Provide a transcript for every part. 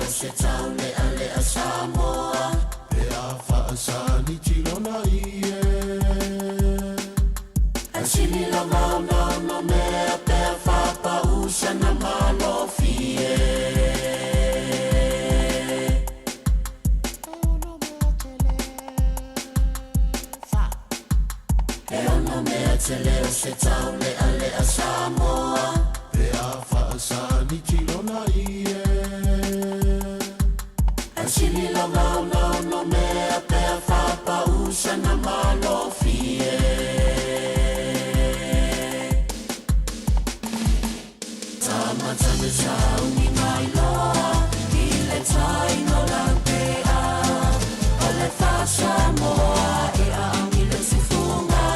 o se taulealea Samoa. Pe a faasani tilona i e. Ae sili lava ona ono mea pe a faapau sana malofie. E ono mea tele o se taulealea Samoa. Pe a faasani tilona i e. Ae sili lava ona ono mea pe a faapau sana malofie. Tama tane sauni mai loa i le tai no laupea. O le fā-Samoa e aami le tufuga.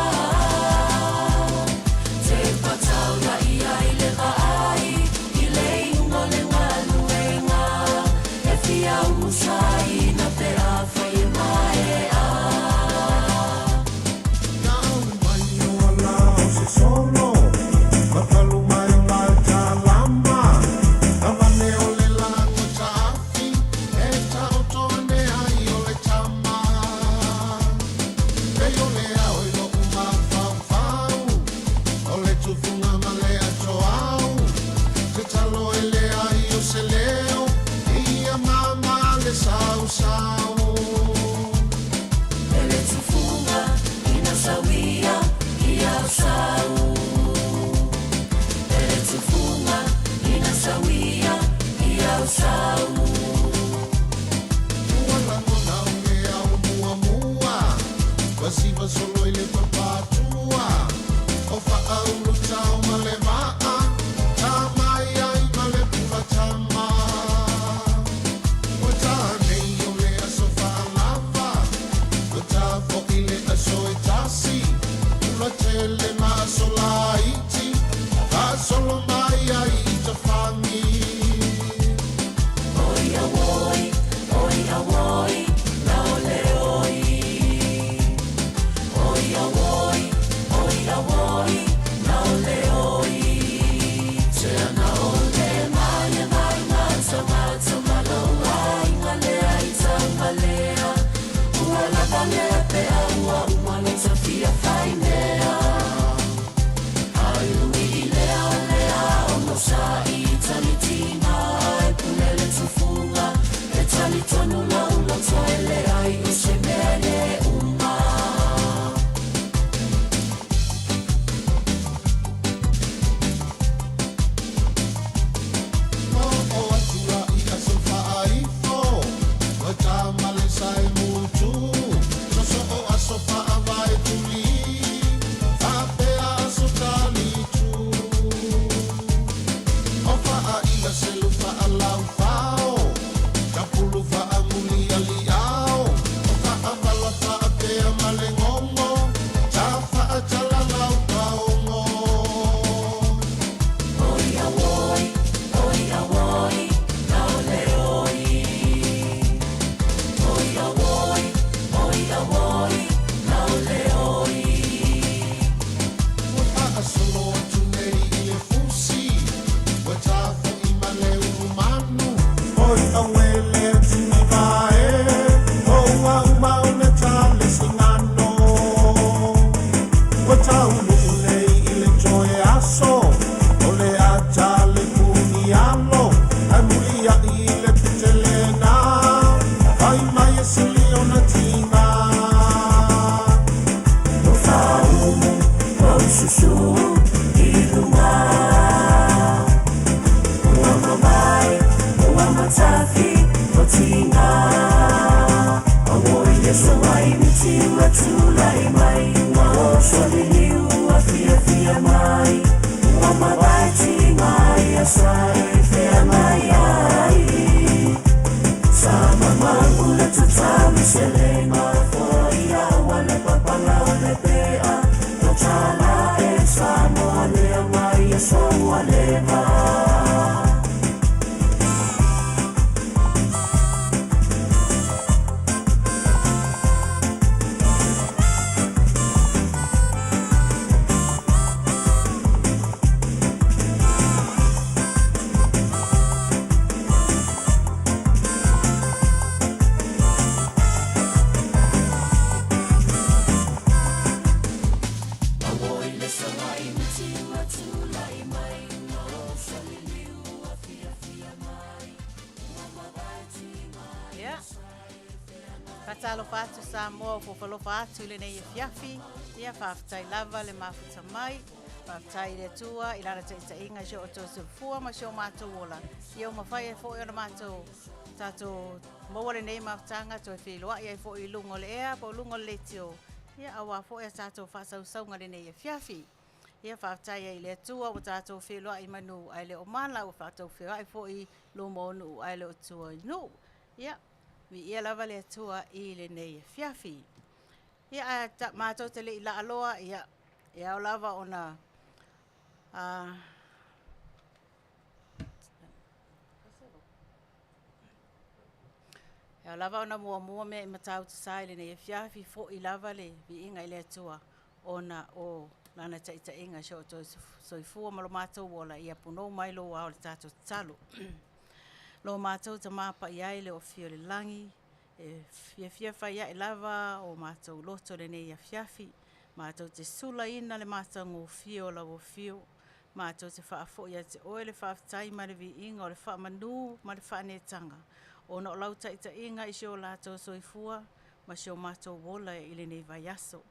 Te pataula ia i le vaai i le iuga o le galuega. E fia umusaina pe afai e maea. Mai o ala o se solo, matalu mai o la talama, avane o le lago taafi, e taoto ane ai o le tama. E o le ao i lou mafaufau, o le tufuga ma le atoau, te talo e le ai o se leo, ia mama le sausau. Ele tufuga ina sawia ia sau. Ele tufuga ina sawia ia sau. Ua lagona o le ao muamua, vasiva solo i le papatua, o faaulu tau ma le maa, tamai ai ma le pula tama. Ua tanei o le aso faalava, ua tafo'i le aso e tasi, ula tele ma aso laiti, faasolo mai ai i tafagi. Oi awoi, oi awoi, na ole oi. Oi awoi, oi awoi, na ole oi. Te ana ole mai e mai mata mata malo ai ngalea i taumalea. Ua lava lea pe a ua uma le tafia fai mea. Ai ui i lea o lea ono sa i talitina e pule le tufuga. E talitonu lau loto e le ai o se mea le uma. O o atua i aso faaifo, ua tamale sa e mutu, soso o aso faavae tuli, faapea aso talitu. O faaiga selu faalaufao, tapulu faamuli aliao, o faavala faapea ma le gogo, ta faatalalau paogo. Oi awoi, oi awoi, na ole oi. Oi awoi, oi awoi, na ole oi. Ua faasolo atu nei i le fusi, ua tafo'i ma le ulumanu, oi auele tini vae, o ua uma ona tale sigano. Ua taunuu nei i le toe aso, o le ata le punialo, ae muliai i le putelena, fai mai e sili ona tiga. O faumu, o susu, i luga. Ua mamae, ua matafi, o tiga. Awoi le soai miti ua tulai mai. Ua oso liliu ua fia fia mai. Ua mavae tiga ia sa e fea mai ai. Sa mamangu le tatau i selega. Foia ua le papala o le pea. No tala e Samoa lea mai e soua leva. Faatalofa atu Samoa ua foufalofa atu i lenei afiafi. Ia faafetai lava le mafuta mai. Faafetai i le Atua i lana taitaiga i si o outou soifua ma si o matou ola. Ia ua mafai ai foi ona matou tatou maua lenei mafutaga toe feiloai ai foi i luga o le ea po o luga o le leitio. Ia aua foi a tatou faasausauga i lenei afiafi. Ia faafetai ai i le Atua ua tatou feiloai i manu ae le o mala, ua tatou feoai foi i luma o nuu ae le o tua i nuu. Ia, viia lava le Atua i lenei afiafi. Ia, ae matou te le i laaloa, ia, e ao lava ona E ao lava ona muamua mea i Matautu Sa i lenei afiafi, fo'i lava le viiga i le Atua ona o Lana taitaiga i si o outou soifua ma lo matou ola, ia punou mai lou ao i le tatou tatalo. Lo matou Tama Paia e o le afio i le lagi, e fiafia fai ae lava o matou loto i lenei afiafi, matou te sulaina le matagofie o lau afio, matou te faafoi ia te oe le faafetai ma le viiga o le faamanu ma le faaneetaga, ona o lau taitaiga i si o latou soifua ma si o matou ola i lenei vaiaso.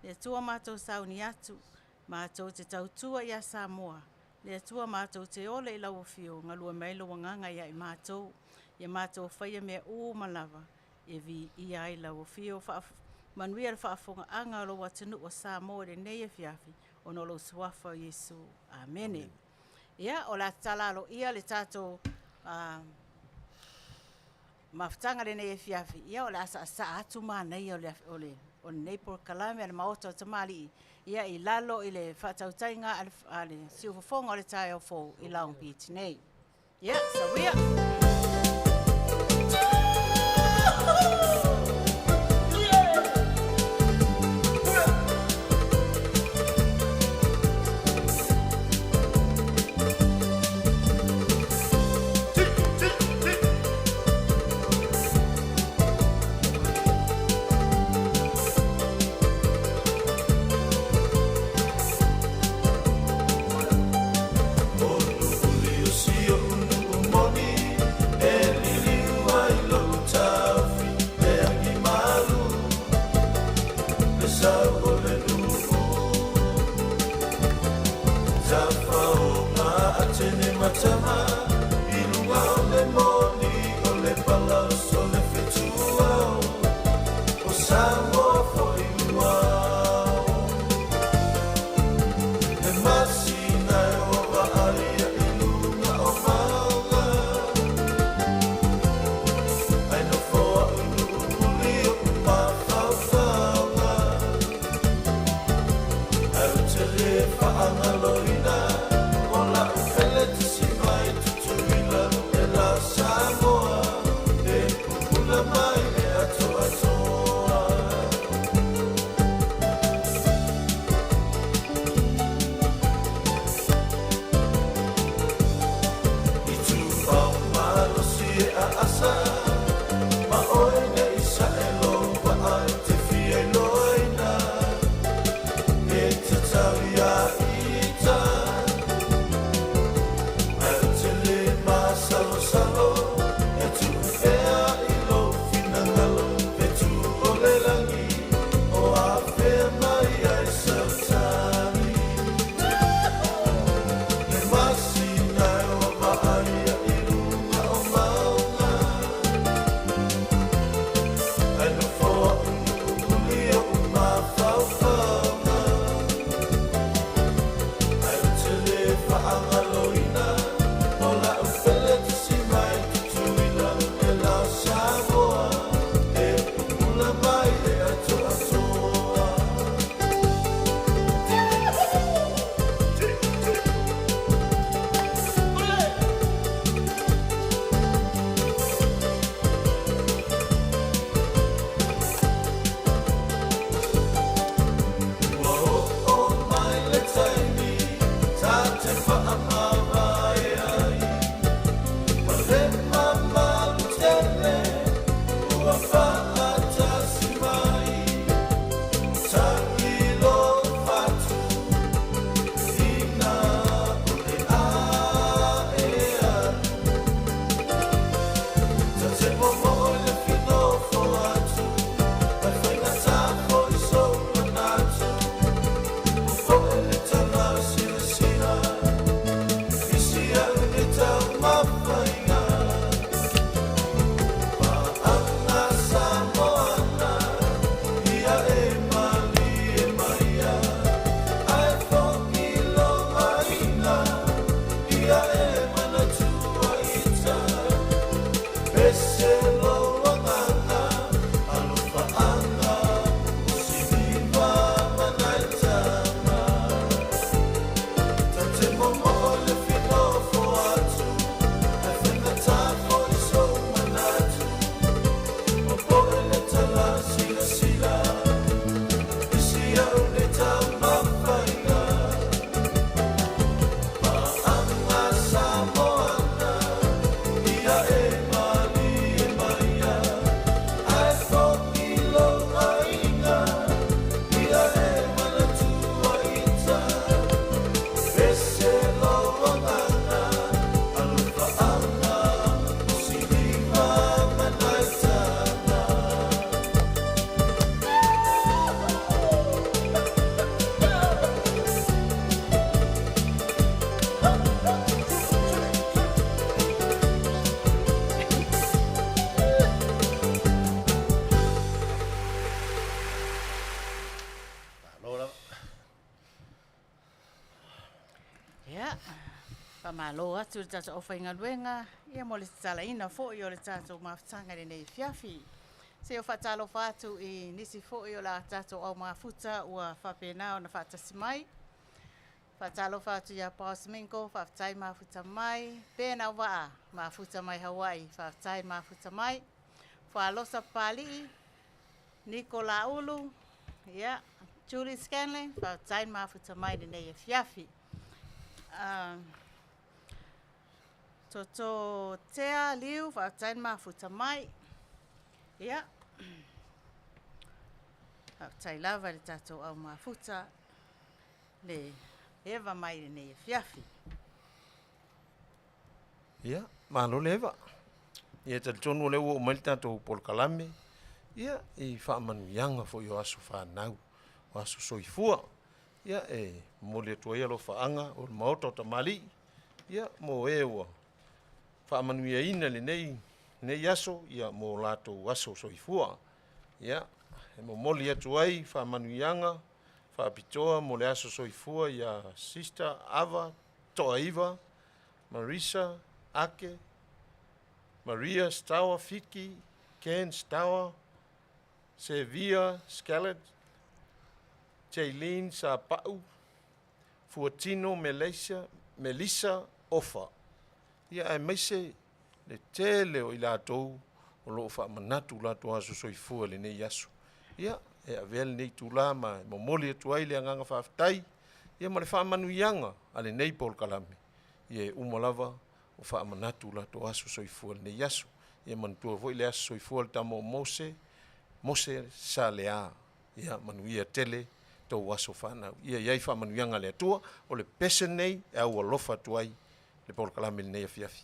Le Atua matou sauni atu, matou te tautua ia Samoa, le Atua matou te ola i lau afio, galue mai lou agaga ia i matou, ia matou faia mea uma lava, e viia ai lau afio. Faamanuia le faafofogaaga a lou atunuu o Samoa i lenei afiafi, ona o lou suafa o Iesu. Amene. Ia, o le a tatala aloaia le tatou mafutaga i lenei afiafi, ia o le a saasaa atu manaia o le o lenei polokalame a le Maota o Tamalii, ia i lalo i le faatautaiga a le siufofoga o le taeao fou i Long Beach nei. Ia, sauia! Ese lou agaga, alofaaga o siliva ma nai taga. Ta te momoo le finofo atu, ae faigata foi sou manatu. Popoe le tala silasila, i si au nei taumafaiga. Paaga Samoana, ia e malie maia, ae fo'i lou aiga, ia e manatua ita. Ese lou agaga, alofaaga o siliva ma nai taga. Malo lava. Ia, faamalo atu i le tatou aufaigaluega, ia mo le tatalaina foi o le tatou mafutaga i lenei afiafi. Se i ou faatalofa atu i nisi foi o la tatou au mafuta ua faapena ona faatasi mai. Faatalofa atu ia Boss Mingo, faafetai mafuta mai. Ben Auvaa, mafuta mai Hawaii, faafetai mafuta mai. Fuaalosa Papalii, Niko Laulu, ia, Julie Scanlon, faafetai mafuta mai i lenei afiafi. Toto Tea Liu, faafetai mafuta mai. Ia, faafetai lava i le tatou au mafuta le eva mai i lenei afiafi. Ia, malo le eva. Ia, e talitonu o lea ua oo mai le tatou polokalame, ia, i faamanuiaga foi o aso fanau, o aso soifua. Ia, e momoli atu ai alofaaga o le Maota o Tamalii, ia, mo e ua faamanuiaina i lenei aso, ia, mo latou aso soifua. Ia, e momoli atu ai faamanuiaga faapitoa mo le aso soifua ia Sister Ava Toaiva, Marisa Ake, Maria Stower Fiki, Ken Stower, Sevia Scalet, Jaylene Sapau, Fuatino Melissa, Melissa Ofa. Ia, aemaise le tele o i latou o loo faamanatu o latou aso soifua i lenei aso. Ia, e avea lenei itulā ma e momoli atu ai le agaga faafetai, ia, ma le faamanuiaga a lenei polokalame. Ia, e uma lava o faamanatu o latou aso soifua i lenei aso. Ia manatua foi le aso soifua o le tama o Mose, Mose Salea. Ia manuia tele tou aso fanau. Ia i ai faamanuiaga a le Atua. O le pese lenei e aualofa atu ai le polokalame i lenei afiafi.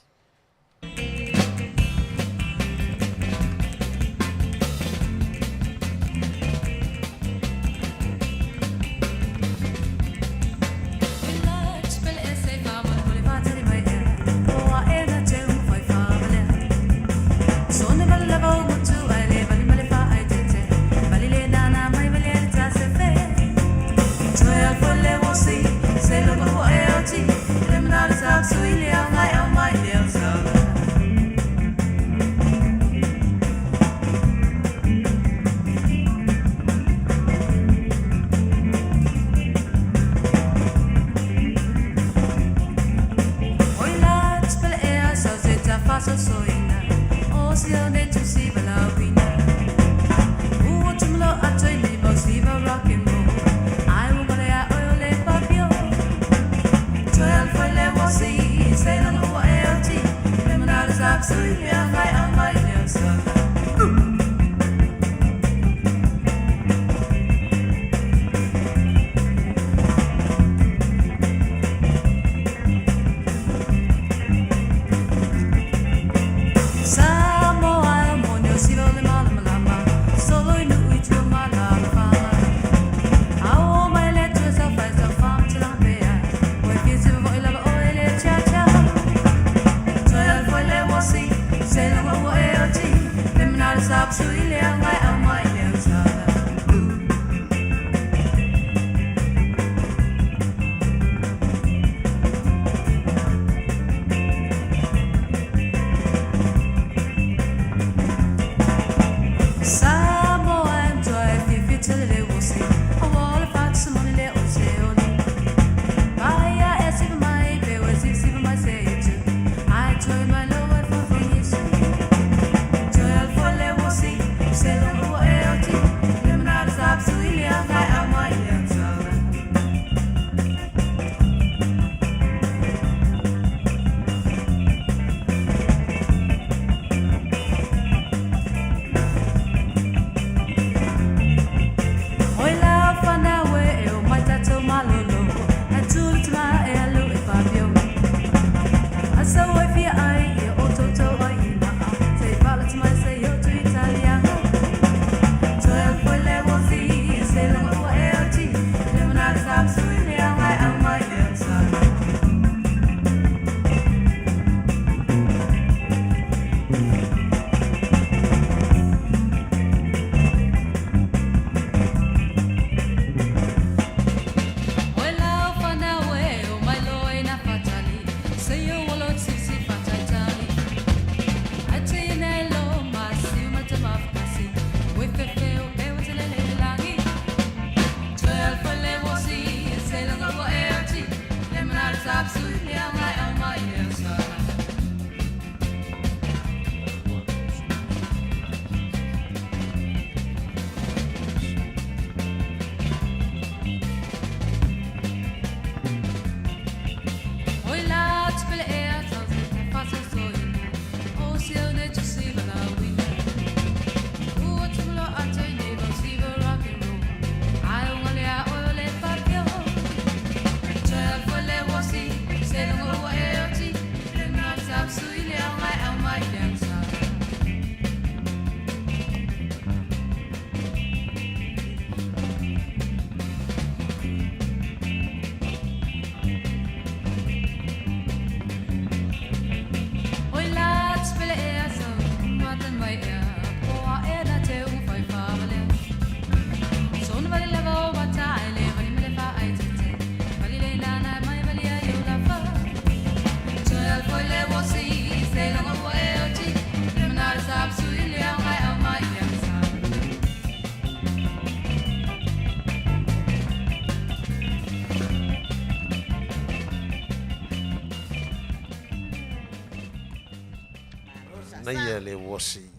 Manaia le uasi.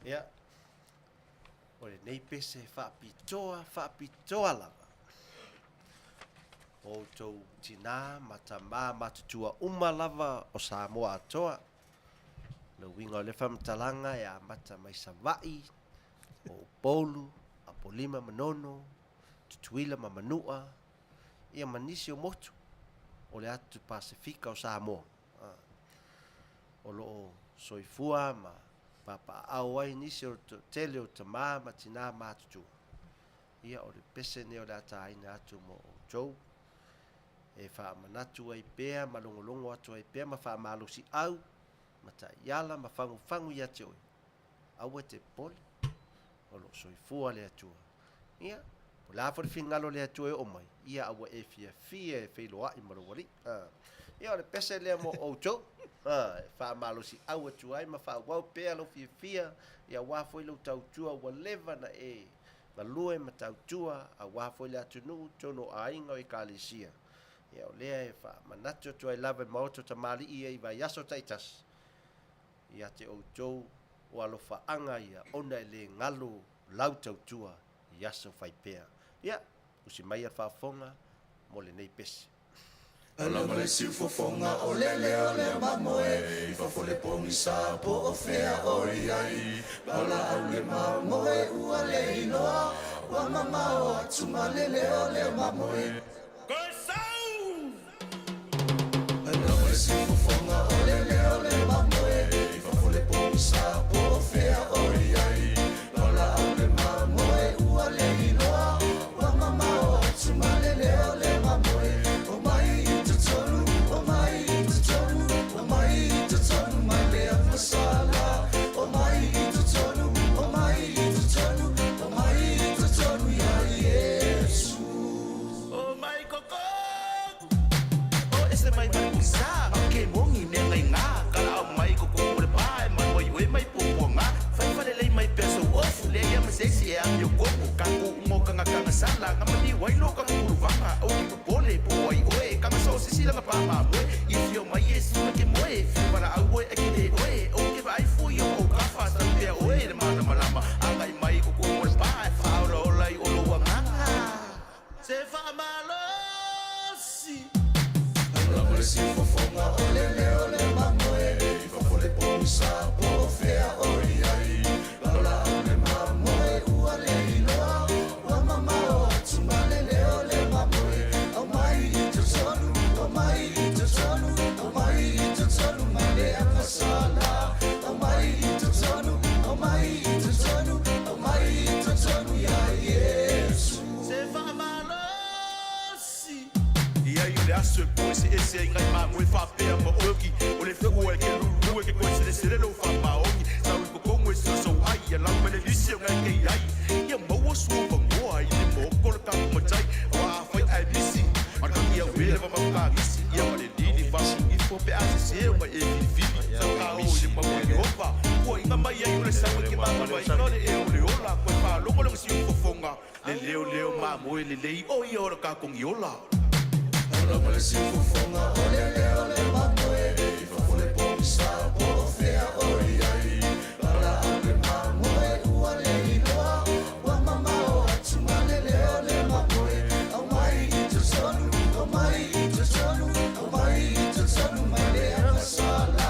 Ia, o lenei pese faapitoa, faapitoa lava. O outou tinā ma tamā matutua uma lava o Samoa atoa. Le uiga o lea faamatalaga e amata mai Savaii, o Upolu, Apolima Manono, Tutuila ma Manua, ia ma nisi o motu o le atu Pasefika o Samoa. O lo o soifua ma papaaao ai nisi o le tele o tamā ma tinā matutua. Ia, o le pese lenei o le a tāina atu mo outou, e faamanatu ai pea ma logologo atu ai pea ma faamalosiau ma taiala ma fagufagu ia te oe, aua e te popole, o lo o soifua le Atua. Ia, po o le a foi le finagalo o le Atua e oo mai, ia aua e fiafia e feiloai ma lou Alii. Ia, o le pese lea mo outou, e faamalosiau atu ai ma faaauau pea lou fiafia, ia aua foi lou tautua ua leva na e galue ma tautua aua foi le atunuu totonu o aiga o Ekalesia. Ia o lea e faamanatu atu ai lava i Maota o Tamalii ia i vaiaso taitasi, ia te outou o alofaaga ia ona e le galo lau tautua i aso fai pea. Ia, usi mai ia le faafofoga mo lenei pese. Ala ma le siufofoga o le leo lea mamoe I fafo le pogisa po o fea o i ai Valaau le mamoe ua le iloa Ua mamao atu ma le leo lea mamoe Ala ma le siufofoga o le leo lea mamoe I fafo le pogisa po o fea o i ai Valaau le mamoe ua le iloa Ua mamao atu ma le leo lea mamoe O mai i totonu, o mai i totonu, o mai i totonu mai le agasala. O mai i totonu, o mai i totonu, o mai i totonu ia Iesu. O mai koko O ese mai mai pisa Ke mongi me ngai ngā Kala au mai koko o le pa E mai oi oi mai pōpō ngā Whai whale lei mai pea so ofu Le ia ma sesi e ami o kongo Ka ku umo kanga kanga sala Nga mani wai lo kanga kuruvanga Au ki popole po ai oe Kanga so sisi langa pa ma moe I fio mai e sima ke moe Fio para au oe e ke le oe O ke vai fui o o kafa Sa pea oe le mana malama Angai mai koko o le pa E whaola ola i olo wanganga Se faamalosi. Ala ma le siufofoga o le leo lea mamoe I fafo le pogisa po o fea o i ai Valaau le mamoe ua le iloa Ua mamao atu ma le leo lea mamoe Aumai i totonu, aumai i totonu, aumai i totonu ma le agasala Aumai i totonu, aumai i totonu, aumai i totonu ia Iesu. Se faamalosi. Ia i le aso e poese ese ai ngai mamoe faapea ma oki o le fua e ke lulu e ke koe selesele lou faamaoni sau i kokogo e sosou ai ia lau ma le lisi o ngai kei ai ia maua sua vagoa i le mooko le kapu matai ua afai ae misi ma le kagi au e lava mafukagisi ia ma le lili faafugifo pe a sese o mai e filifili sau ka o i le mau a Iehofa puaiga mai ai o le sau e ke magamaiga o le ea o le ola koe faalogologo siufofoga le leoleo mamoe lelei o ia o le kakogiola. Ala ma le siufofoga o le leo lea mamoe I fafo le pogisa po o fea o i ai Valaau le mamoe ua le iloa Ua mamao atu ma le leo lea mamoe Aumai i totonu, aumai i totonu, aumai i totonu ma le agasala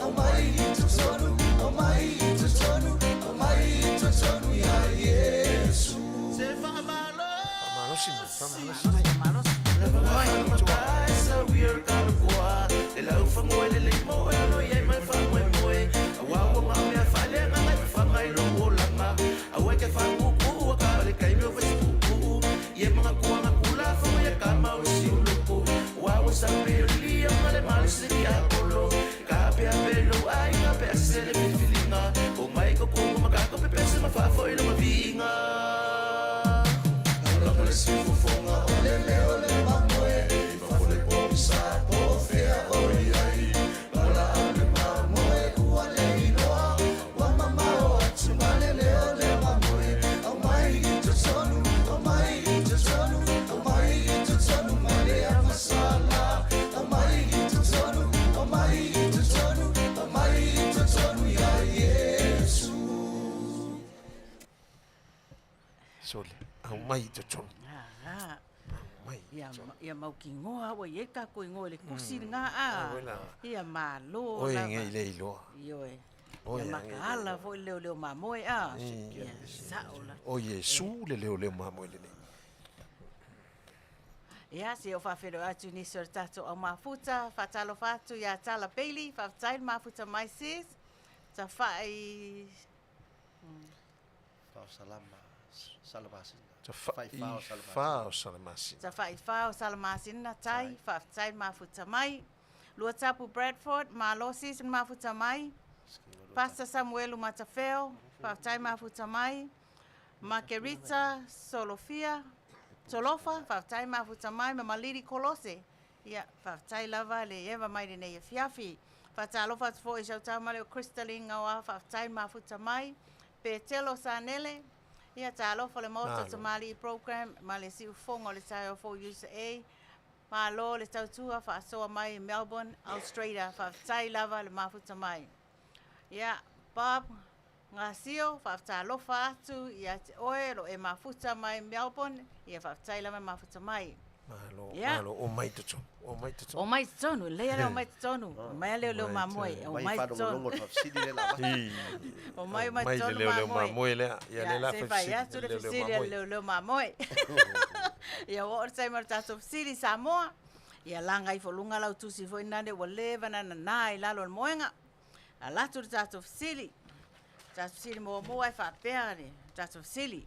Aumai i totonu, aumai i totonu, aumai i totonu ia Iesu. Se faamalosi. Faamalosi mai, faamalosi mai. Sole, aumai i totonu. Ah, Aumai i ia, totonu. ia mautinoa ua i ai le tatou igoa i le tusi lena a. Oi la. Ia malo Oi lava. ngei le iloa. Ioe. Oi Ia a ngei le makaala foi le leoleo mamoe a. Ia sao la. O Iesu le leoleo mamoe lenei. Ia, se o faafeiloai atu i nisi o le tatou au mafuta, faatalofa atu ia Tala Bailey, faafetai le mafuta mai sis, tafai Faosalama, Salamasina. Tafai Faifā o Salamasina. fa o Salamasina. Tafai fa o Salamasina tai, faafetai le mafuta mai. Luatapu Bradford, malo sis le mafuta mai. Pastor Samuelu Matafeo, faafetai mafuta mai. Margarita Solofia, Solofa, faafetai mafuta mai, ma Malili Kolose. Ia, faafetai lava le eva mai lenei afiafi. Faatalofa atu foi i sau tama lea o Crystalline Gaoa, faafetai mafuta mai. Petelo Sanele, ia talofa le maota Malo. Tamalii Program, ma le siufofoga o le taeao fou USA. Malo le tautua faasoa mai i Melbourne, Australia, faafetai lava le mafuta mai. Ia, Bob Gasio, faafetalofa atu ia te oe lo e mafuta mai Melbourne, ia faafetai lava mafuta mai. Malo, Ia. malo, o mai totonu, o mai totonu. O mai totonu, lelei lea o mai totonu, mai leo leo mamoe, o Mai mai faalogologo totonu. le faafesili lea la avatu. I, O mai mai mai le totonu leoleo mamoe. mamoe lea. Ia le la se fai faafesili, atu le le leoleo fesili a le mamoe. leoleo mamoe. Ia ua oo le taimi o le tatou fesili Samoa. Ia laga ifo luga lau tusi foi nane ua leva na nanā i lalo o le moega. Ala atu le tatou fesili. Tatou fesili muamua e faapea le tatou fesili.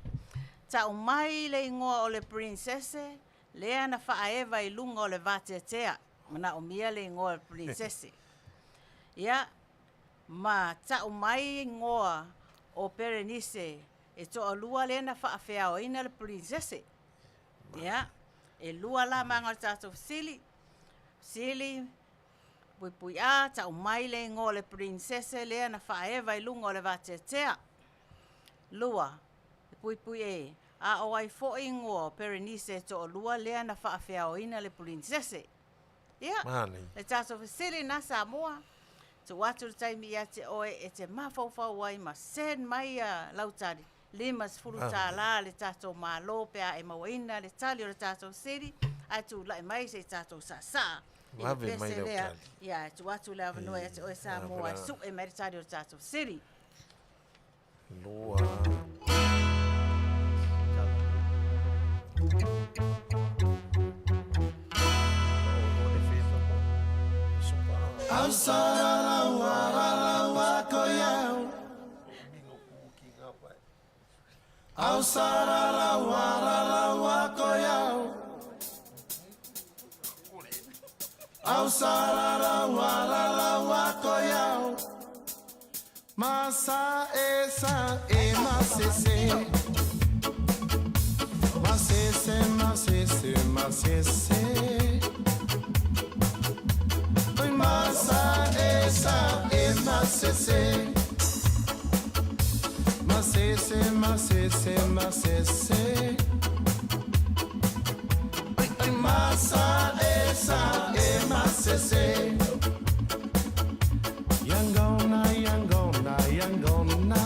Ta'u mai le igoa o le prinsese lea na faaeva i luga o le vateatea. Manaomia le igoa o le prinsese. Ia, ma ta'u mai igoa o Perenise e toalua lea na faafeaoina le prinsese. Ia, e lua la maga o le tatou fesili. Fesili, puipui A, ta'u mai le igoa o le prinsese lea na faaeva i luga o le vateatea. Lua, puipui E, a o ai foi igoa o Perenise e toalua lea na faafeaoina le prinsese. Ia, Manaia. le tatou fesili na Samoa, tuu atu le taimi ia te oe e te mafaufau ai ma send mai a lau tali. $50 le tatou malo pe a e mauaina le tali o le tatou fesili, ae tula'i mai se i tatou saasaa. I le Vave mai pese lau lea. tali. Ia, e tuu atu le avanoa ia te oe Samoa e Avanoa. su'e mai le tali o le tatou fesili. Lua. Masa esa e masese. Masese, masese, masese. Oi, masa esa e masese. Masese, masese, masese. Oi, oi, masa esa e masese. Yangona, yangona, yangona.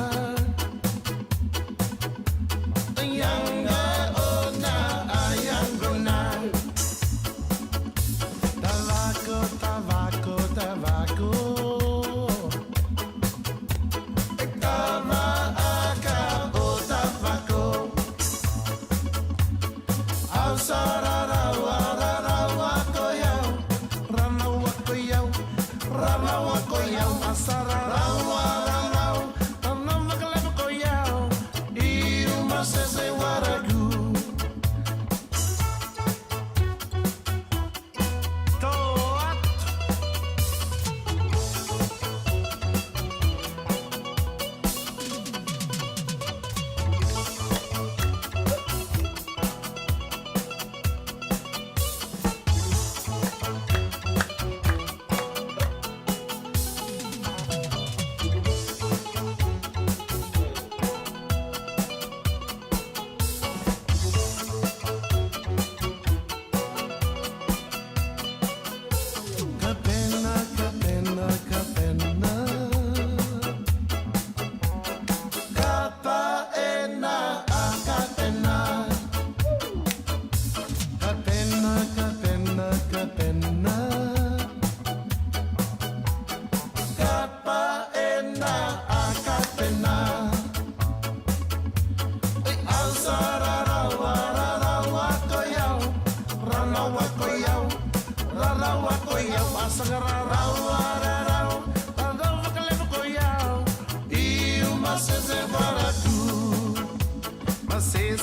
Yangona, yangona. Tabaco, tabaco, tabaco. Tabaca, oh tabaco. Ausarara, warara, wakoyau. Rana wakoyau, rana wakoyau. Asarara, warara, rana wakoyau. Iruma sese waragu. Toat.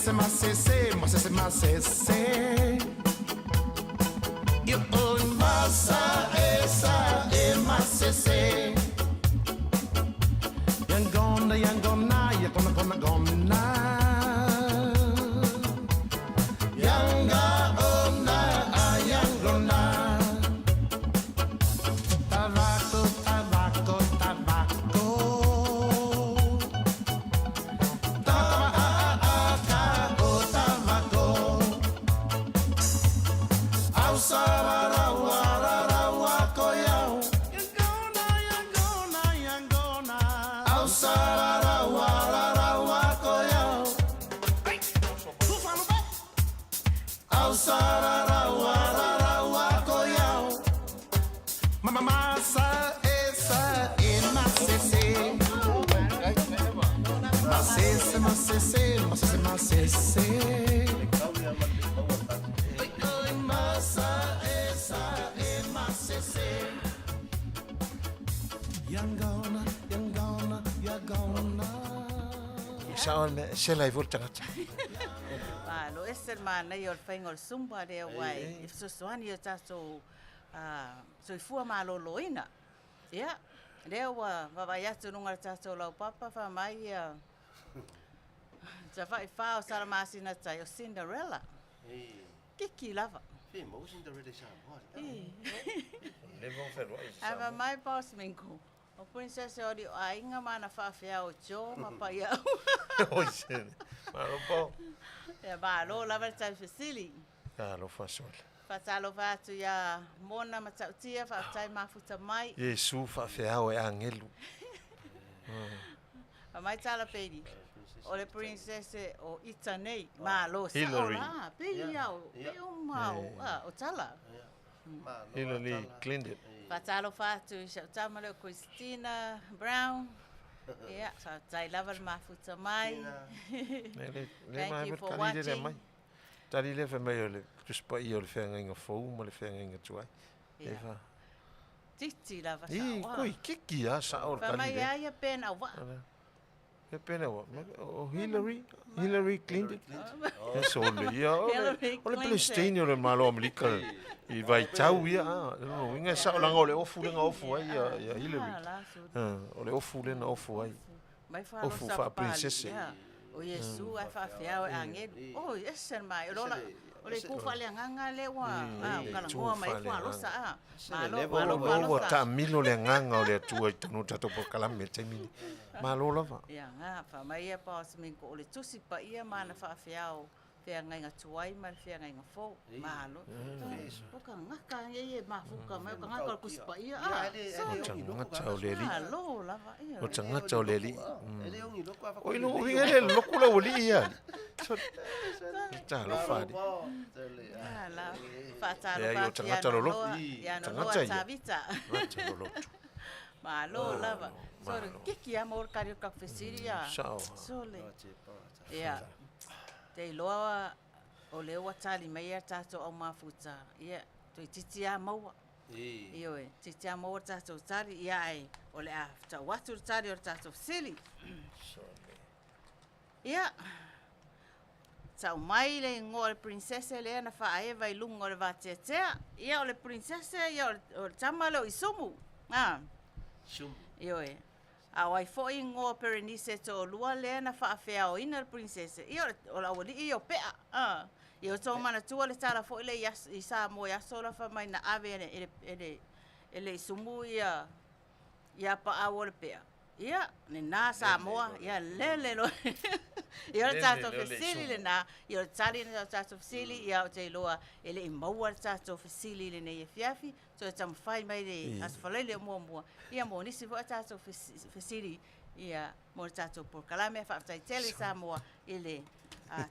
Masese, masese, masese, masese. Yo oi masa esa e masese. Yangona, yangona, yangona, gona, gona. Yanga ona, yangona. Tabaco, tabaco, tabaco. Tabaco, tabaco. Ausararawararawakoyau. Yangona, yangona, yangona. Ausararawararawakoyau. Ausararawararawakoyau. Mama masa esa e masese. Masese, masese, masese, masese. Oi, oi, masa esa e masese. Yangona, yangona, yangona. Sao le mea, sela ai foi le tagata. Malo ese le manaia o le faiga o le Zumba lea ua e fesoasoani i o tatou soifua malōlōina. Ia, lea ua vaavaai atu i luga o le tatou laupapa fai mai ia Savaii fa o Salamasina tai o Cinderella. Kiki lava. Fia maua Cinderella i Samoa. Leva ona fealuai i Ae Samoa. fai mai Boss Mingo, o Princess e oli o aiga ma ana faafeao o Joe ma Paiau. Oi se. Malo po. Ia malo lava le tali fesili. Talofa sole. Faatalofa atu ia Mona Matautia, faafetai mafuta mai. Iesu faafeao e agelu. Fai mai tala peli, o le princess o ita nei, malo sao Hillary. la, pei au, pei uma o, o tala. Hillary Clinton. Faatalofa atu i si au tama lea o Christina Brown. Ia, faafetai lava le mafuta mai. Le le Thank mai you le for tali le mai. watching. Tali le fai mai o le Tusi Paia o le feagaiga fou ma le feagaiga tuai. E Ia. fa. Titi lava I, sao. ah. koi kiki a sao o le Fai tali mai le. a ia pena au vaa. E pena ua. O Hillary, Hillary Clinton. E sole ia. O le, Hillary o le Clinton. Palestine o le Malo Amerika i vaitau ia. Ah, no, inga sao langa o le ofu le nga ofu ai ia, ia Hillary. Ah, la, so Ah, o le ofu le na ofu ai. Mai Ofu faalosa faa-princesse. papali, ia. O Iesu ai faafeao e agelu. Oi, ese le mai. O lola, o le itu faaleagaga lea ua ah, le itu kalagoa mai faaleagaga. faalosa a. Malo, level malo, o Ua faalosa. taamilo le agaga o le Atua i totonu o tatou polokalame i le taimi lenei. Malo lava. Ia, ga, fai mai ia pa o se mingo o le tusi paia ma ana faafeao feagaiga tuai ma le feagaiga fou. Malo. O ka gaka e e mafuka mai o ka gaka o le tusi paia. Ah, so, O tagata o le alii. malo lava. Ia. O tagata o le alii. E le ogi loko afa O i lou uiga le loku lau alii ia alii. So, talofa alii. Ah, la, Leai, faatalofa o atu ia tagata lolotu. Nonoa, ia Nonoa Tagata ia. Tavita. Tagata lolotu. Malo lava. So, malo. kiki a mo kari o ka fesili ia. Sao. Sole. Ia. Te iloa o le ua tali mai ia tatou au mafuta. Ia, toeitiiti a maua. Ioe, titi a maua le tatou tali, ia ai, o le a tau atu le tali o le tatou fesili. Ia, tau mai le igoa o le princesse lea na faaeva i luga o le vateatea. Ia, o le princesse, ia, o le, o le tama lea o Isumu. Ah. Ioe. A o ai foi igoa o Perenise e toalua lea na faafeaoina le princesse. Ia, o le, o le aualii ia o Pea. Ah. Ia, o tou manatua le tala foi lea i aso, i Samoa i aso la fai mai na ave e le, e le, e le, e le Isumu ia, ia paau o le Pea. Ia, lena Samoa, ia lele loa. Ia o le Lele tatou loa le fesili Isumu. lena, ia o le tali lena o le tatou fesili, ia ou te iloa e le i maua le tatou fesili i lenei afiafi, toe taumafai mai le Aso Faraile o muamua, ia mo nisi foi a tatou fesili, ia mo le tatou polokalame, faafetai tele Samoa i le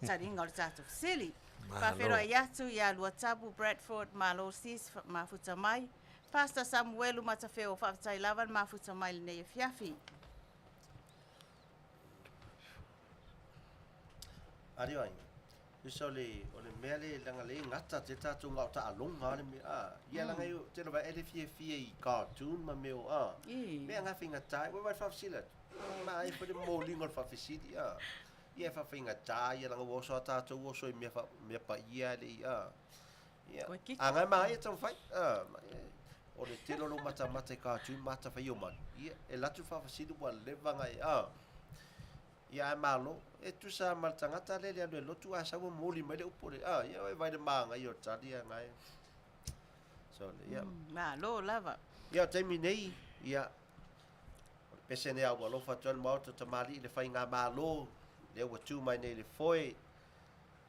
taliga o le tatou fesili. Malo. Faafeiloai atu ia Luatabu Bradford Malo Sis mafuta mai. Pastor Samuelu Matafeo, faafetai lava le mafuta mai i lenei afiafi. Ari ai. Usa o le o le mea le langa le gata te tatou ngao taaloga le mea a. Ia langa i te lava e le fiafia i cartoon ma mea o a. I. Mea nga faigata ai, ua vai faafesili atu. Ma ai foi le moliga o le faafesili a. Ia e faafaigata ia leaga ua oso a tatou oso i mea mea paia e le i a. Ia, a ngai ma ia taumafai. A, o le tele o lou matamata i cartoon ma ata fai o manu. Ia, e latu faafasili ua leva ngai a. Ia ae malo, e tusa ma le tagata lea le alu e lotu ae sau e momoli mai le upu le a, ia e vai le māngai o tali a ngai. So, ia. Malo lava. Ia, o taimi nei, ia, o le pese nei a ua alofa atu ai le Maota tamalii i le faigamalo, lea ua tu mai nei i le foe,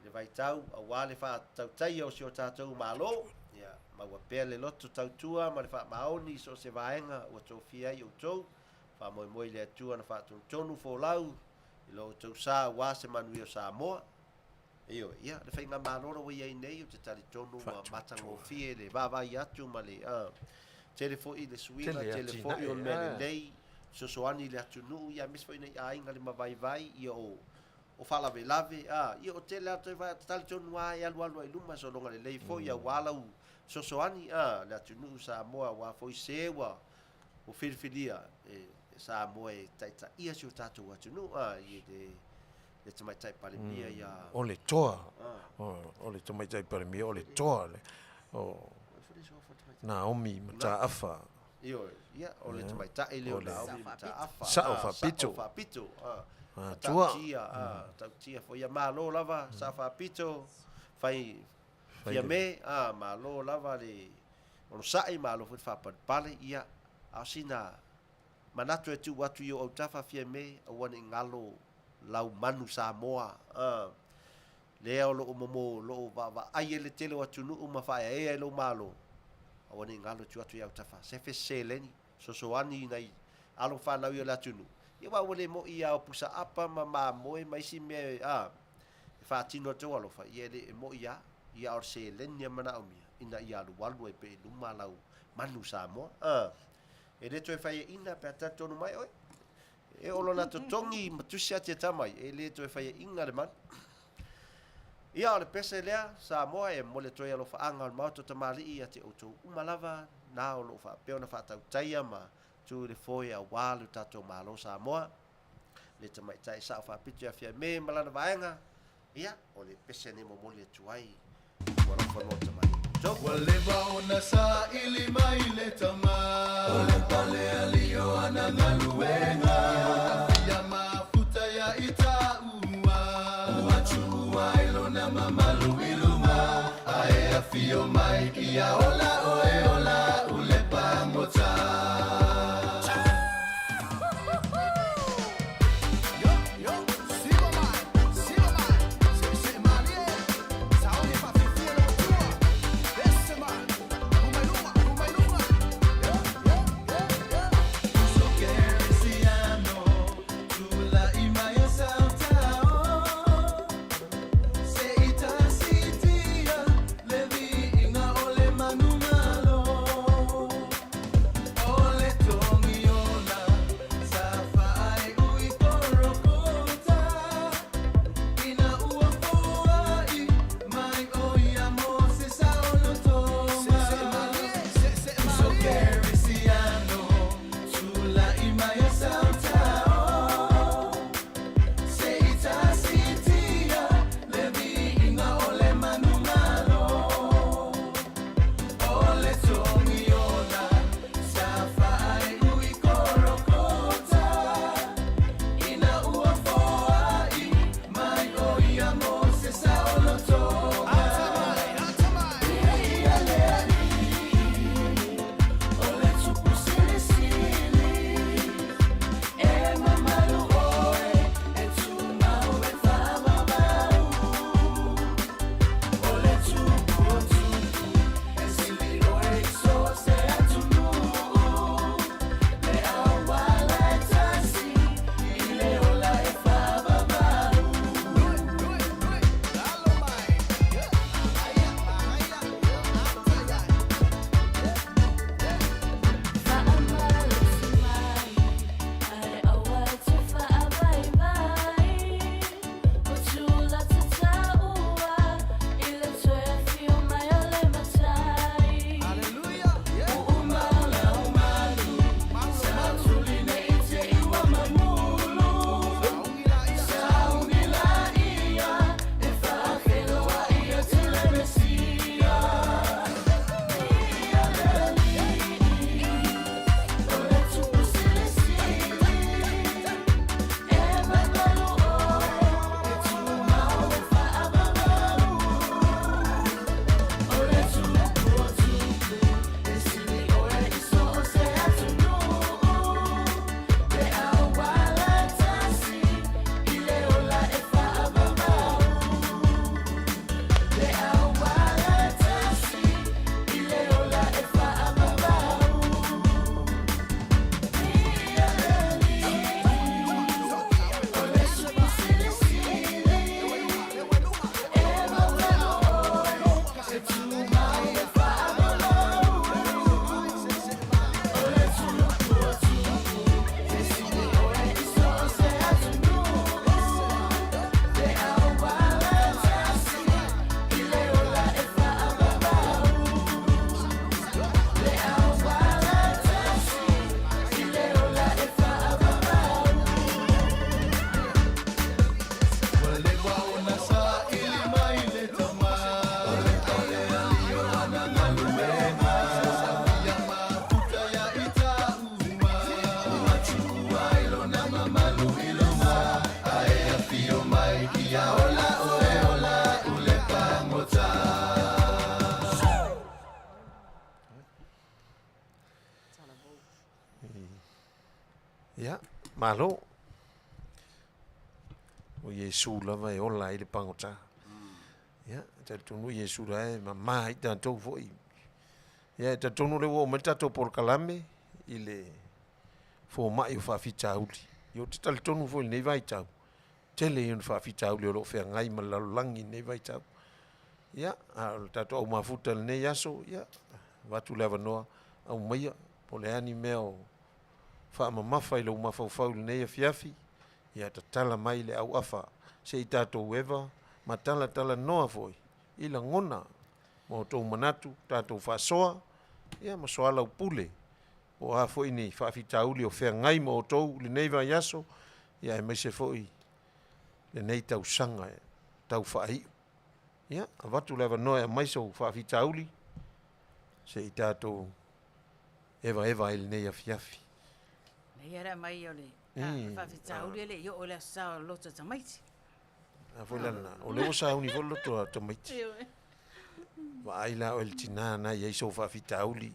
le vaitau, aua le faatautaia o si o tatou Malo, ia, maua pea le loto tautua ma le faamaoni i so o se vaega ua tofia ai outou, faamoemoe i le Atua na faatonutonu folau i lo outou sa aua se manuia o Samoa. Ioe, ia, le faigamalo la ua i ai nei, ou te talitonu ua matagofie le vaavaai atu ma le, tele foi le suiga, tele foi o mea lelei, fesoasoani i le atunuu, ia aemaise foi nai aiga limavaivai, ia o, o faalavelave, a, ia o tele atu e talitonu lava e alualu ai i luma sologa lelei foi aua lau fesoasoani, a, le atunuu Samoa aua foi se ua ua filifilia e Samoa e taitaia si o tatou atunuu, a, i le le Tamaitai Palemia ia... O le toa. O le Tamaitai Palemia, o le toa. O Naomi Mataafa. Ioe, ia, o le Tamaitai lea o Naomi Mataafa. Sao Faapito. Sao Faapito. Atua. Tautia, tautia foi. Ia malo lava, Sao Faapito, fai Fiame, malo lava le onosai, malo foi le faapalepale, ia, a o sina manatu e tuu atu i ou autafa Fiame, aua ne i galo lau manu Samoa, lea o lo o momo, o lo o vaavaai ai le tele o atunuu ma faaeaea i lou Malo, aua ne i galo e tuu atu i autafa, sefe seleni, sosoani i nai alo fanau i o le atunuu. Ia aua ua le moi lava o pusa apa ma mamoe ma isi mea a, e faatino atu au alofa, ia e le e moi lava, ia a o le seleni e manaomia ina ia alualu ai pea i luma lau manu Samoa. A, e le toe faiaina pe a talitonu mai oe. E oo lona totogi ma tusi atu ia tamai, e le toe faiaina le manu. Ia, o le pese lea, Samoa, e momoli atu ai alofaaga o le Maota o Tamalii ia te outou uma lava, na o lo o faapea ona faatautaia ma tu i le foe aua lo tatou Malo Samoa, le Tamaitai Sao Faapito ia Fiame ma lana vaega, ia, o le pese nei momoli atu ai ua alofa le Maota mai outou. Ua leva ona saili mai le tama. O le pale alii o ana galuega. Ia mafuta ia i taua. Ua tuua ai lona mamalu i luga. Ae afio mai ia ola oe ola u le pagota. Ia, malo. O Iesu lava e ola ai le pagota. Ia, e talitonu o Iesu la e mama ai tatou foi. Ia, e talitonu o lea ua oo mai le tatou polokalame i le fomai o faafitauli. Ia, ou te talitonu foi i lenei vaitau, tele ia o ni faafitauli o lo o feagai ma le lalolagi i lenei vaitau. Ia, a o le tatou au mafuta i lenei aso, ia, avatu le avanoa, aumaia, po o le a ni mea o faamamafa i lou mafaufau i lenei afiafi, ia tatala mai le auafa se i tatou eva ma talatalanoa foi i lagona ma outou manatu, tatou faasoa, ia ma soalaupule po o a foi ni faafitauli o feagai ma outou i lenei vaiaso, ia aemaise foi lenei tausaga e tau faaiu. Ia, avatu le avanoa e aumai sou faafitauli se i tatou evaeva ai i lenei afiafi. Ia le aumai o le faafitauli e le i oo i le Aso Sa o le loto tamaiti. A foi la lena, o lea ua sauni foi le loto a tamaiti. Vaai la oe i le tina na i ai sou faafitauli,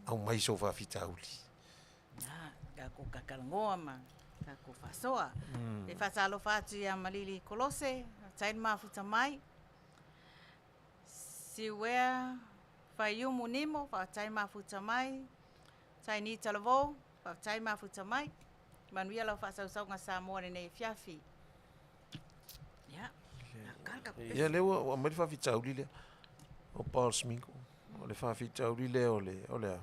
aumai sou faafitauli. Tatou kakalagoa ma tatou faasoa. E faatalofa atu ia Malili Kolose, faafetai le mafuta mai. Siuea Faiumu Nimo, faafetai mafuta mai. Taini Talavou, faafetai mafuta mai. Manuia lau faasausauga Samoa i lenei afiafi. Ia, Ia lea ua aumai le faafitauli lea o Paul Sminko. O le faafitauli lea o le, o le a?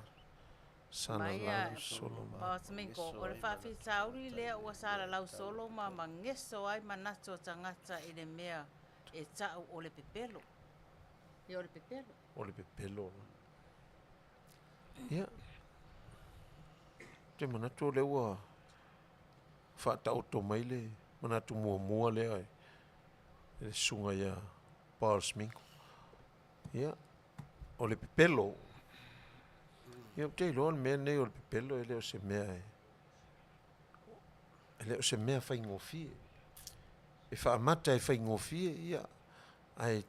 Salalau solo ma. Paul Sminko, o le faafitauli lea ua salalau solo ma mageso ai manatu o tagata i le mea e ta'u o le pepelo. Ia o le pepelo. O le pepelo. Ia. Ou te manatu o lea ua faataoto mai le manatu muamua lea e le susuga ia Paul Sminko. Ia, o le pepelo. Ia, ou te iloa o le mea lenei o le pepelo e le o se mea e, e le o se mea faigofie. E faamata e faigofie, ia, ae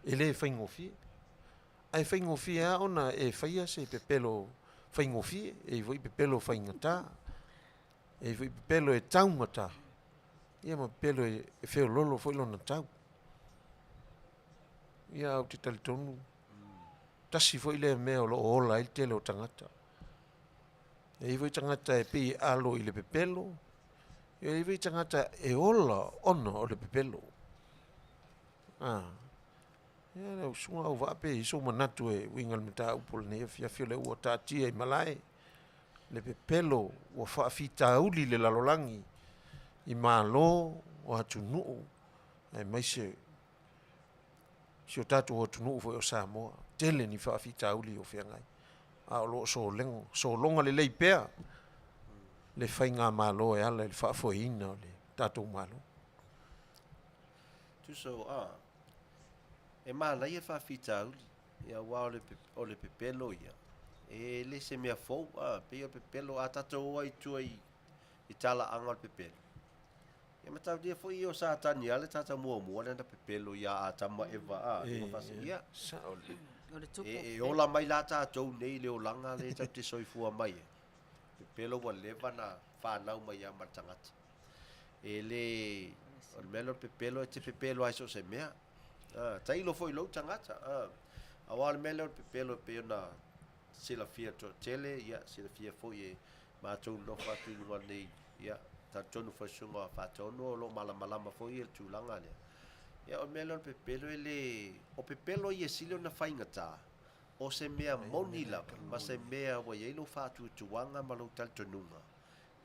e le faigofie. Ae faigofie lava ona e faia se pepelo faigofie, e i ai foi pepelo faigata, e i ai foi pepelo e taugata, ia ma pepelo e feoloolo foi lona tau. Ia, ae ou te talitonu, tasi foi lea mea o lo o ola ai le tele o tagata. E i ai foi tagata e pei e alo i le pepelo, e i ai foi tagata e ola ona o le pepelo. A, ia lau susuga Auvaa pe i ai sou manatu e uiga i le mataupu o lenei afiafi o lea ua taatia i malae le pepelo ua faafitauli le lalolagi i malo o atunuu aemaise si o tatou atunuu foi o Samoa. Tele ni faafitauli o feagai, a o lo o sologa lelei pea le faigamalo e ala i le faafoeina o le tatou Malo. Tusa o a, e manaia faafitauli, ia aua o le, o le pepelo ia, e le se mea fou, a, pei o le pepelo, a tatou o ai i tua i, i talaaga o le pepelo, ia mataulia foi ia o Satani lava le tagata muamua lea na pepelo ia Atama ma Eva, a, e, ia, Sao lelei. E, e ola mai la tatou nei i le olaga lea tatou te soifua mai ai, pepelo ua leva na fanau mai lava ma le tagata. E le, o le mea lea o le pepelo, e te pepelo lava i so o se mea. A, tailo foi i lou tagata. A, aua o le mea lea o le pepelo e pei ona silafia e le toatele, ia, silafia foi e matou nonofo atu i luga nei, ia, talitonu foi le susuga o Faatonu o lo o malamalama foi ia i le tulaga lea. Ia, o le mea lea o le pepelo e le, o pepelo ia e sili ona faigata, o se mea moni lava ma se mea ua i ai lou faatuatuaga ma lou talitonuga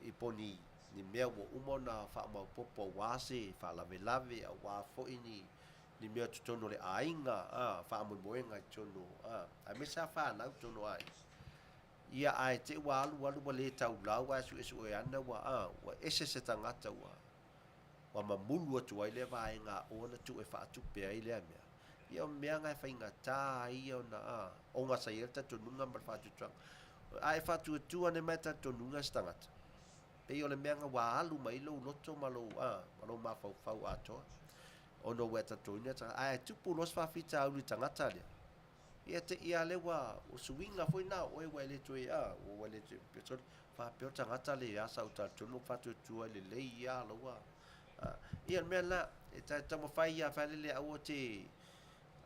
i po ni, ni mea ua uma ona faamaopoopo aua se faalavelave, aua foi ni, ni mea o totonu o le aiga, a, faamoemoega i totonu, a, aemaise lava fanau i totonu o aiga. Ia, ae te i ua alu alu ua le taulau ae suesue ana ua, a, ua ese se tagata ua, ua mamulu atu ai lea vaega a oe ona tuu e faatupe ai lea mea. Ia o mea na e faigata ai ia ona, a, ogasa i ai le talitonuga ma le faatuatuaga. A e faatuatua nei mai talitonuga se tagata, pei o le mea na ua alu mai ai lou loto ma lou, a, ma lou mafaufau atoa, ona ua e talitonuina le tagata. Ae tupu loa se faafitauli i le tagata lea, ia te i lava lea ua, o suiga foi na o oe ua e le toe, a, ua e le toe, sorry. Faapea o le tagata le asa o talitonu o faatuatua i lelei ia loua. Ia o le mea lena, e taumafai ia fai lele aua te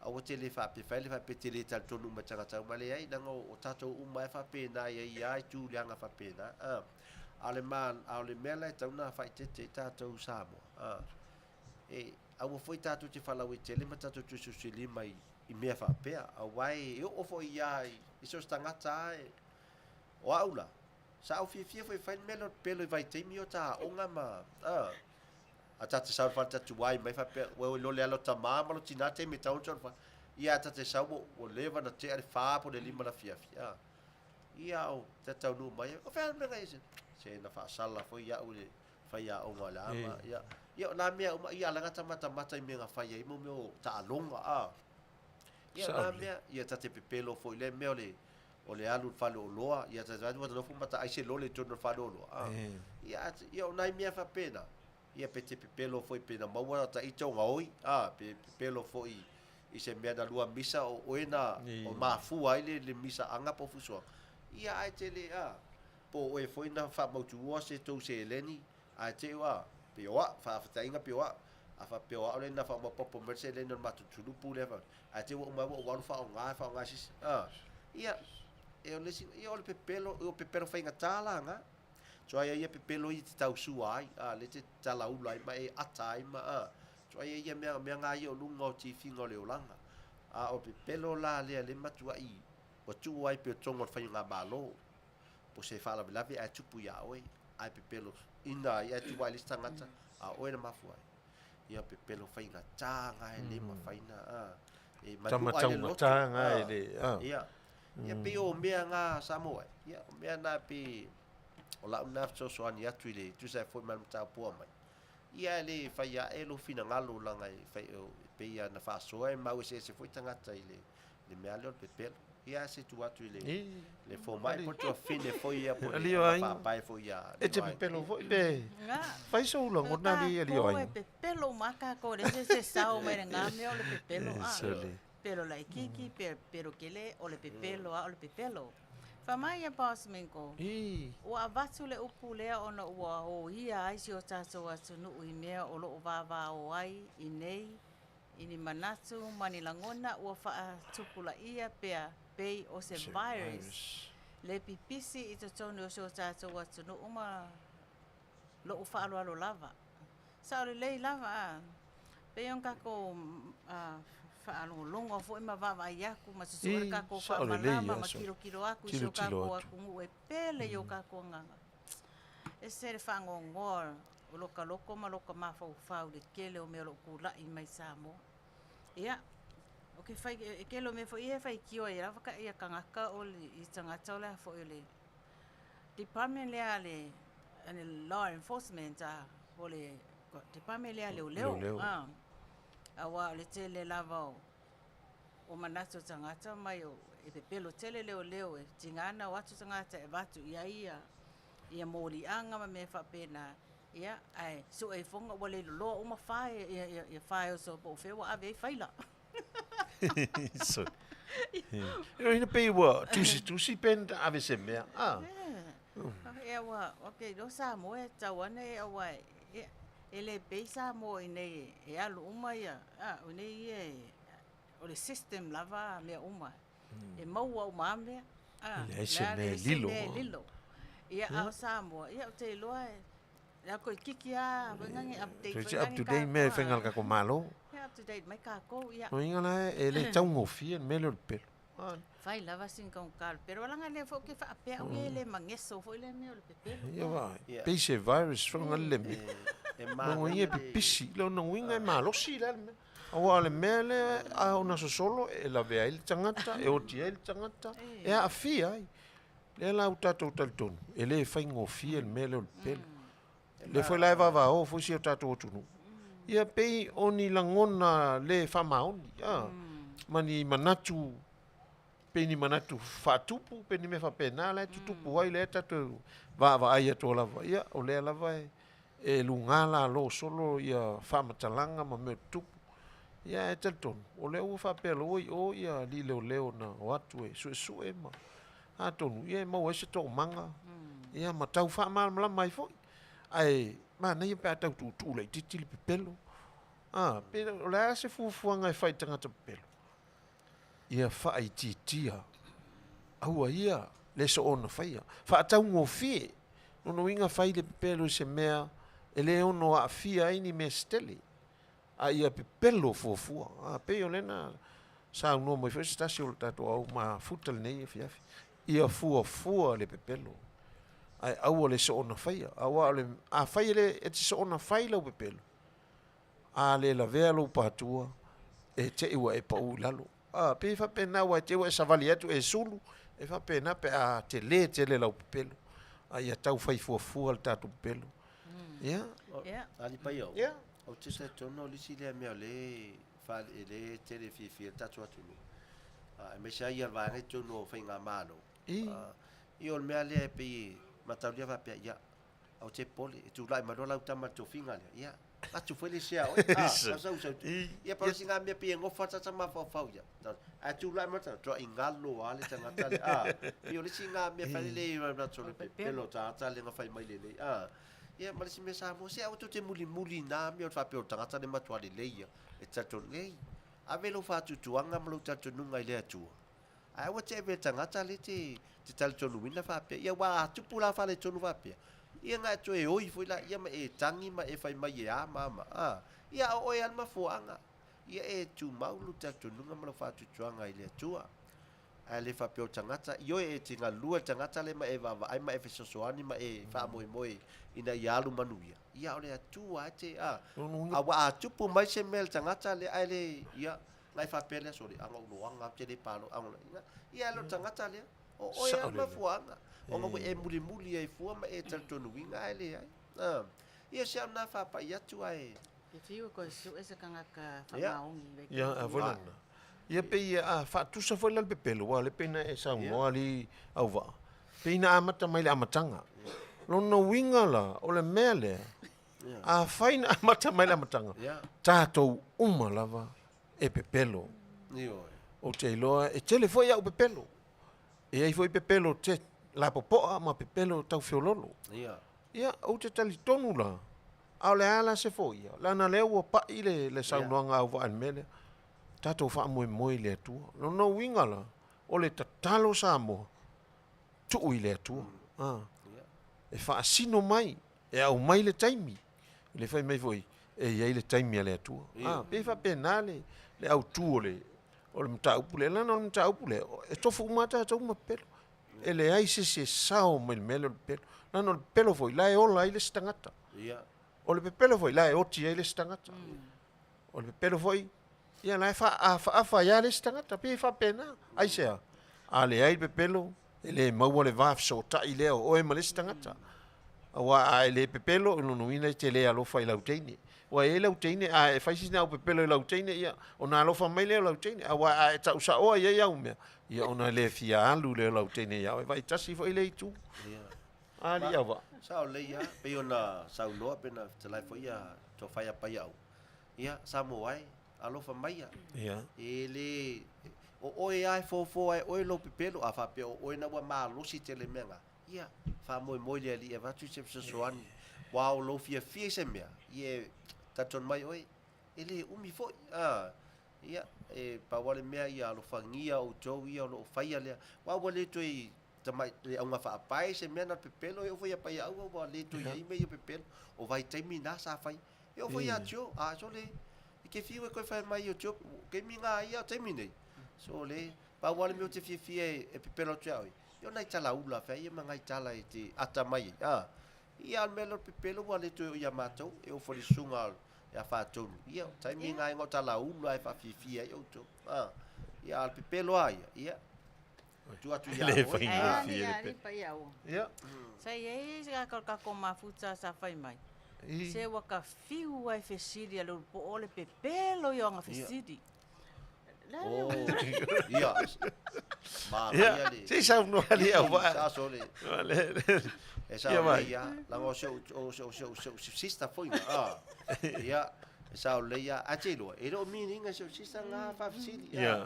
aua te le faapea fai le faapea te le talitonu uma i tagata uma leai leaga o tatou uma e faapena e i ai lava itu leaga faapena. A o le ma a o le mea la e tatau ona faaeteete ai tatou Samoa, a e aua foi tatou te faalauaitele ma tatou tusitusilima i i mea faapea aua e oo foi lava i so o se tagata lava e O au la, sa ou fiafia foi e fai le mea lea o le pelo i vaitaimi o ta aoga ma, a, a ta te sau i le fale ta tuai mai faapea, ua iloa le ala o tama ma lo tina taimi e tatau ona sau i le fale. Ia a ta te sau ua, ua leva ona tea le fa po o le lima o le afiafi, a. Ia o ta taunuu mai, o fea le mea na i ai? Se na faasala foi au i le faiaoga o le a ma, ia, ia o na mea uma, ia leaga ta matamata i mea na fai ai mo mea o taaloga, a. Ia o na mea, ia ta te pepelo foi i lea mea o le, o le alu i le fale oloa, ia ta te ua nofo ma ta ai se lole i totonu o le fale oloa. Ah. Ia, ia o nai mea faapena, ia pe te pepelo foi pe na maua ta ita o gaoi, ah, pe pepelo foi i se mea na lua misa o oe na o mafua ai le, le misa anga po fusoaga. Ia ae te le, ah, po o oe foi na faamautuua se tou seleni, ae te ua, pe o au, faafetaiga pe o au, a faapea o au lea na faamaopoopo mai le seleni o le matou tulupu lea, ae te i ua uma ai ua ou alu faaaoga, faaaoga e se isi, a. Ia, e o le isi, ia o le pepelo, o pepelo faigata la na. Tuai ai ia pepelo ia e te tausua ai, a, lea e te talaula ai ma e ata ai ma, a. Tuai ai ia mea, mea na ia o luga o tifiga o le olaga. A o pepelo la lea le matuai ua tuu ai pei o totonu o le faigamalo, po o se faalavelave ae tupu ia oe, ae pepelo ina ai ae tuu ai le isi tagata, a o oe na mafua ai. Ia pepelo faigata na e le mafai na, a, e manua ai le loto. Tama taugata na e le, a. Ia, ia pei o mea na Samoa, ia o mea na pei o lau na fesoasoani atu i le tusa ai foi ma le mataupu ua aumai. Ia e le fai ae lou finagalo leaga e fai, e pei lava na faasoa e mau eseese foi tagata i le le mea lea o le pepelo. Ia se tu atu i le le fomai po o le tuafafine foi ia po o le faapae foi ia. E te pepelo foi pe fai sou lagona alii alii o aiga. E pepelo uma lava tatou e leai se sao mai lena mea o le pepelo a. Pepelo laitiiti, pepelo tele, o le pepelo lava o le pepelo. Fai mai ia Boss Mingo, ua avatu le upu lea ona ua oia ai si o tatou atunuu i mea o lo o vavao ai i nei i ni manatu ma ni lagona ua faatupulaia pea pei o se virus le pipisi i totonu o si o tatou atunuu ma lo'u faaaloalo lava. Sao lelei lava a pei ona tatou faalogologo foi ma vaavaai atu ma susu'u le tatou faamalama ma tilotilo atu i si o tatou atunuu e pele i o tatou agaga. E ese le faanoanoa o lota loto ma lota mafaufau i le tele o mea o lo o tulai mai i Samoa. Ia, ou te fai, e tele o mea foi ia e faitio ai lava ia tagata o le, i tagata o le a foi o le department lea a le, a le law enforcement a, po o le department lea a leoleo. A, aua o le tele lava o, o manatu o tagata mai o, e pepelo tele leoleo e tiga na o atu tagata e avatu i ai ia, ia moliaga ma mea faapena, ia, ae sue ifoga ua le loloa uma fae, ia, ia, ia files o po o fea ua ave ai faila. So, e ina pei ua tusi tusi pe na ave se mea. Ah. Ia ua, okay, no Samoa e tau ana e aua e, e le pei Samoa i nei e alu uma ia, ah, o nei ia e, o le system lava a mea uma. E maua uma a mea. Ah, E leai se mea e lilo. Mea e lilo. Ia, a o Samoa, ia, ou te iloa e, e koe kiki a, foi ngange update. Toe up to date mea e whainga le kako malo. Ia, up to date mai kākou, ia. No inga la e le taugofie le mea lea o le pelo. Fai lava sin kaugata o le pelo. Leaga lea foi ou te faapea au ia e le mageso foi lea mea o le pepelo. Ia vaai. Pei se virus foi nga le mea. Lona uiga e pipisi. Lona uiga e malosi la le mea. Aua o le mea lea a ona sosolo e lavea ai le tagata, e oti ai le tagata, e aafia ai. Lea la ua tatou talitonu, e le faigofie le mea lea o le pepelo. Lea foi la e vavao foi si o tatou atunuu. Ia pei o ni lagona le faamaoni, a, ma ni manatu, pei ni manatu faatupu, pei ni mea faapena la e tutupu ai, lea tatou vaavaai atu lava, ia o lea lava e, e luga lalo solo ia faamatalaga ma mea o tutupu. Ia ae talitonu, o lea ua faapea loa i o ia alii leoleo na o atu e suesue ma atonu ia e maua ai se toomaga. Ia ma tau faamalamalama ai foi. Ae manaia pe a tau tuutuu laitiiti le pepelo. A, pe o le a se fuafuaga e fai i tagata pepelo? Ia faaitiitia, aua ia le soona faia. Faataugofie, lona uiga fai le pepelo i se mea e le ono aafia ai ni mea se tele, a ia pepelo fuafua. A, pei o lena saunoa mai foi se tasi o le tatou au mafuta lenei afiafi, ia fuafua le pepelo, ae aua le soona faia. Aua o le, afai e le, e te soona fai lau pepelo, A le lavea lou patua, e te i ua e pau i lalo. A, pei e faapena aua e te i ua e savali atu e sulu, e faapena pe a tele tele lau pepelo. A ia tau fai fuafua le tatou pepelo. Ia. Ia. Ali pai au. Ia. Ou te talitonu o le isi lea mea o lea e le tele fiafia ai le tatou atunuu, aemaise lava ia le vaega i totonu o faigamalo. Ia o le mea lea e pei e mataulia faapea, ia, Ou te popole, e tulai mai loa lau tama i le tofiga lea, ia, atu foi le isi a oe, a, sau sau sau. Ia, pau le sina mea pei e gofa tata mafaufau ia. Ae tulai mai le tagata, tuai galo lava le tagata lea, a. Pei o le isi na mea fai le manatu o le pepelo o tagata lea na fai mai lenei, a. Ia, ma le isi mea Samoa, se aua tou te mulimuli i na mea o le faapea o le tagata lea e matua lelei ia, e te talitonu, leai, ave lou faatuatuaga ma lou talitonuga i le Atua. Ae aua te ave i le tagata lea e te talitonuina faapea, ia aua a tupu la faaletonu faapea, ia na e toe oi foi laia ma e tagi ma e fai mai e a ma a ma a. Ia a o oe lava le mafuaaga, ia e tumau lou talitonuga ma lou faatuatuaga i le Atua. Ae le faapea o le tagata, ioe e te galue i le tagata lea ma e vaavaai ma e fesoasoani ma e faamoemoe ina ia alu manuia, ia a o le Atua lava e te, a. Aua a tupu mai se mea i le tagata lea ae le, ia, Nai faapea lea sole, ana ou loaga ou te le palo, ana ina, ia le tagata lea, o oe lava le mafuaaga, ona ua e mulimuli ai fua ma e talitonuina ae leai. Ia se au na faapai atu ae. E fiu e koe sue se tagata faamaoni. Ia, a foi lena. Ia pei a faatusa foi la le pepelo, aua o lea pei na e saunoa alii Auvaa, pei na amata mai le amataga. Lona uiga la, o le mea lea, Afai na amata mai le amataga, tatou uma lava e pepelo. Ou te iloa e tele foi au pepelo. E i ai foi pepelo te lapopoa ma pepelo tau feololo. Ia, ou te talitonu la, a o le a la se foia, leaga lea ua pai le, le saunoaga a Auvaa i le mea lea, tatou faamoemoe i le Atua. Lona uiga la, o le tatalo Samoa, tuu i le Atua. E faasino mai E aumai le taimi, le fai mai foi, e i ai le taimi a le Atua. A, pei e faapena le, le autu o le, o le mataupu lea. Leaga o le mataupu lea, e tofu uma lava tatou ma pepelo. E leai se isi e sao mai le mea lea o le pepelo. Leaga o le pepelo foi, la e ola ai le isi tagata. O le pepelo foi, la e oti ai le isi tagata. O le pepelo foi, ia la e faaafaafa ai lava le isi tagata. Pei e faapena. Aisea? A leai le pepelo, e le maua le va fesootai lea o oe ma le isi tagata. Aua a e le pepelo, o lona uiga e te le alofa i lau teine. Aua e i ai lau teine, a e fai sina au pepelo i lau teine, ia, ona alofa mai lea o lau teine. Aua a e tau saoa i ai au mea, ia ona le fia alu lea o lau teine ia oe. Vaitasi foi lea itu. Alii Auvaa. Sao lelei lava, pei ona saunoa, pei ona fetalai foi ia Tofaia Paia'u. Ia, Samoa e, alofa maia. Ia. E le, o oe lava e fofo ai oe lou pepelo, a faapea o oe na ua malosi tele mea na, ia, faamoemoe i le Alii e avatu i se fesoasoani, aua o lou fiafia i se mea, ia e talitonu mai oe, e le umi foi, a, ia, e pau lava le mea ia alofagia outou ia o lo o faia lea, aua ua le toe tamai le auga faapae se mea na o le pepelo e oo foi ia Paiaua ua le toe i ai mea ia o pepelo, o vaitaimi na sa fai. E oo foi ia Joe, a sole, e te fiu e toe fai mai o Joe, taimi na ia, o taimi nei. Sole, pau lava le mea ou te fiafia e pepelo atu ia oe, ia o nai tala ula fea ia ma nai tala e te ata mai ai, a. Ia a o le mea lea o le pepelo ua le toe oo ia matou, e oo foi i le susuga ia Faatonu, ia o taimi na e na o tala ula e faafiafia ai outou, a. Ia a o le pepelo lava ia, ia, tuu atu ia Le oe. faigofie le pepelo. Ia. Sa i ai se tagata o le tatou mafuta sa fai mai, Se ua ka fiu ai fesili a le ulupo o le pepelo ia o ana fesili. Oh, ia. Manaia le. Se i saunoa le au vaa. Sa sole. E sao lelei lava. Leaga o si ou, o si ou sister foi na. Ah. Ia, e sao lelei lava. Ae te iloa, e le o meaning e si ou sister na faafesili. Ia.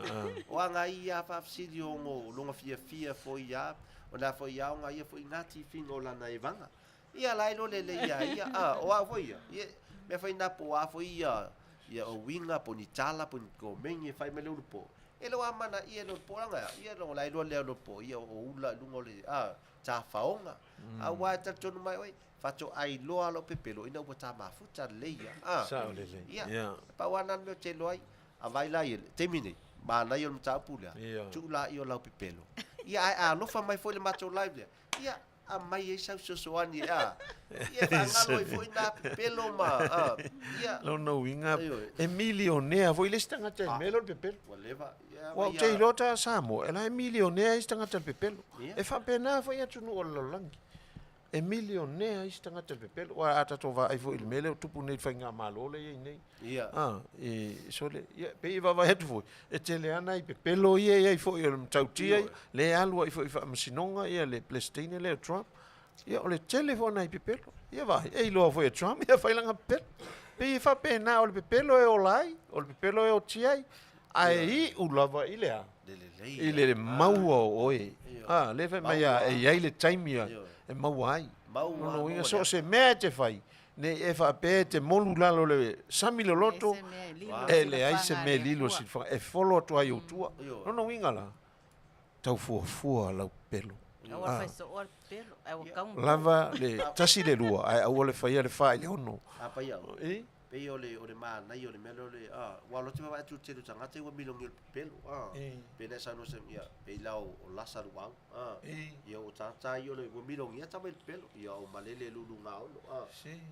O aga ia faafesili o lona fiafia foi lava. O na foi aoga ia foi ngā tifiga o lana evaga. Ia la e iloa lelei ia ia, a, o au foi ia, ia, mea fai na po a foi ia, ia o uiga po o ni tala po o ni komeni e fai mai le ulu po. E le o amanaia e le ulu po laga ia, ia o la e iloa lea o le ulu po, ia o ula i luga o le, a, tafaoga. Aua e talitonu mai oe, faatoa iloa lava lou pepelo ina ua ta mafuta lelei ia, a. Sao lelei, Ia, ia. pau lava lena o le mea ou te iloa ai. A vaai la i le taimi nei, manaia o le mataupu lea, Ia. tuu laia o lau pepelo. Ia, ae a alofa mai foi i le matou live lea, ia, aumai ai sau fesoasoani, a, ia, e faagalo ai foi na pepelo ma, a, ia. Lona uiga, Ioe. e milionea foi le isi tagata i le mea lea o le pepelo. Ua leva, ia, Ua ou te iloa ta Samoa, e la e milionea isi tagata i le pepelo. Ia. E faapena foi atunuu o le lalolagi. E milionea isi tagata i le pepelo. Aua a tatou vaai foi i le mea lea ua tupu nei i le faigamalo lea e i ai nei. Ia. A, e, sole, ia, pei e vaavaai atu foi, e tele lava nai pepelo ia e i ai foi o le matautia ia, lea e alu ai foi i faamasinoga ia le Peresetene lea o Trump. Ia, o le tele foi o nai pepelo. Ia vaai, e iloa foi e Trump, ia fai lana pepelo. Pei e faapena, o le pepelo e ola ai, o le pepelo e oti ai, ae iu lava i le a? Le lelei. I le maua o oe. A, lea fai mai a, e i ai le taimi a, e maua ai. Maua, Lona uiga, maua so o lea. se mea e te fai, ne i e faapea e te molu i lalo o le sami loloto, E se mea e lilo e leai se silafaga mea a e le lilo Atua. silafaga, e folo atu ai i ou tua. Ioe. Lona uiga la, tau fuafua lau pepelo. Aua le faisooa le pepelo, ae ua tau Lava le tasi le lua, ae aua le faia le fa i le ono. A pai au. E? Pei o le o le manaia o le mea lea o le a ua alu atu vaavaai atu i le tele o tagata ua milogi o le pepelo a pe na e saunoa se ia pei la o o lasa luau a ia o tagata ia o le ua milogi tama i le pepelo ia o malele lulugaono a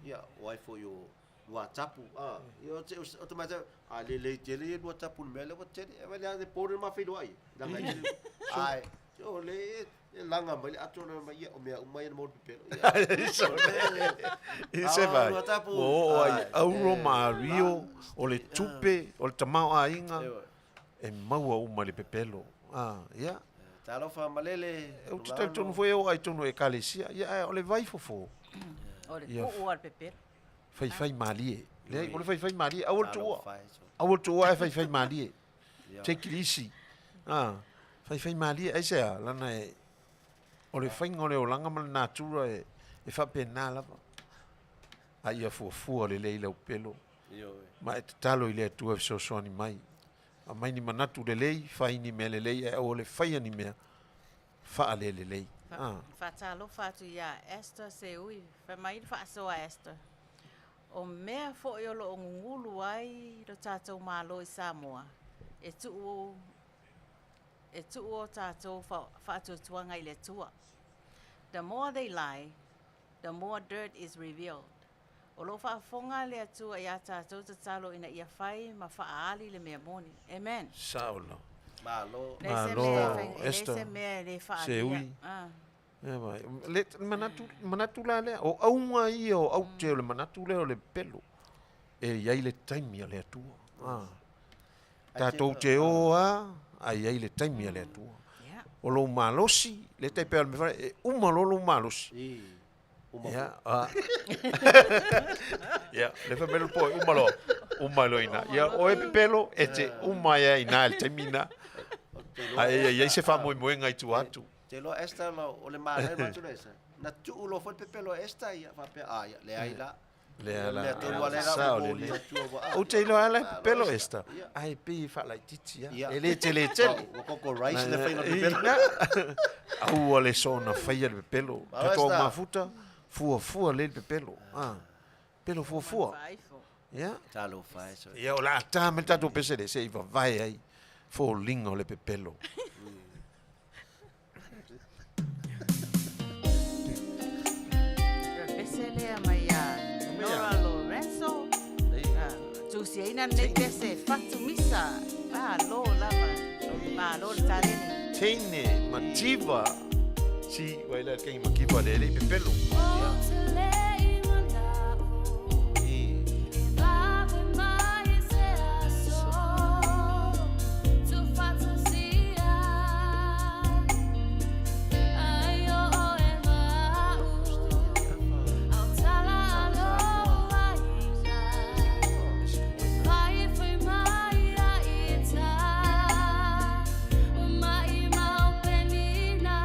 ia o ai foi o Luatapu a ia o te o te matau a lelei tele ia Luatapu i le mea lea ua tele e vaai le po le ma feiloai leaga e ai o le e laga mai le ato na mai ia o mea uma ia na maua i le pepelo ia I se vai. Luatapu. Ua oo ai Ai, auro e, ma ario, o le tupe, o le tamaoaiga, Ioe. e maua uma i le pepelo. A, ia. Talofa malele. Ou te talitonu foi e oo ai tonu ekalesia, ia ae o le vaifofo. O le Ia. tuu a le pepelo. Faifai malie. Leai, o le faifai malie, aua le tuua. Talofa e so. Aua le tuua ae faifai malie. Ia. Take it easy. A, faifai malie, aisea, lana e, o le faiga o le olaga ma le natura e, e faapena lava. A ia fuafua lelei lau pelo. Ioe. Ma e tatalo i le Atua e fesoasoani mai. Aumai ni manatu lelei, fai ni mea lelei, ae aua le faia ni mea faalelelei. Ah. Faatalofa atu iā Esther Seui, fai mai le faasoa a Esther. O mea foi o loo gugulu ai lo tatou Malo i Samoa, e tuu e tuu o tatou faatuatuaga i le Atua. The more they lie, the more dirt is revealed. O loo faafofoga le Atua iā tatou tatalo ina ia fai ma faaali le mea moni. Amen. Sao la. Malo. Leai se Malo, mea e fai- e leai Esther. se mea e lē faalia. Seui. Ah. Ia vai. Le manatu, manatu la lea, o auga ia o aute o le manatu lea o le pelo. E i ai le taimi a le Atua. Ah. Tatou te o a, a i ai le taimi a le Atua. Ia. O lou malosi, le tai pea o le mea e uma loa lou malosi. I. Uma. Ia, a. Ia, le fai mai le po, uma loa. Uma loa ina. Ia, o e pepelo, e te uma ia ina i le taimi ina. A e i ai se faamoemoega i tua atu. Te iloa Esther la o le manaia ma atu le Esther. Na tuu loa foi le pepelo a Esther ia faapea a ia leai la. Lea la. Mea tonu a le la Sao ua boli lelei. atua ua a. Ou te iloa ala e Malo pepelo Esther. Esther. Ia. Ae pei e faalaitiiti a. Ia. E le tele tele. Ua koko rice le faiga o le pepelo. Ina. Aua le soona faia le pepelo. Malo Tatou Esther. mafuta, fuafua lelei le pepelo. Ah. Pepelo fuafua. Faaifo. Ia. Talofa e so. Ia o le a tā mai le tatou pese le se i vavae ai foliga o le pepelo. Le pese lea mai iā Nora Lorenzo. Ah, tusiaina lenei pese fatumisa. Malo lava. Malo le taleni. Teine mativa. Si uaila le kagi makiva le elei pepelo. I. Mai mau penina.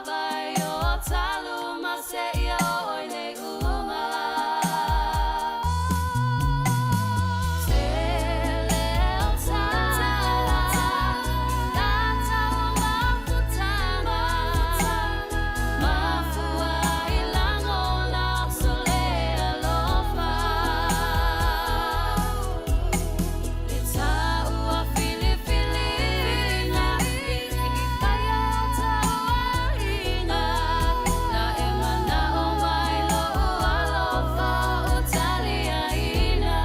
vai o talu ma se ia o oi nei uma. Tele o tala, nā tau mafutanga, mafua i langona o so le alofa. Le taua filifiliga i paia o tauaiga, na e manao mai lo'u alofa o taliaina.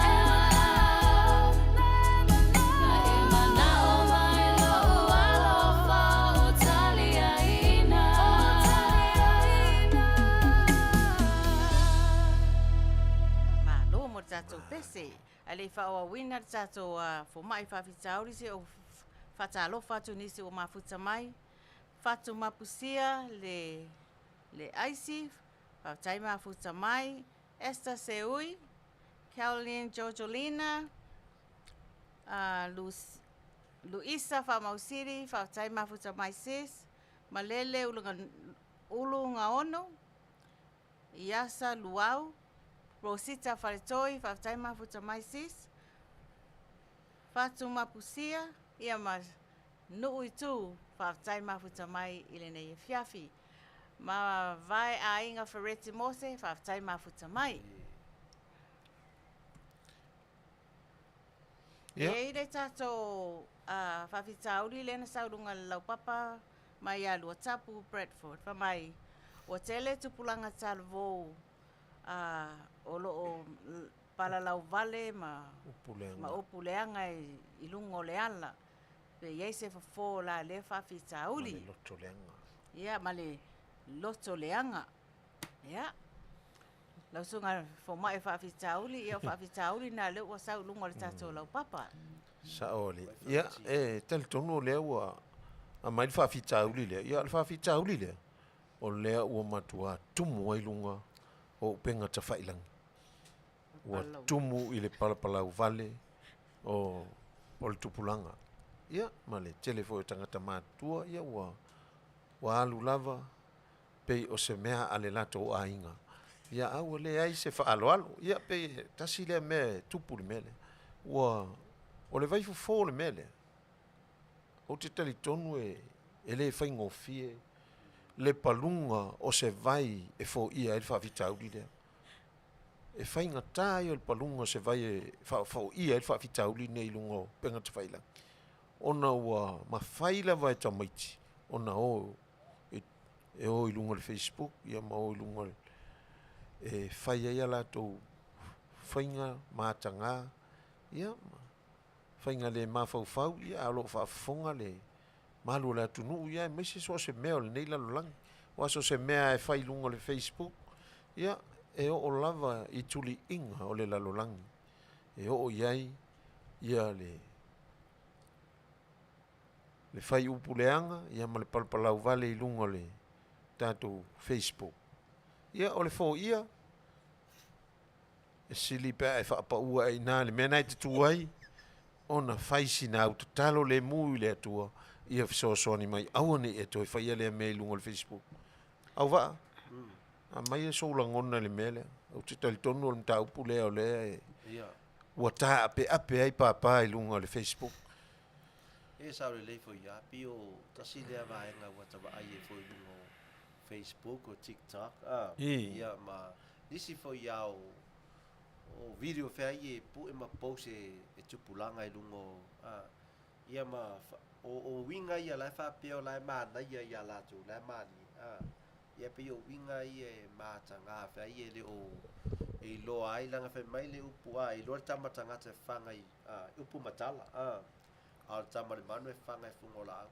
Na e manao mai lo'u alofa o taliaina. Malo mo le tatou pese. Ae le i faaauauina le tatou foma'i faafitauli se o faatalofa atu i nisi ua mafuta mai. Fatu Mapusia le le aisi, faafetai mafuta mai. Esther Seui, Caroline Georgiolina, Luisa Faamausili, faafetai mafuta mai sis. Malele Ulugaono, Iasa Luau, Rosita Faletoi, faafetai mafuta mai sis. Fatu Mapusia, ia ma Nuu i Tu, faafetai mafuta mai i lenei afiafi. Ma Vae Aiga Fereti Mose, faafetai mafuta mai. E i ai le tatou faafitauli lea na sau i luga o le laupapa mai ia Luatapu Bradford, fai mai, ua tele tupulaga talavou o lo o palalauvale ma upu leaga i luga o le ala, pe i ai se fofo o la lea faafitauli. Ma le loto leaga. Ia, ma le loto leaga. Ia, lau susuga fomai faafitauli, ia o faafitauli na lea ua sau i luga o le tatou laupapa. Sao alii. Ia, e talitonu o lea ua aumai le faafitauli lea, ia o le faafitauli lea, o lea ua matua tumu ai luga o upega tafailagi. Ua tumu i le palapalauvale o le tupulaga. Ia, ma le tele foi o tagata matutua, ia ua ua alu lava pei o se mea a le latou aiga. Ia, a ua leai se faaaloalo. Ia, pei e tasi lea mea e tupu i le mea lea. Ua, o le vaifofo o le mea lea, ou te talitonu e le faigofie le paluga o se vai e foia ai le faafitauli lea. E faigata ia o le paluga o se vai e foia ai le faafitauli lenei i luga o upega tafailagi, ona ua mafai lava e tamaiti ona o e o i luga o le Facebook ia ma o i luga o le, e fai ai a latou faiga mataga, ia ma faiga le mafaufau, ia a o lo o faafofoga le malu o le atunuu, ia aemaise so o se mea o lenei lalolagi. Aua so o se mea lava e fai i luga o le Facebook, ia e oo lava i tuliiga o le lalolagi e oo i ai ia le le fai upu leaga ia ma le palapalauvale i luga o le tatou Facebook. Ia o le foia, e sili pe a e faapaua ai i ina i le mea lena e te tu ai, ona fai sina au tatalo lemu i le Atua ia fesoasoani mai, aua ne i e toe faia lea mea i luga o le Facebook. Auvaa, aumaia sou lagona i le mea lea. Ou te talitonu o le mataupu lea o lea e, ua taapeape ai papa i luga o le Facebook. E sao lelei foi ia, pei o tasi lea vaega ua ta vaai ai foi i luga o Facebook o TikTok, a, ia ma nisi foi ia o, o video fea ai e pue ma post e, e tupulaga i luga o, a, ia ma o, o uiga ia la e faapea o la e manaia ia latou, la e malie, a, ia pei o uiga ia e mataga fea ai e le o e iloa ai leaga fai mai le upu, a, e iloa le tama tagata e faga i, a, upu ma tala, a, a o le tama o le manu e faga i fuga o laau.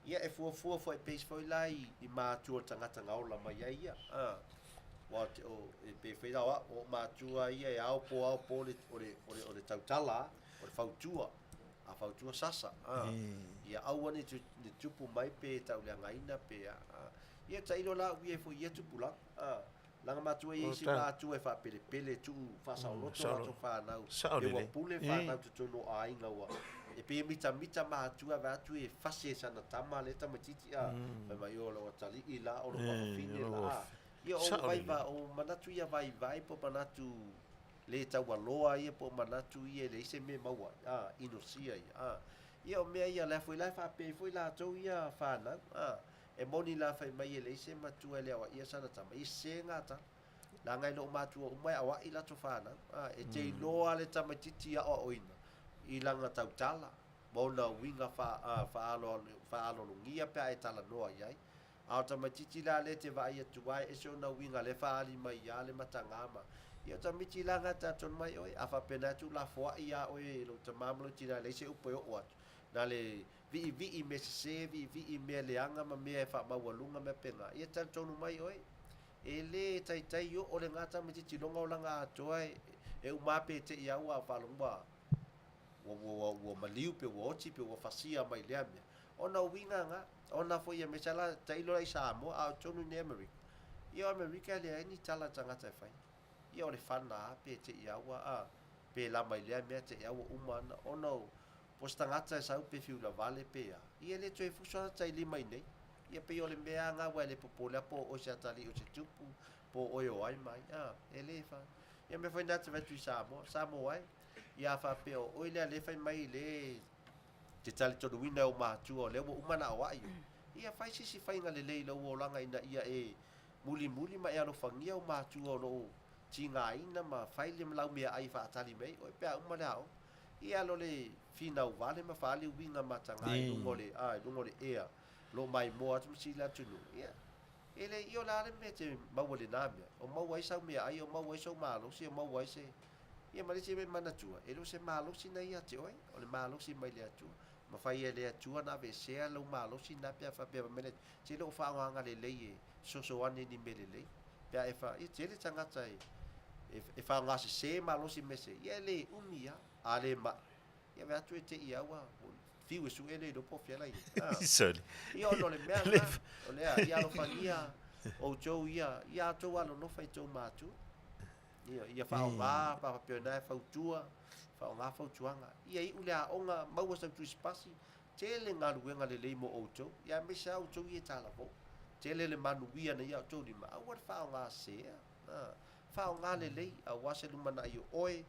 Ia e fuafua foi pei foi la i, i matua o le tagata na ola mai ai ia. A, aua o, o, e pei foi la o au, o ou matua ia e ao po ao po le, o le, o le, o le tautala, o le fautua. A fautua sasa. A, ia aua ne i ne tupu mai pe tauleagaina pe a. A, ia tailo la au ia foi ia tupulaga. A, leaga matua ia isi matua e faapelepele tuu faasaoloto latou fanau. Sao Pe ua lelei. pule fanau totonu o aiga ua. E pei e mitamita matua vaai atu e fasi e sana tama lea tamaitiiti a, fai mai o lou atalii la o lou afafine la a. Ia o vaiva o manatu ia vaivai po o manatu le taualoa ia po o manatu ia e leai se mea e maua ai a, inosia ia a. Ia o mea ia lea foi la e faapea ai foi latou ia fanau a. E moni la fai mai e leai se matua e le aoaia sana tama, ia sese gā tala. Leaga e le o matua uma e aoai latou fanau. A, e te iloa le tamaitiiti aoaoina i lana tautala ma ona uiga faaaloalogia pe a e talanoa i ai. A o le tamaitiiti la lea e te vaai atu ai, e ese ona uiga lea e faaali mai ia le mataga ma. Ia o tamaiti la na e talitonu mai oe, a faapena e tuulafoai ia oe e lou tama ma lou tina e leai se upu e oo atu, na le viivii mea sese, viivii mea leaga ma mea e faamaualuga mea pena, ia talitonu mai oe, e le taitai oo lena tamaitiiti iloga olaga atoa e uma lava pe te i lava ua faalogo ua ua ua maliu pe ua oti pe ua fasia mai lea mea. Ona o uiga na, ona foi aemaise lava la tailo la i Samoa a o totonu i nei Amerika, ia o Amerika e leai ni tala a tagata e fai. Ia o le fana lava pe te i lava ua a, pe lama i lea mea te i lava ua uma ana ona o po o se tagata e sau pe fiula vale pe a, ia e le toe fusu lava ta ilima i nei. Ia pei o le mea lava na aua e le popole lava po o oe se atalii o se tupu, po o oe o ai ma ai, a, e le fa. Ia mea foi na te fai atu i Samoa, Samoa e, ia a faapea o oe lea lea e fai mai le te talitonuina e ou matua o lea ua uma ona aoai oe, ia fai se isi faiga lelei i lou olaga ina ia e mulimuli ma e alofagia ou matua o lo o tigaina ma fai le lau meaai e faatali mai ai oe pe a uma le aoga. Ia alo le finau vale ma faali uiga mataga i luga o le, a, i luga o le ea, lo maimoa atu ma sili atunuu. Ia, e le i o le a le mea e te maua i lena mea, o maua ai sau meaai, o maua ai sou malosi, o maua ai se. Ia ma le isi mea e manatua, e le o se malosi na ia te oe, o le malosi mai le Atua. Mafai e le Atua ona aveesea lou malosi na pe a faapea mai le Atua, e te le o faaaogaina lelei e fesoasoani i ni mea lelei. Pe a e fa, ia tele tagata e, e, e faaaogasese malosi mea se, ia e le umi lava, a le mai, ia vae atu e te i au a, fiu e sue le iloa po o fea la i ai. Ah. Sorry. Ia ona o le mea lena, o lea, ia alofagia outou ia, ia outou alolofa i tou matua. Ia, ia faaaoga, pa faapea na e fautua, faaaoga fautuaga. Ia iu le aoga, maua sau tusi pasi, tele galuega lelei mo outou, ia aemaise lava outou ia e talavou. Tele le manuia na ia outou lima, aua le faaaoga sesea. Ah, faaaoga lelei, aua se lumanai o oe,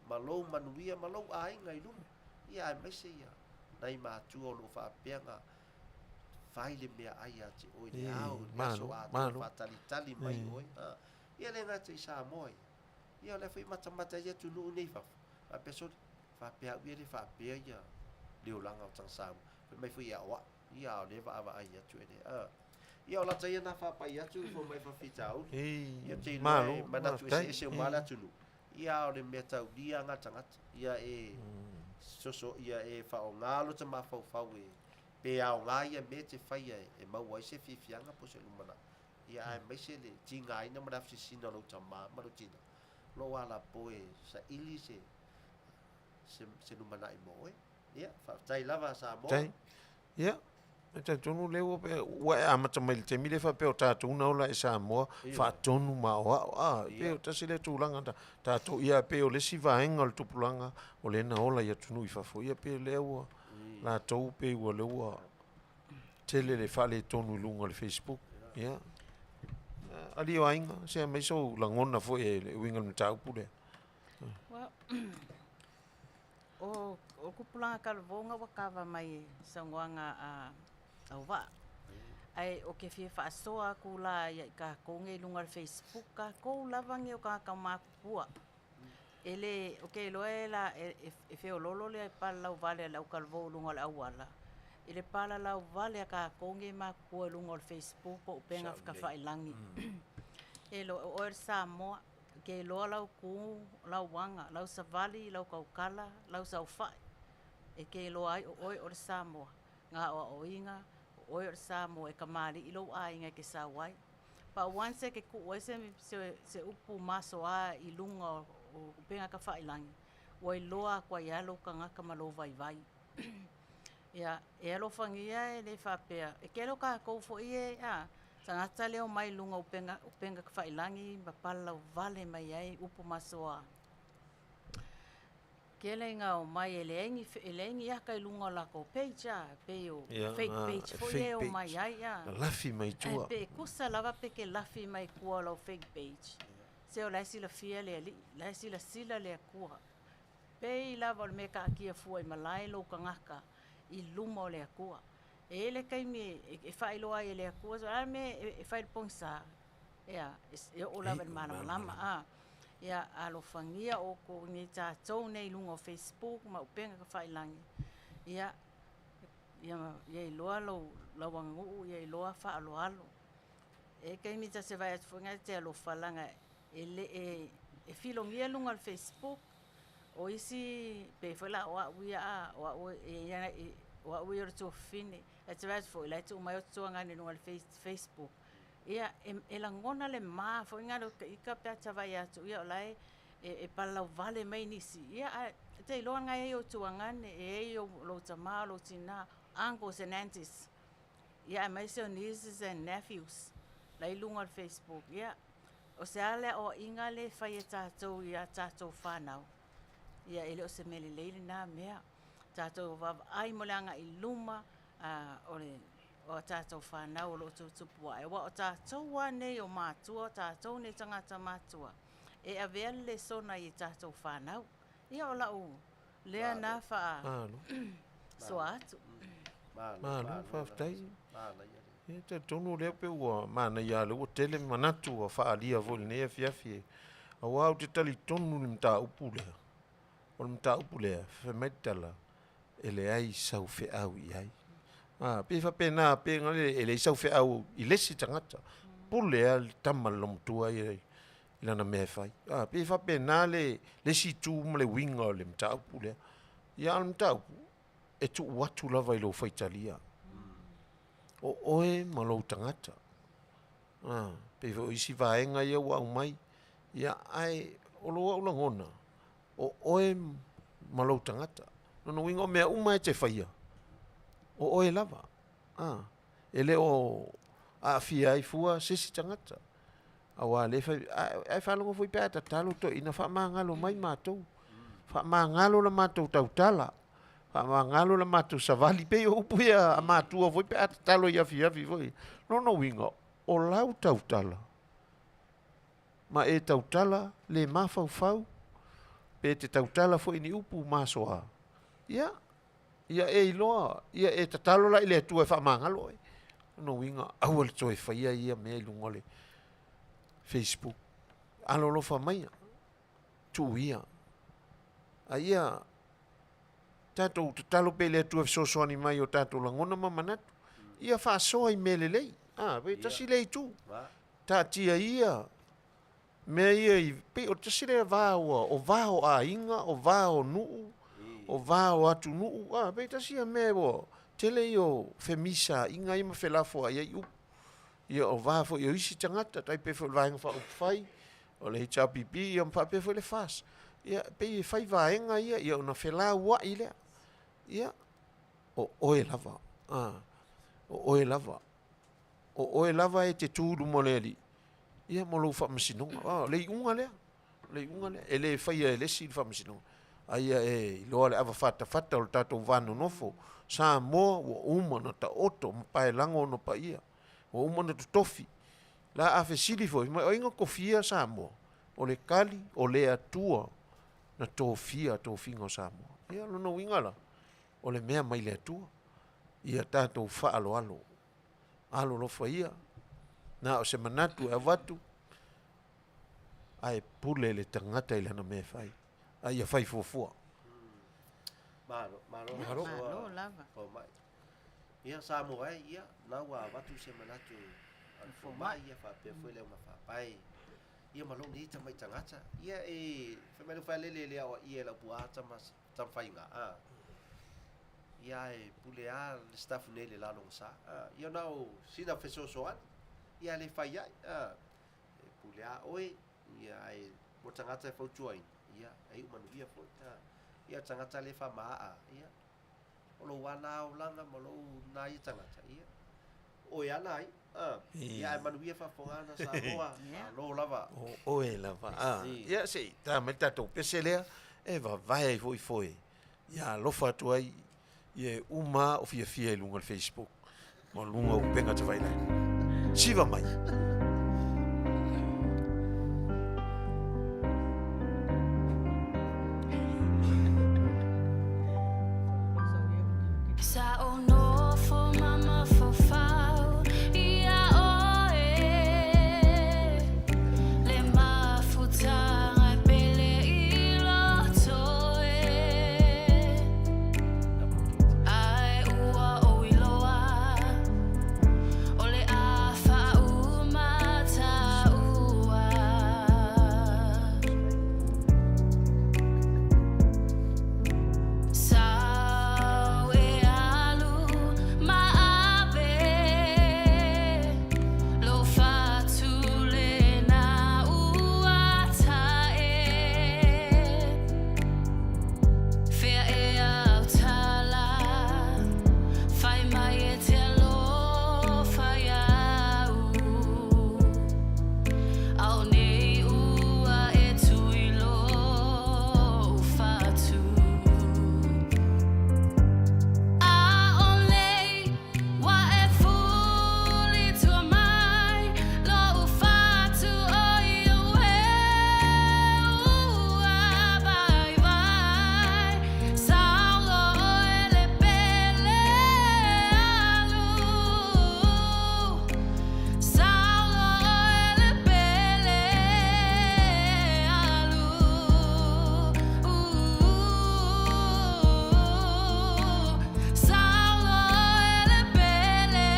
ma lou manuia ma lou aiga i luma. Ia aemaise ia nai matua o lo o faapea na fai le meaai ia te oe i le ao, i le aso atoa, faatalitali mai oe. Ah, ia le gata i Samoa ia. Ia o lea foi e matamata ai atunuu nei i fafo, faapea sole, faapea au ia le faapea ia le olaga o tagata Samoa. Fai mai foi e aoai, ia a o lea e vaavaai atu e le, ah. Ia o lata ia na faapai atu fo mai faafitauli. Ia ou te iloa e manatu eseese uma lava le atunuu. Ia a o le mea taulia ga tagata. Ia e soso, ia e faaaoga lota mafaufau e pe aoga ia mea e te faia e maua ai se fiafiaga po o se lumanai. Ia aemaise le tigaina ma le afesesina o lou tama ma lou tina, lou alapo e saili se se se lumanai mo oe. Ia, faafetai lava Samoa. Faafetai. Ia, e talitonu lea ua pea, ua e amata mai i le taimi lea faapea o tatou na ola e Samoa, faatonu ma aoao. A, e pei o tasi lea tulaga ta, tatou, ia pei o le isi vaega o le tupulaga o lea na ola i atunuu i fafo, ia pei o lea ua latou pei ua lea ua tele le faaletonu i luga o le Facebook. Ia. Alii o aiga, se aumai sou lagona foi e uiga i le mataupu lea. Well, o, o tupulaga talavou ua kava mai e saunoaga a Auvaa. Ae o ke fia faasoa atu la ia i tatou nei i luga o le Facebook, tatou lava nei o tagata matutua. E le, ou te iloa e la, e, e feoloolo le palalau vale a le au talavou i luga o le auala, i le palalau vale a tatou nei matutua i luga o le Facebook po o upega tafailagiLi. E iloa, o oe o le Samoa, e te iloa lau tu, lau aga, lau savali, lau tautala, lau saofai, e te iloa ai o oe o le Samoa. Na aoaoina, o oe o le Samoa e kamali'i lou aiga e te sau ai. But once e te tuu ai se, se, se upu masoa i luga o, o upega tafailagiLi, ua iloa atu ai lava lou tagata ma lou vaivai. Ia, e alofagia e le faapea, e tele o tatou foi e, a, tagata lea e omai i luga o upega, upega tafailagi ma palalauvale mai ai upu masoa. Tele ina omai e leai ni e leai ni aka i luga o latou page a, pei o fake page foi ia e omai ai a. Lafi mai tua. Ae pe tusa lava pe te lafi mai tua o lau fake page, se o la e silafia le Alii, la e silasila le Atua. Pei lava o le mea e taatia fua i malae lou tagata i luma o le Atua. E i ai le taimi e faailoa ai e le Atua, o le a le mea e fai i le pogisa? Ea, e oo lava i le malamalama a. Ia alofagia outou nei tatou nei i luga o Facebook ma upega tafailagi, ia, ia, ia iloa lou, lau aganuu, ia iloa faaaloalo. E i ai taimi ta te vaai atu foi lea e te alofa leaga e le, e, e filogia luga o le Facebook, o isi, pei foi la o au ia a, o au e, e, o au ia o le tuafafine, ae te vaai atu foi la e tuu mai ou te tuagane i luga o le Facebook. Ia, e, e lagona le ma foi lena o ita pe a ta vaai atu, ia o la e, e, e palalauvale mai nisi, ia ae e te iloa lena e i ai ou tuagane, e i ai ou, lou tamā, lou tinā, uncles and aunties, ia aemaise o nieces and nephews la i luga o le Facebook. Ia, o se a le aoaiga lea e fai e tatou i a tatou fanau? Ia, e le o se mea lelei lena mea. Tatou vaavaai mo le agai i luma, a, o le o a tatou fanau o lo o tutupu ae, aua o tatou lava nei o matua, o tatou nei tagata matutua, e avea le lesona i tatou fanau. Ia o lau lea na faasoa atu. Malo, faafetai. Ia, talitonu o lea pei ua manaia lava o lea ua tele manatu ua faaalia foi i lenei afiafi, aua ou te talitonu i le mataupu lea. O le mataupu lea, fai mai le tala, e leai sau feau i ai. A, pei e faapena, pei e leai sau feau i le isi tagata. Pule lava le tama i le loomatua ia i lana mea e fai. A, pei e faapena le, le isi itu ma le uiga o le mataupu lea. Ia, a o le mataupu, e tuu atu lava i lou faitalia. O oe ma lou tagata. A, pei foi o isi vaega ia ua aumai, ia, ae o lou au lagona, o oe ma lou tagata. Lona uiga o mea uma e te faia, o oe lava. A, e le o aafia ai fua se isi tagata. Aua le fai, ae faalogo foi pe a tatalo toeaiina, faamagalo mai matou. Faamagalo la matou tautala. Faamagalo la matou savali. Pei o upu ia a matua foi pe a tatalo i afiafi foi. Lona uiga, o lau tautala, ma e tautala le mafaufau, pe te tautala foi i ni upu masoa, ia, ia e iloa, ia e tatalo la i le Atua e faamagalo oe. Lona uiga, aua le toe faia ia mea i luga o le Facebook. Alolofa maia, tuu ia. A ia tatou tatalo pea i le Atua e fesoasoani mai i o tatou lagona ma manatu. Ia faasoa i mea lelei. A, pe tasi lea itu. Taatia ia mea ia i, pei o le tasi lea va ua, o va o aiga, o va o nuu, o va o atunuu, a, pei tasi ia mea ua tele ia o femisaaiga ia ma felafoai ai upu. Ia o va foi o isi tagata, tai pei foi o le Vaega Faaupufai, o le HRPP, ia ma faapea foi le FAST. Ia, pei e fai vaega ia, ia ona felauai lea. Ia, o oe lava, a, o oe lava. O oe lava e te tu i luma o le Alii, ia mo lou faamasinoga. A, o le iuga lea, o le iuga lea. E le faia e le isi le faamasinoga, a ia e iloa le avafatafata o le tatou va nonofo. Samoa ua uma ona taoto ma paelago ona paia, ua uma ona totofi. La a fesili foi, mai o ai na tofia Samoa? O le tali, o le Atua na tofia tofiga o Samoa. Ia, o lona uiga la, o le mea mai le Atua. Ia tatou faaaloalo. Alolofa ia, na o se manatu e avatu, ae pule le tagata i lana mea e fai, a ia fai fuafua. Malo, malo, malo, malo lava. Fomai. Ia, Samoa e, ia, na ua avatu se manatu a le fomai, ia faapea foi le augafaapae. Ia ma lou nei tamai tagata. Ia e, fai mai le failele le aoaia e lau puaa tama, tama faiga, a. Ia ae pule a le staff nei le lalo sa. Ia na o sina fesoasoani. Ia le fai ai. E pule a oe. Ia ae mo tagata e fautuaina. Ia e iu manuia foi. Ia tagata le whamaa. Ia o lou ana olaga ma lou na ia tagata. Ia oe ana ai. Ia ae manuia faafofoga Samoa. Malo lava. O oe lava. Ia se i ta mai le tatou pese lea. e vavae ai foi foe ia alofa atu ai ia e uma o fiafia i luga o le Facebook ma luga o upega tafailagi. Siva mai. Sa o nofo ma mafaufau ia oe Le mafutaga e pele i loto e Ae ua ou iloa o le a faauma taua. Sau e alu ma ave lou fatu lena ua tae. Fea ea au tala, fai mai e te alofa ia'u. Ao nei ua e tui lou fatu. A'ole ua e fuli tua mai lo'u fatu o ia ue ua vaivai. Saulo e le pele alu. Saulo e le pele alu. Saulo e le pele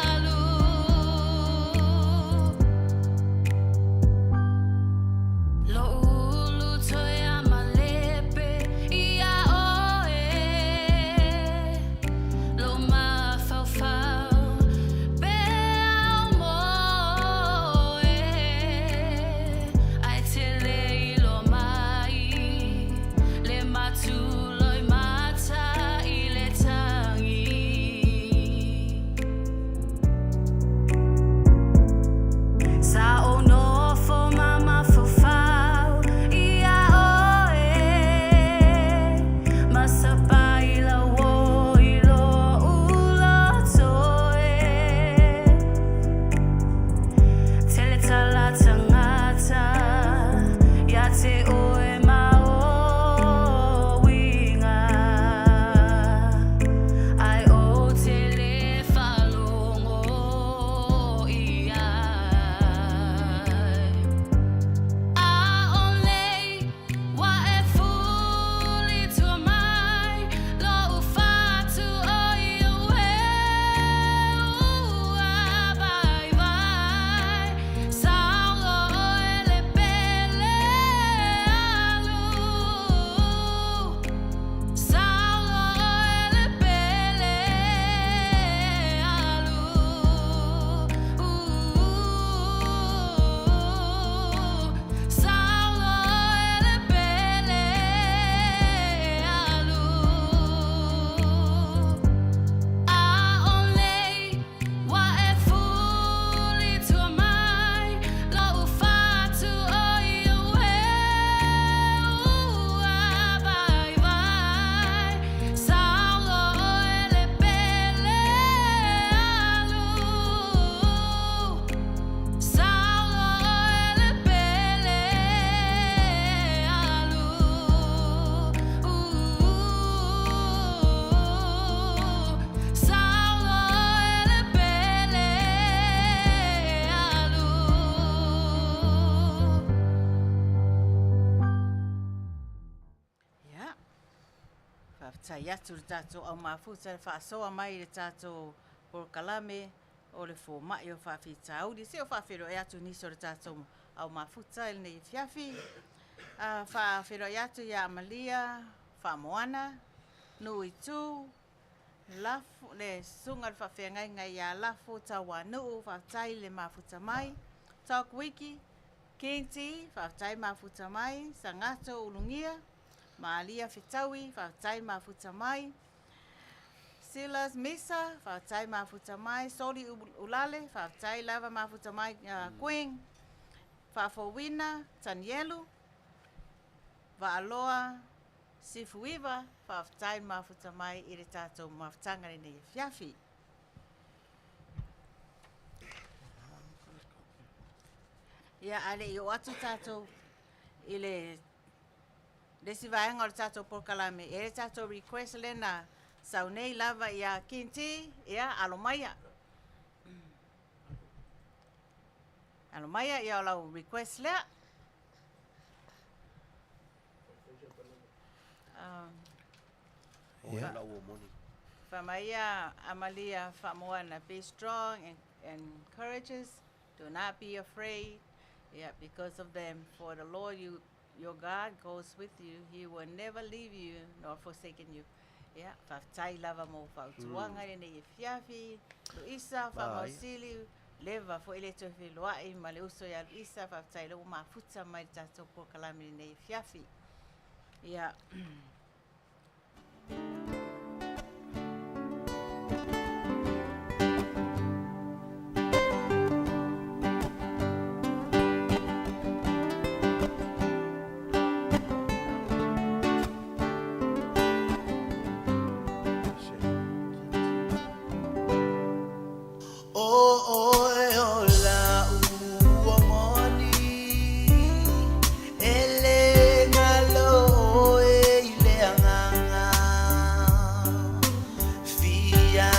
alu. Lo'u ulu toe a malepe ia oe Lo mafaufau pe au moe Ae te le iloa mai le matuloi mata i le tagi. Sa o nofo ma mafaufau ia oe Ma sapai lau i lo'u loto e Tele tala tagata ia te oe ma o uiga Ae ou te le faalogo i ai. A'ole ua e fuli tua mai lo'u fatu o ia ue ua vaivai. Saulo e le pele alu. Saulo e le pele alu. Saulo e le pele alu. A'ole ua e fuli tua mai lo'u fatu o ia ue ua vaivai. Saulo e le pele alu. Saulo e le pele alu. Saulo e le pele alu. Ia. Faafetai atu i le tatou au mafuta le faasoa mai i le tatou polokalame o le foma'i o faafitauli. Se o faafeiloai atu nisi o le tatou au mafuta i lenei afiafi. Faafeiloai atu ia Amalia, Faamoana, Nuu i Tu, Lafu, le susuga i le faafeagaiga ia Lafu Tauanuu, faafetai le mafuta mai. Talk Wiki, King T, faafetai mafuta mai. Sagato Ulugia, Malia Fetaui, faafetai mafuta mai. Silas Misa, faafetai mafuta mai. Soli Ulale, faafetai lava mafuta mai. Queen, Faafouina, Tanielu. Vaaloa Sifuiva, faafetai le mafuta mai i le tatou mafutaga i lenei afiafi. Ia, a le i oo atu tatou i le le isi vaega o le tatou polokalame, e i ai le tatou request lea na sau nei lava ia Kinti, ia alo maia. Alo maia, ia o lau request lea. Ia. Fai mai ia Amalia Faamoana, be strong and, and courageous, do not be afraid, yeah, because of them, for the Lord you, your God goes with you, he will never leave you nor forsaken you. Yeah, faafetai lava mo fautuaga i lenei afiafi, Luisa, Faamausili, leva foi le toe feiloai ma le uso ia Luisa, faafetai lea ua mafuta mai le tatou polokalame i lenei afiafi. Yeah. O oe o la'u ua moni E le galo oe i le agaga Fia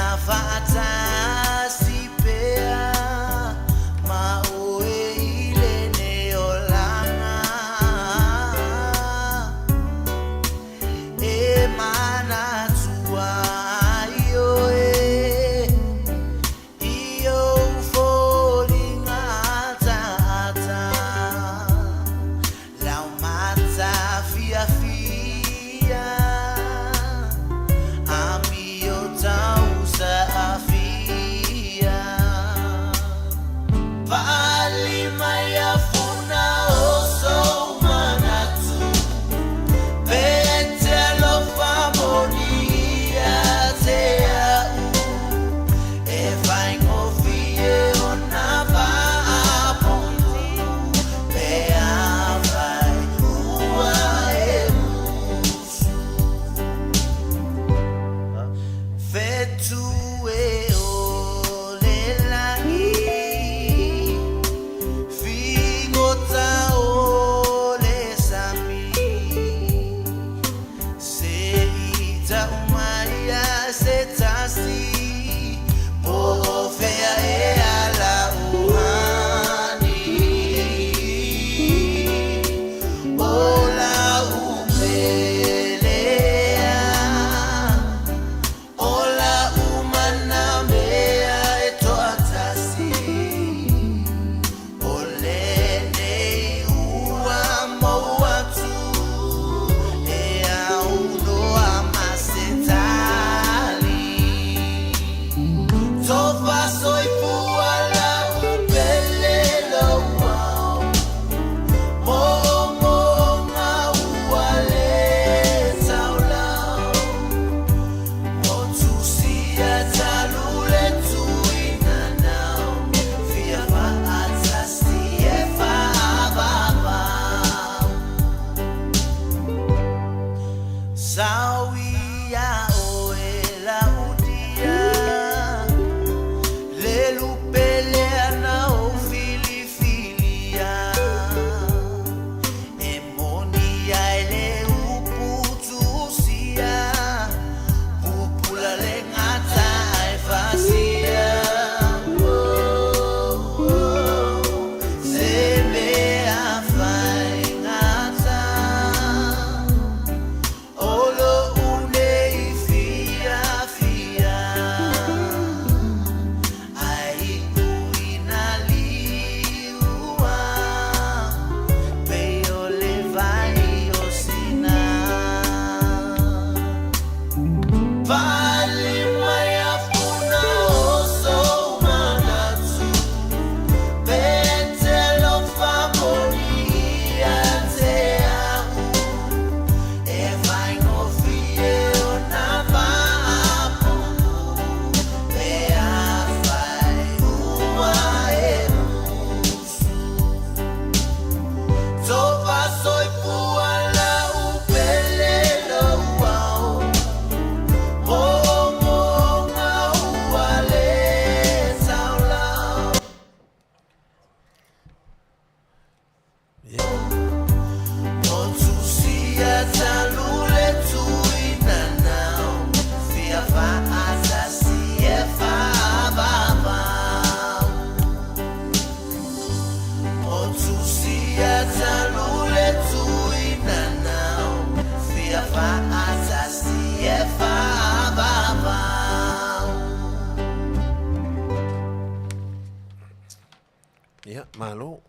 Ia, malo.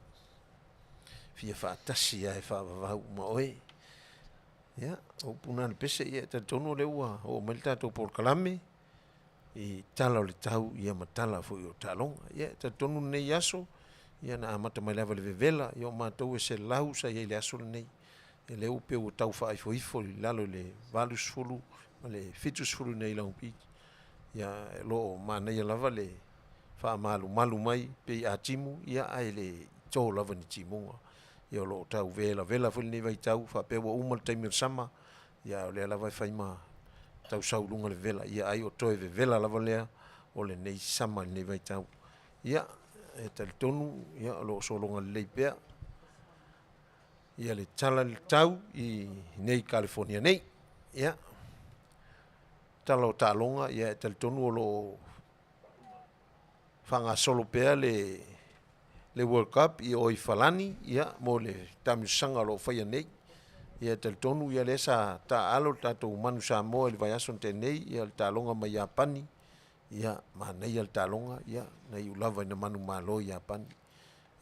Fia faatasi lava e faavavau ma oe. Ia, o upu na a le pese, ia e talitonu o lea ua oo mai le tatou polokalame i tala o le tau ia ma tala foi o taaloga. Ia e talitonu lenei aso, ia na amata mai lava i le vevela, ia o matou e 100 sa i ai i le aso lenei. Ia lea ua pei ua tau faaifoifo i lalo i le 80 ma le 70 i inei i Long Beach. Ia o lo o manaia lava le faamalumalu mai pei a timu, ia ae le i to lava ni timuga. Ia o lo o tau velavela foi lenei vaitau faapea ua uma le taimi o le sama, ia a o lea lava e fai ma tau sau i luga le vevela, ia ai o toe vevela lava lea o lenei sama i lenei vaitau. Ia, e talitonu ia o lo o sologa lelei pea ia le tala i le tau i nei Kalifonia nei. Ia, tala o taaloga, ia e talitonu o lo o faagasolo pea le le World Cup i o i Falani ia mo le taamilosaga o lo o faia nei. Ia e talitonu ia lea sa taaalo le tatou Manu Samoa i le vaiaso na tea nei ia le taaloga mai Iapani. Ia manaia le taaloga ia na iu lava ina manumalo Iapani.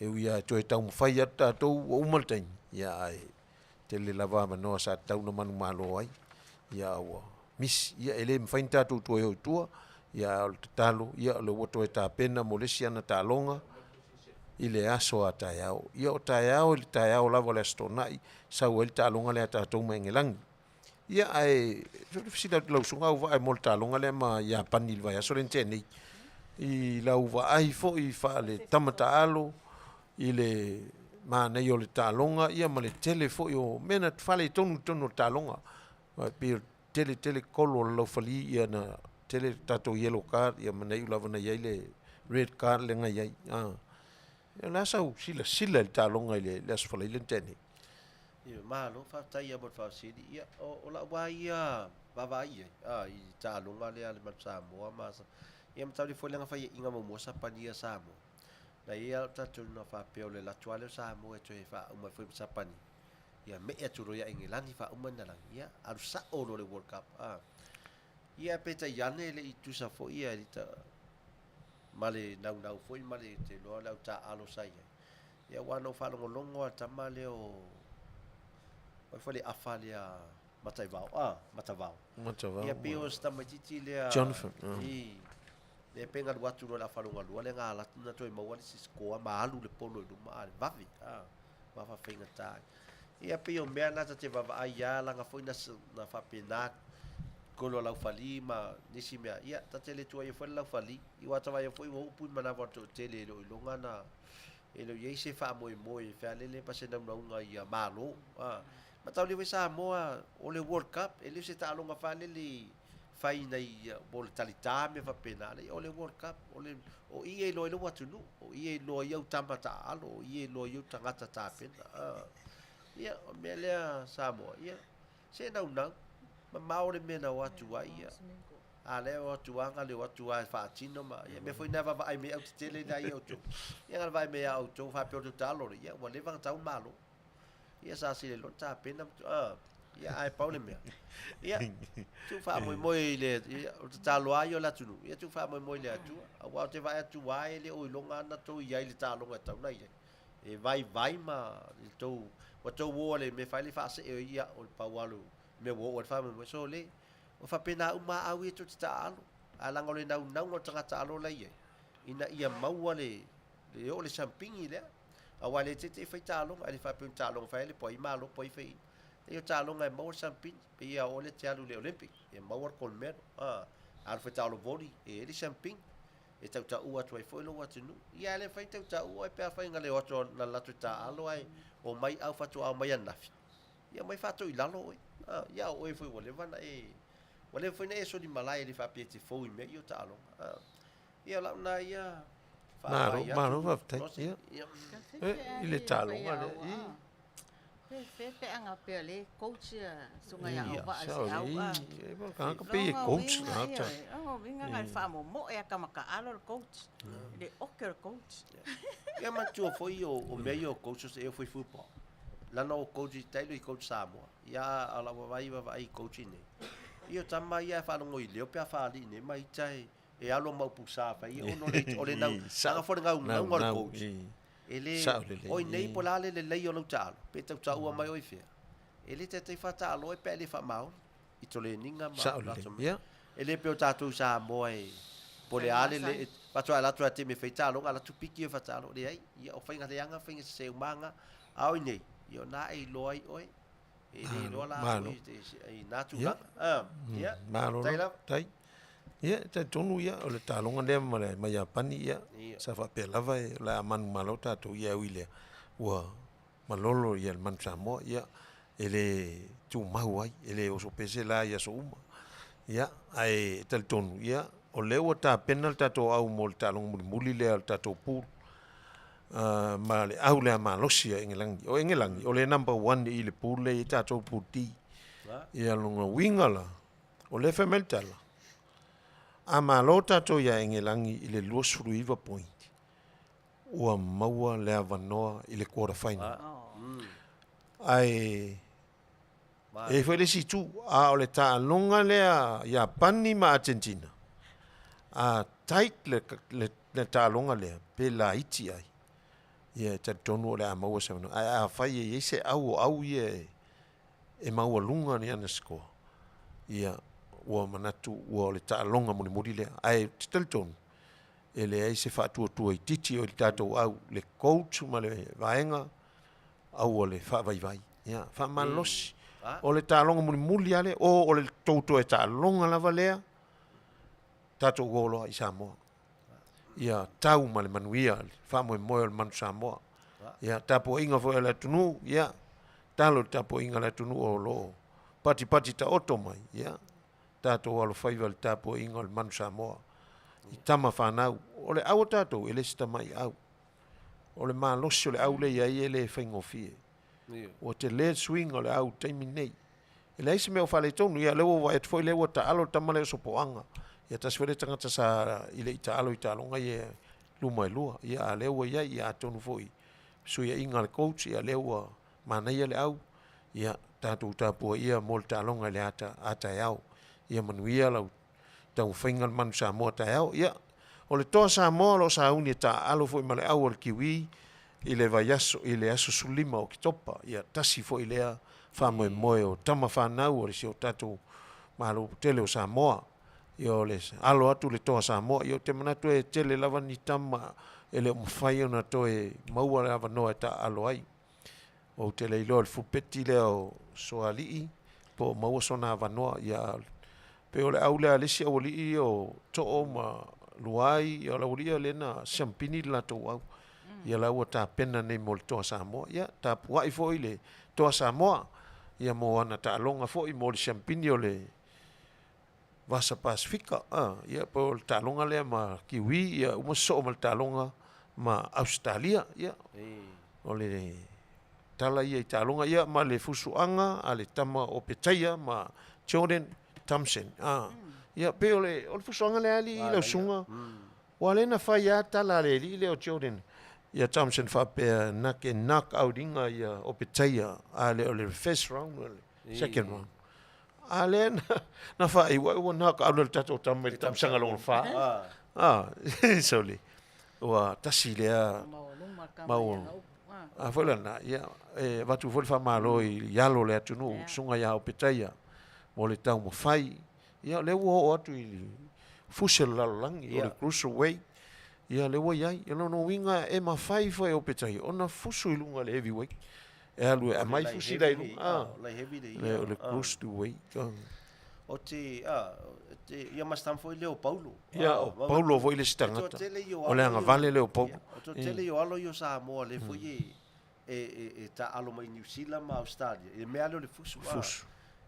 E ui lava e toe taumafai atu tatou ua uma le taimi, ia ae tele lava avanoa sa tatau ona manumalo ai, ia a ua misi. Ia e le mafai ona tatou toe o i tua, ia a o le tatalo, ia o lea ua toe tapena mo le isi ana taaloga i le aso a taeao. Ia o taeao i le taeao lava o le Aso Toonai, sau ai le taaloga lea a tatou ma Egelagi. Ia ae ou te fesili atu i lau Susuga Auva'a mo le taaloga lea ma Iapani i le vaiaso lea na tea nei, i lau vaai foi faale-tama taalo i le manaia o le taaloga ia ma le tele foi o mea na faaletonu i totonu o le taaloga. Aua e pei o le tele tele kolo a le laufali ia na tele le tatou yellow card ia ma na iu lava ina i ai le red card lea na i ai. O le a sau silasila i le taaloga i le Aso Faraile na tea nei? Ia, malo, faafetai lava mo le faafesili. Ia, o lau lava ia vaavaai i ai, a, i le taaloga lea a le Manu Samoa ma, ia mataulia foi lea na faiaina muamua Sapani a Samoa. Na i ai lava lou talitonuga faapea o le alu atu lava lea o Samoa e toe faauma ai foi ma Sapani, ia me'e atu loa ia Engelani faauma ni lalagi, ia alu sa'o loa i le World Cup, a. Ia peitai ane e le i tusa foi ia ma le naunau foi ma le te iloa le au taaalo sa i ai. Ia aua na ou faalogologo lava i le tama lea o oi foi le afa lea Mataivao, a, Matavao. Matavao. Ia pei o si tamaitiiti lea Jonathan. I lea pe galu atu loa i le afa lona lua lea na ala atu na toe maua le isi score ma alu le polo i luma a le vave, a, ma faafaigata ai. Ia pei o mea na ta te vaavaai lava leaga foi na na faapena kolo a laufali ma nisi mea, ia ta te le tuuaia foi le laufali, aua ta vaai foi ua upu i manava o le toatele e le o iloga na e le o i ai se faamoemoe fealele ma se naunauga ia malo. A, mataulia foi Samoa o le World Cup e le o se taaloga faalele fai nai mo le talita mea faapena, leai o le World Cup o le o i e iloa ai lou atunuu, o i e iloa ai au tama taaalo, o i e iloa ai au tagata tapena. A, ia o le mea lea Samoa, ia se naunau, mamao le mea na o atu ai, ia. A lea e o atu lava, na o atu lava e faatino ma, ia mea foi na e vaavaai mai ai au tetele na ia outou. Ia na vaai mai ia outou faapea o le tou talo ia ua leva ona tau malo. Ia sa sili loa tapena, ia ae pau le mea. Ia, tuu faamoemoe i le, ia, o le tatalo lava ia o le atunuu, ia tuu faamoemoe i le Atua. Aua ou te vaai atu lava e le o iloga lava na tou i ai i le taaloga e tatau ona i ai. E vaivai ma le tou, ua tou o i le mea fai le faasee o ia, o le pau lava o le mea ua oo i ai le faamoemoe. Sole, ua faapena uma lava au ia tou te taaalo, ae leaga o le naunauga o le tagata alo la e i ai, ina ia maua le, le oo i le siampini lea. Aua e le teitei fai taaloga, e le faapea o ni taaloga fai ai le po ai malo po ai fai. Leai o taaloga e maua le siampini, pei lava o oe lea e te alu i le Olympic, e maua le gold medal. A alu foi taalo voli, e i ai le siampini, e tautaua atu ai foi lou atunuu. Ia ae le mafai ona tautaua oe pe afai na le o atu na alu atu e taaalo ae omai au faatoa omai ananafi. Ia omai faatoilalo oe. A, ia o oe foi ua leva ona e, ua leva foi ona e solimalae e le faapea e te fou i mea ia o taaloga. A, ia o lau lena ia Malo, faavaai atu. malo faafetai. Rose, Ia. ia. E, i le taaloga lea. I. Pe fe pe anga pea le coach ia sunga ia Ia, au vaa sao se au i, a. e pa kanaka pei e coach Longa la uiga ta. ia, longa uiga na le faamomoe a kamakaalo le coach. Le oke o le coach. Ia manatua foi o mea ia o coaches e foi football. Lana o coach i tailo i coach Samoa. Ia a lau vaavaai vaavaai i coach i nei. Ia o tama ia e faalogo i leo pe a faalii nei ma ita e e alo ma upu sa fai ia ona o le o le nau Sa lana foi le gaugauga o le naunau coach. i. E le, Sao lelei. oi nei po o le a le lelei o lau taalo, pe tautaua mai oe i fea, e le taitai faataalo oe pe a e le faamaoni i toleniga ma Sao lelei. latou mea. Ia. E le pei o tatou i Samoa e po o le a le le, faatoa alu atu lava i le taimi e fai taaloga, alu atu piki oe faataalo. Leai, ia o faiga leaga, faiga sese uma lava na. A o i inei, ia o na e iloa ai oe. E le iloa la Malo. i na tulaga. Ah, ia. Malo Tai lava. lava. Tai. Ia, e talitonu ia, o le taaloga lea ma le ma Iapani, ia, Ia. sa faapea lava e o le a manumalo tatou, ia e ui lea, ua malolo ia le manu Samoa, ia, e le tumau ai, e le oso pese la i aso uma. Ia, ae talitonu, ia, o lea ua tapena le tatou au mo le taaloga mulimuli lea o le tatou pool, ma le au lea malosi a Engelagi. O Engelagi, o le number one i le pool lea i ai tatou pool D. Ia, lona uiga la, o lea e fai mai le tala, a malo tatou iā Engelagi i le 29 point, ua maua le avanoa i le quarter final. Ae e i ai foi le isi itu, a o le taaloga lea Iapani ma Argentina, a tight le, le, le taaloga lea, pe laiti ai, ia e talitonu o le a maua se avanoa. Ae afai e i ai se au o au ia e, e maualuga ni ana score, ia ua manatu ua o le taaloga mulimuli lea. Ae ou te talitonu, e leai se faatuatua itiiti o i le tatou au, le coach ma le vaega, aua le faavaivai. Ia, faamalolosi. O le taaloga mulimuli lava lea, o o le tou toe taaloga lava lea, tatou o loa i Samoa. Ia tau ma le manuia le faamoemoe o le manu Samoa. Ia, tapuaiga foi a le atunuu, ia, talo i le tapuaiga a le atunuu o lo o patipati taoto mai, ia, tatou alofaiva i le tapuaiga o le manu Samoa. I tama fanau, o le au a tatou, e le se tamai au. O le malosi o le au lea e i ai e le faigofie. Ua tele le suiga o le au i le taimi lenei. E leai se mea o faaletonu, ia lea ua ou vaai atu foi lea ua taalo le tama lea o Sopoaga. Ia tasi foi lea tagata sa i le i taalo i taaloga ia luma e lua. Ia a lea ua i ai, ia atonu foi fesuiaiga a le coach, ia lea ua manaia le au. Ia tatou tapuaia mo le taaloga i le ata a taeao. Ia manuia lau taumafaiga le manu Samoa taeao. Ia, o le toa Samoa o lo o sauni e taaalo foi ma le au a le Kiwi i le vaiaso, i le aso 15 o Oketopa. Ia, tasi foi lea faamoemoe o tama fanau o le si o tatou Malo tele o Samoa. Ia, o le alo atu le toa Samoa. Ia, ou te manatu e tele lava ni tama e le o mafai ona toe maua le avanoa e taaalo ai. Ou te le iloa le fupeti lea o Soalii po o maua sona avanoa. Ia, pei o le au lea a le isi aualii o Too ma Luai, ia o le aualii ia lea na siampini le latou au. Ia la ua tapena nei mo le toa Samoa. Ia, tapuai foi le toa Samoa, ia mo ana taaloga foi mo le siampini o le Vasa Pasifika. Ia, po o le taaloga lea ma Kiwi, ia uma sosoo ma le taaloga ma Ausetalia. Ia, o le tala ia i taaloga, ia ma le fusuaga a le tama o Petaia ma Jordan Thompson. Ia, pei o le, o le fusuaga lea alii i lau susuga, ua lea na fai lava tala a le alii lea o Jordan ia Thompson faapea na ke knock out ina ia o Petaia a le o le first round o le second round. A lea na, na faaiu ai ua knock out le tatou tama i le tausaga lona fa. Ah, sorry. Ua tasi lea mau a foi lana, ia, e avatu foi le faamalo i alo o le atunuu, susuga ia Opetaia mo le taumafai. Ia, lea ua oo atu i le fusi o le lalolagi, o le cruiserweight. Ia, lea ua i ai. O lona uiga e mafai foi e Opetaia ona fusu i luga i le heavyweight. E alu e aumai fusi la i luga. Ah, o le cruiserweight. O te, a, te, ia ma stam foi lea o Paulo. Ia, o Paulo foi le isi tagata. O le agavale lea o Paulo. O toatele i o alo ia o Samoa lea foi e, e, e, e taaalo mai Niu Sila ma Australia. I le mea lea o le fusu. Fusu.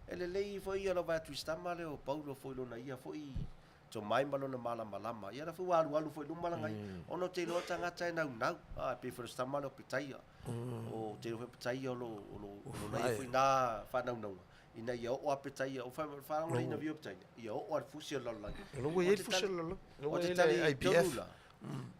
E lelei foi ia lau vaai atu i si tama lea o Paulo foi lona ia foi tomai ma lona malamalama. Ia la foi ua alualu foi i luma lana ia. Ona ou te iloa tagata e naunau. A, e pei foi o si tama lea o Petaia. O te iloa foi o Petaia o lo, o lo, o lona ia foi na faanaunauga. Ina ia oo a Petaia, o faalogo le interview a Petaia, ia oo a le fusi o le lalolagi. O la ua i ai le fusi o le lalolagi. O la ua i ai le IBF.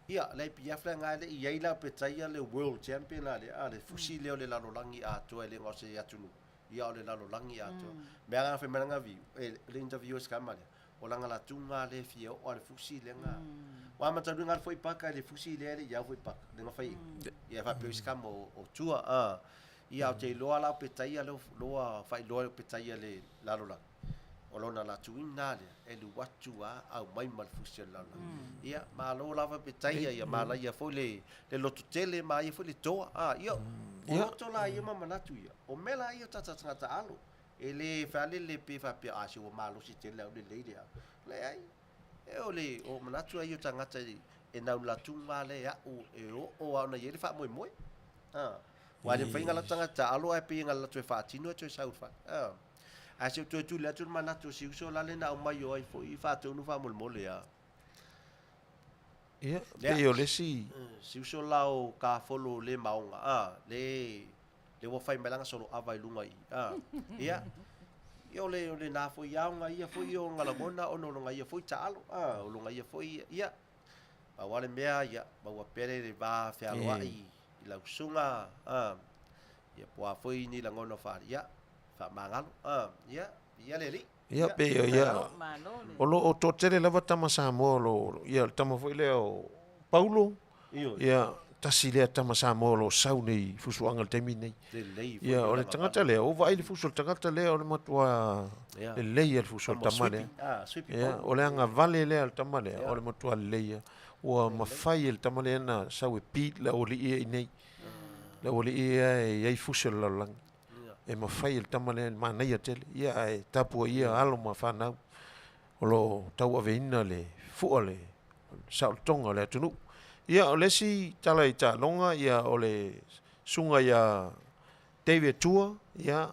Ia, le IBF la nga e le i ai la Petaia le world champion la le, a le fusi lea o le lalolagi atoa e le na o se atunuu. Ia o le lalolagi atoa. Mea nga fai mai lana viu, e le interview a si tama lea, o lana latuga lea e fia oo a le fusi lea na. Ua amataluga ale foi paka i le fusi lea e le i au foi paka, le na fai ia faapea isi kama o tua a. Ia ou te iloa la o petaia lea ua faailoa e petaia le lalolagi. O lona latuina lea e alu atu a aumai ma le fusi o le lalolagi. Ia malo lava petaia ia manaia foi le le loto tele manaia foi le toa a. Ia o loto la ia ma manatu ia, o mea la ia o tata tagata alo. E le faalele pe faapea a se ua malosi tele au lelei le au. Leai. E o le o manatu ai o tagata e nau latuga lea e a'u e oo a ona i ai le faamoemoe. A, aua e le mafai ona alu atu tagata taalo ae pei e alu atu e faatino ae toe sau i le fale. A, ae se i ou toe tuli atu le manatu o si uso la lea na aumai o ai foi faatonu faamolemole a. Ia, pei o le isi. Si uso la o Kafolo le maoga, a, le lea ua fai mai lana solo ava i luga i i. A, ia, ia o le, o lena foi aoga ia foi o ona lagona ona o lona ia foi taalo, a, o lona ia foi, ia, pau lava le mea, ia, maua pea le va fealoai i lau susuga, a, ia po o a foi ni lagona faaalia, ia, faamagalo, a, ia, ia le Alii. Ia, pei o ia, o lo o toatele lava tama Samoa o lo o, ia, o le tama foi lea o Paulo, ia, tasi lea tama Samoa o lo o sau nei i fusuaga i le taimi nei. Ia, o le tagata lea, ua vaai le fusu o le tagata lea, o le matua lelei lava le fusu o le tama lea. Ia, o le agavale lea o le tama lea, o le matua lelei lava. Ua mafai e le tama lea ona sau e beat le aualii ia i inei. Le aualii ia e i ai fusi o le lalolagi. E mafai e le tama lea, manaia tele. Ia ae tapuaia alo ma fanau o lo o tauaveina le fua le saolotoga o le atunuu. Ia o le isi tala i taaloga, ia o le susuga ia David Tua, ia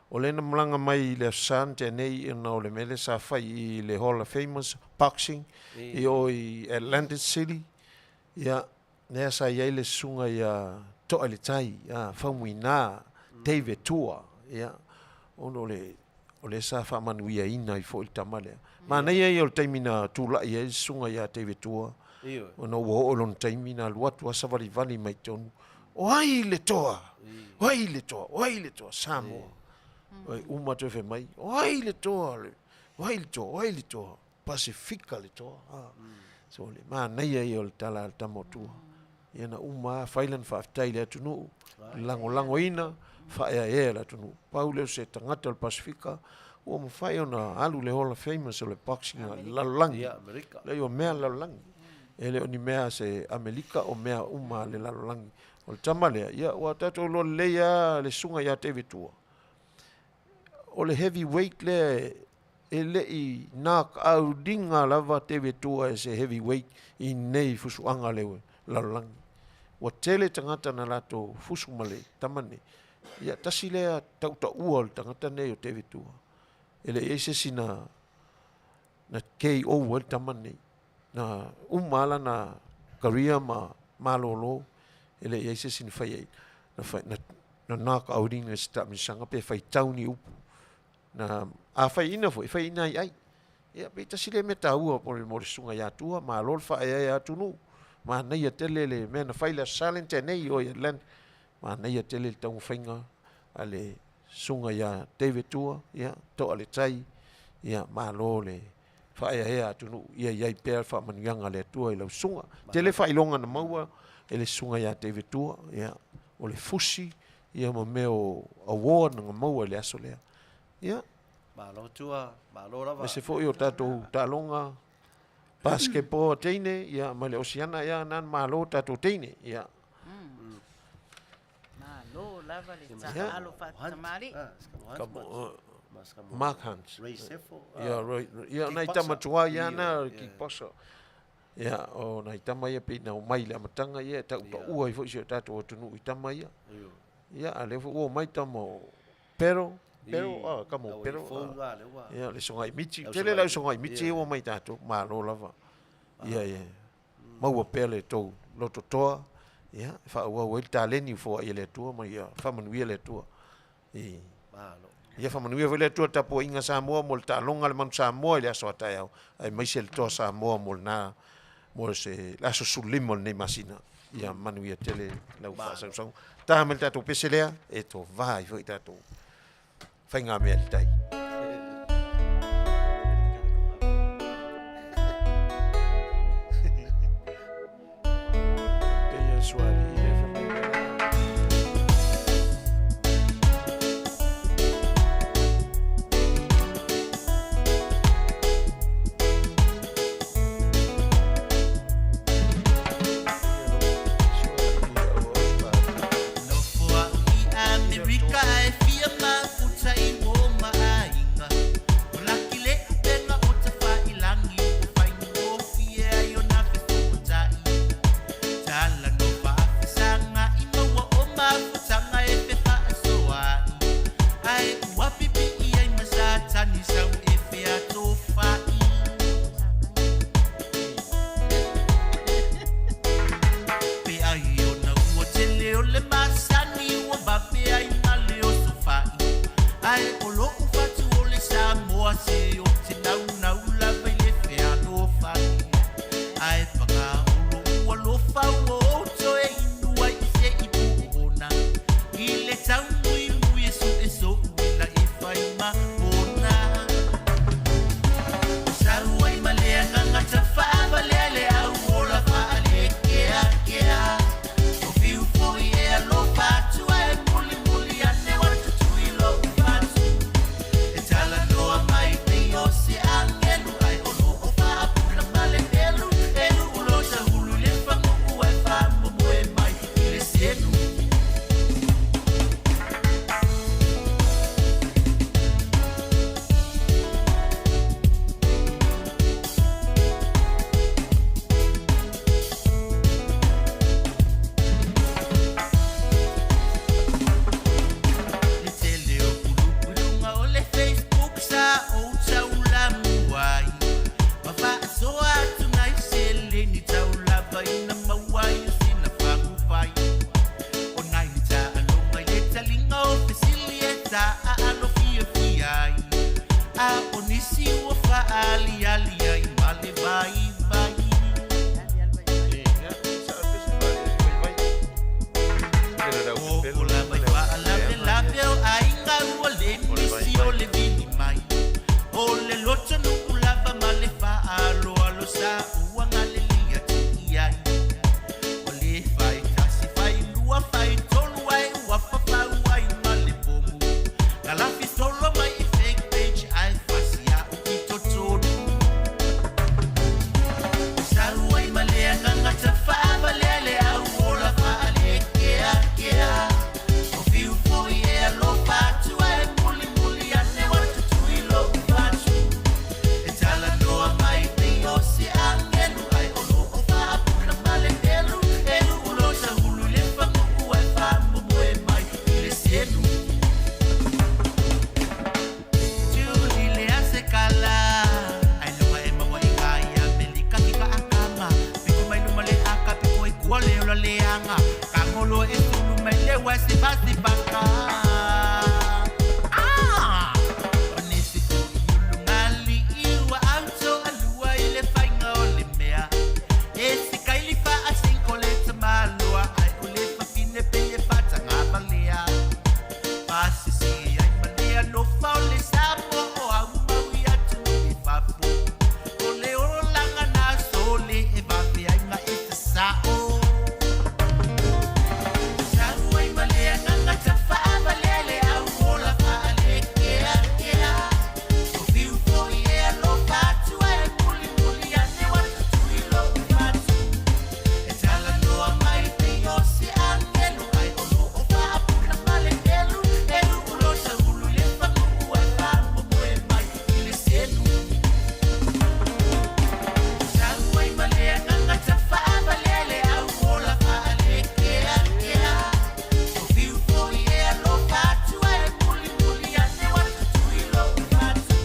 o lea na malaga mai i le Aso Sa na tea nei ona o le mea lea sa fai i le Hall of Famous Boxing i o i Atlantic City. Ia Lea sa i ai le susuga ia Toailetai, a, Faumuina David Tua, ia, ona o le, o lea sa faamanuiaina ai foi le tama lea. Manaia ia o le taimi na tulai ai le susuga ia David Tua, ona ua oo i lona taimi na alu atu lava savalivali mai totonu, o ai le toa? O ai le toa? O ai le toa? Samoa. Oi, uma toe fai mai, o ai le toa? O ai le toa? O ai le toa? Pasefika le toa. A. So o le manaia ia o le tala a le tama o Tua. Ia na uma lava fai lana faafetai i le atunuu, lagolagoina, faaeaea le atunuu. Pau lea o se tagata o le Pasefika ua mafai ona alu i le Hall of Famous o le boxing a le lalolagi. Leai o mea a le lalolagi. E le o ni mea a se Amelika o mea uma a le lalolagi. O le tama lea, ia ua tatou iloa lelei lava le susuga ia David Tua. O le heavy weight lea E le i nākaʻauliga lava David Tua e se heavy weight i nei fusuaga le lalolagi. Ua tele tagata na latou fusu ma le tama nei. Ia, tasi lea tautaua o le tagata nei o David Tua. E le i ai se isi na, na KO ai le tama nei. Na uma lava lana career ma malolo, e le i ai se isi na fai ai, na fai, na, na nākaʻauliga i se taamilosaga pe faitau ni upu. Na a faiaina foi, e faiaina ai ai. Ia, pei tasi lea mea taua mo le mo le susuga ia Tua, malo le faaeaea atunuu, manaia tele le mea na fai le Aso Sa lea na tea nei i o i Atlanta, manaia tele le taumafaiga a le susuga ia David Tua, ia, toa le tai, ia, malo le faaeaea atunuu, ia i ai pea le faamanuiaga a le Atua i lau susuga. Tele faailoga na maua e le susuga ia David Tua, ia, o le fusi, ia ma mea o award na maua i le aso lea. Ia. Malo Tua, malo lava. Aemaise foi o tatou taaloga basketball a teine, ia, ma le Osiana, ia, na malo tatou teine, ia. Malo lava le taalo faatamalii. Mark Hunt. Ray Sefo. Ia, Ray, ia, nai tama tuai ia na, kickboxer. Ia, o nai tama ia pei na omai i le amataga ia e tautaua ai foi si o tatou atunuu i tama ia. Ia, a lea foi ua omai tama o Pero, Pero, ah, kamo Pero. Ia, le sogai miti. Tele le au sogai miti ia ua omai tatou, malo lava. Ia, ia. Maua pea le tou loto toa, ia, e faaauau ai le taleni ua foai e le Atua ma ia faamanuia le Atua. I. Malo. Ia faamanuia foi le Atua i le tapuaiga Samoa mo le taaloga a le Manu Samoa i le aso a taeao, aemaise le Toa Samoa mo lena, mo se aso 15 o lenei masina. Ia manuia tele lau faasausauga. Ta mai le tatou pese lea, e tovā ai foi tatou faigamea i le tai. o le masani ua vave ai ma le osofa'i ae o lo'u fatu o le Samoa se o te naunau lava i le fealofani ae pagā o lo'u alofa ua ou toe inu ai i se ipu ona i le taumuimui e su'e so'u ila e fai ma ona sau ai ma le agaga tafaavalia le au ola faalekeakea o fiu foi e alofa atu ae mulimuli ane ua tutui lou fatu e talanoa mai pei o se agelu ae o loo faapula ma le pelu elu o lo sahulu i le faguu ae faamomoe mai i le selu. Le tele o kulupu i luga o le Facebook sa ou taulamu ai ma faasoa atu nai seleni taulava ina maua ai o sina fagufai o nai taaloga i le taliga o fesili e taaalo fiafia ai a o nisi ua faaaliali ai ma le vaivai. Ia, sa pese vai vai. Tele le au O pepelo o ma lava i le au faalavelave o aiga ua le O le misi vaivai. o le vili mai o le lotonuu lava ma le faaaloalo sa ua galelia tii ai o le faitasi failua faitolu ae ua fafau ai ma le pomu galafi solo mai i fake page ae fasia'u i totonu sau ai ma le agaga tafaavalia le au ola faalekeakea o fiu foi e alofa atu ae mulimuli ane ua tutui lou fatu e talanoa mai pei o se agelu ae o loo faapula ma le pelu elu o lo sahulu i le faguu ae faamomoe mai i le selu. Tuli le asekala ai luma e maua i ka ia melika ki ka akama piko mai luma le aka piko i kua le ola le anga kangolo e sulu mai le wa se fasi paka ah o nisi fu i ulungali i ua auto alua i le faiga o le mea e se kaili faasinko le tamaloa ai o le fafine pei e faatagavalea pasisi ai ma le alofa o le Samoa o au mau i atunuu i fafo o le olaga na sole e vave ai ma e sasa'o sau ai ma le agaga tafaavalia le au ola faalekeakea o fiu foi e alofa atu ae mulimuli ane ua tutui lou fatu e talanoa mai pei o se agelu ae o loo faapula ma le pelu elu o lo sahulu i le faguu ae faamomoe mai i le selu sau ai ma le agaga tafaavalia le au ola faalekeakea o fiu foi e alofa atu ae mulimuli ane ua tutui lou fatu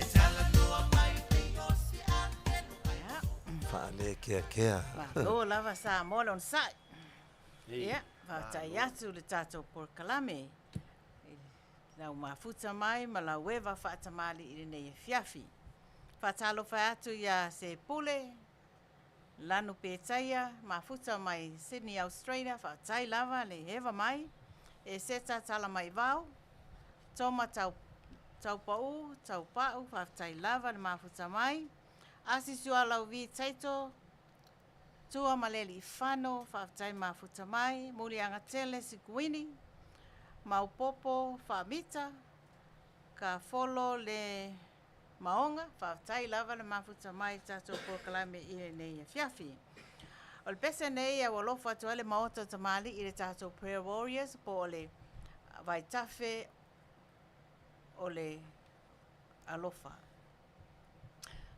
e talanoa mai pei o se agelu ae Faalekeakea. Malo lava Samoa le onosai. Ia, faafetai atu le tatou polokalame. I lau mafuta mai ma lau eva faatamali i lenei afiafi. Faatalofa atu ia se pule, Lanu Petaia, mafuta mai Sydney, Australia, faafetai lava le eva mai. E seta tala mai vau, Toma tau, taupau, taupau, faafetai lava le mafuta mai. Asi sualau vi taito, Tua Maleli Fano, faafetai mafuta mai. Muliaga tele Sikuini, Maupopo Faamita, ka folo le maoga, faafetai lava le mafuta mai tatou polokalame i lenei afiafi. O le pese nei a ua alofa atu ai le maota o tamalii i le tatou Prayer Warriors po o le vaitafe o le alofa.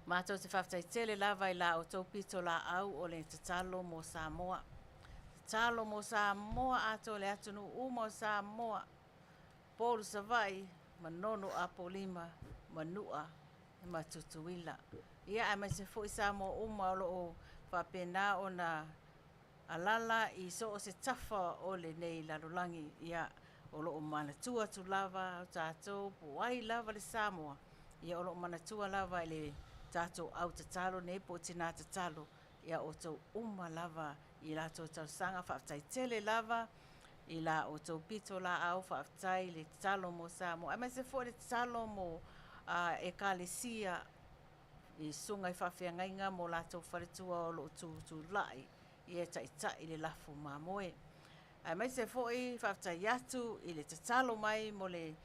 Matou te faafetai tele lava i la outou pitolaau o le tatalo mo Samoa. Tatalo mo Samoa atoa le atunuu uma o Samoa. Upolu Savaii, Manono Apolima, Manua ma Tutuila. Ia aemaise foi Samoa uma o loo faapena ona Alala i so o se tafa o lenei lalolagi, ia, o loo manatua atu lava o tatou po o ai lava le Samoa, ia o loo manatua lava i le tatou au tatalo nei po o tinā tatalo, ia outou uma lava i la outou talosaga. Faafetai tele lava i la outou pitolaau, faafetai i le tatalo mo Samoa aemaise foi le tatalo mo Ekalesia i susuga i faafeagaiga ma o latou faletua o lo o tutulai ia e taitai le lafu mamoe. Aemaise foi faafetai atu i le tatalo mai mo le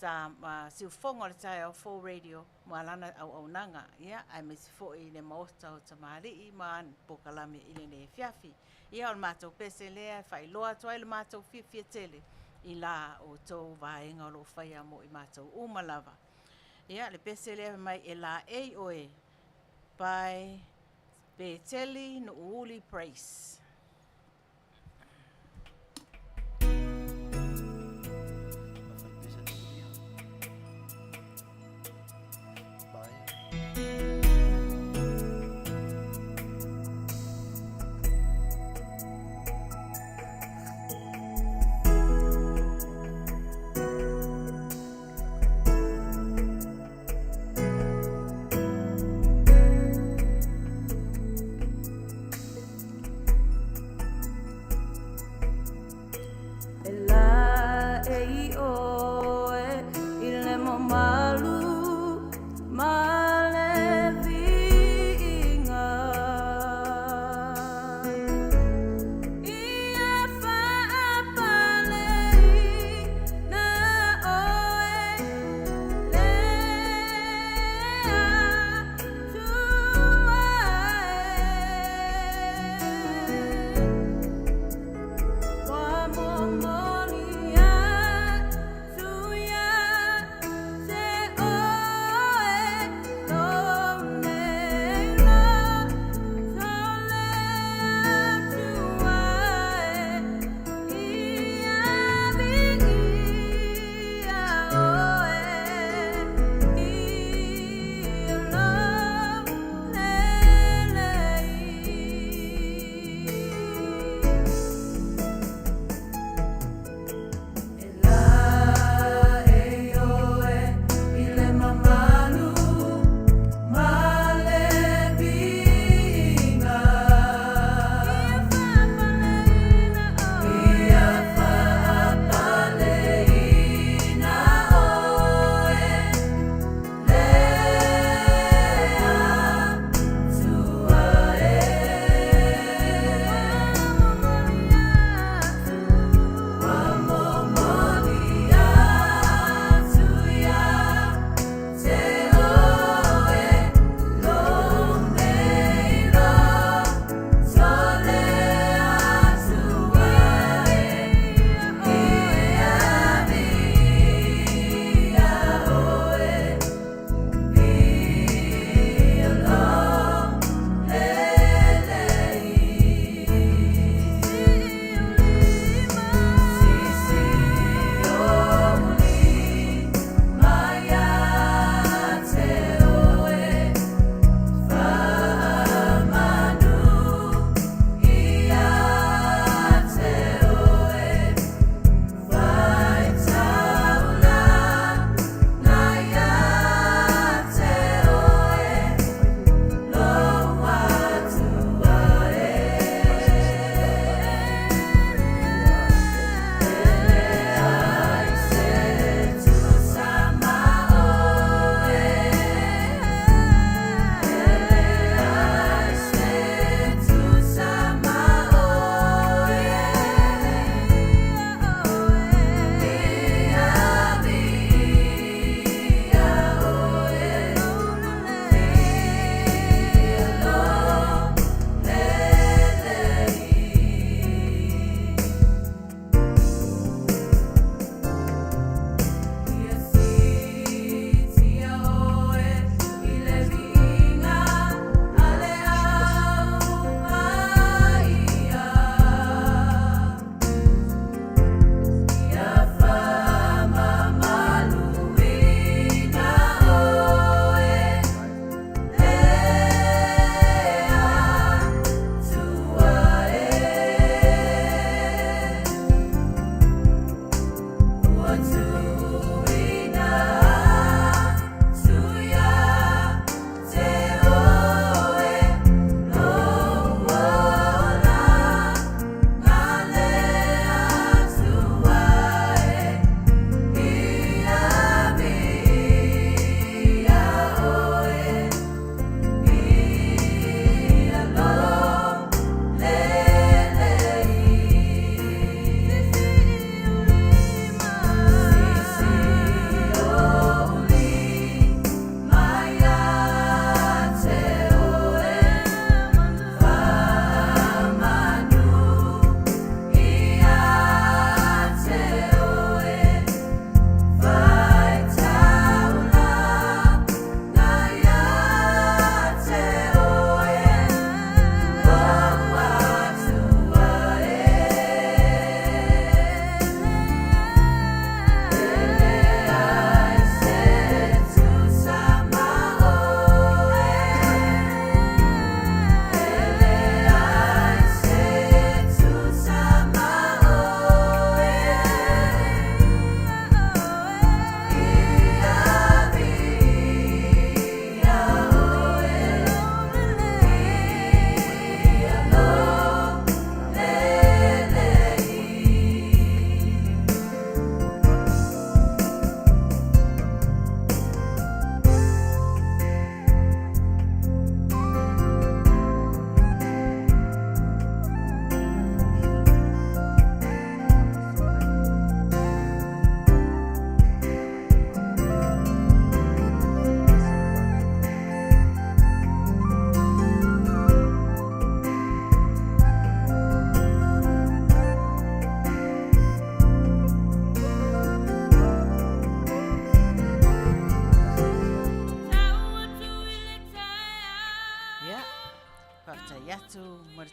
sa siufofoga o le Taeao Fou Radio ma lana auaunaga, ia, aemaise foi le Maota o Tamalii ma ana polokalame i lenei afiafi. Ia, o le matou pese lea e faailoa atu ai le matou fiafia tele i la outou vaega o lo o faia mo i matou uma lava. Ia, le pese lea fai mai e laei oe by Peteli Nuuuli Praise. E laei ʻoe i le mamalu ma le viiga. Ia faapaleina ʻoe le Atua e. Ua momoli atu ia te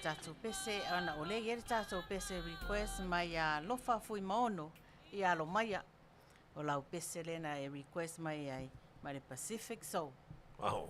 tatou pese ana o lea e i ai le tatou pese request mai ia Lofa Fuimaono i Alomaia. O lau pese lena e request mai ai mai le Pacific Soul. Oh.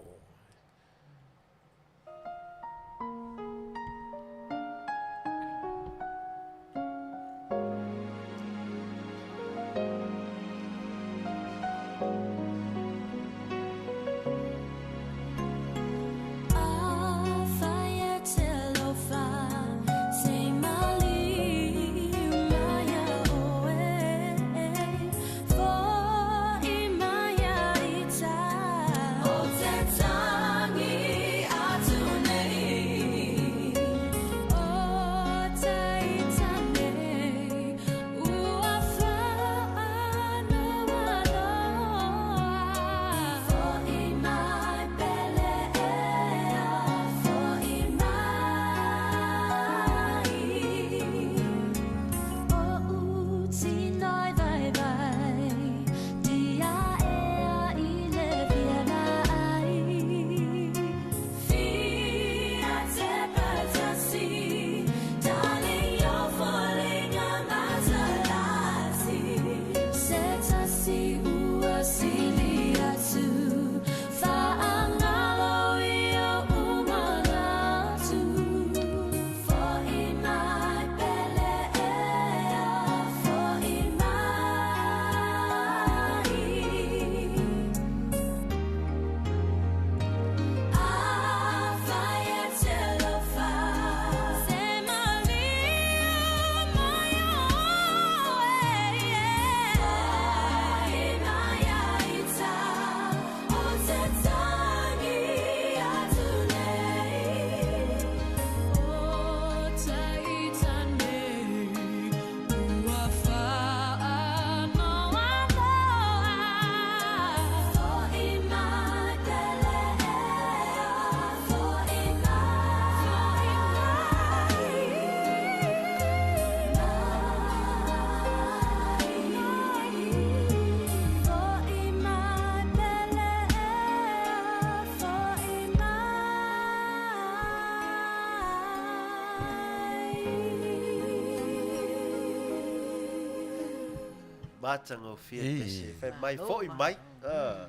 Matagofie pese. Fai mai fo'i mai. Ah.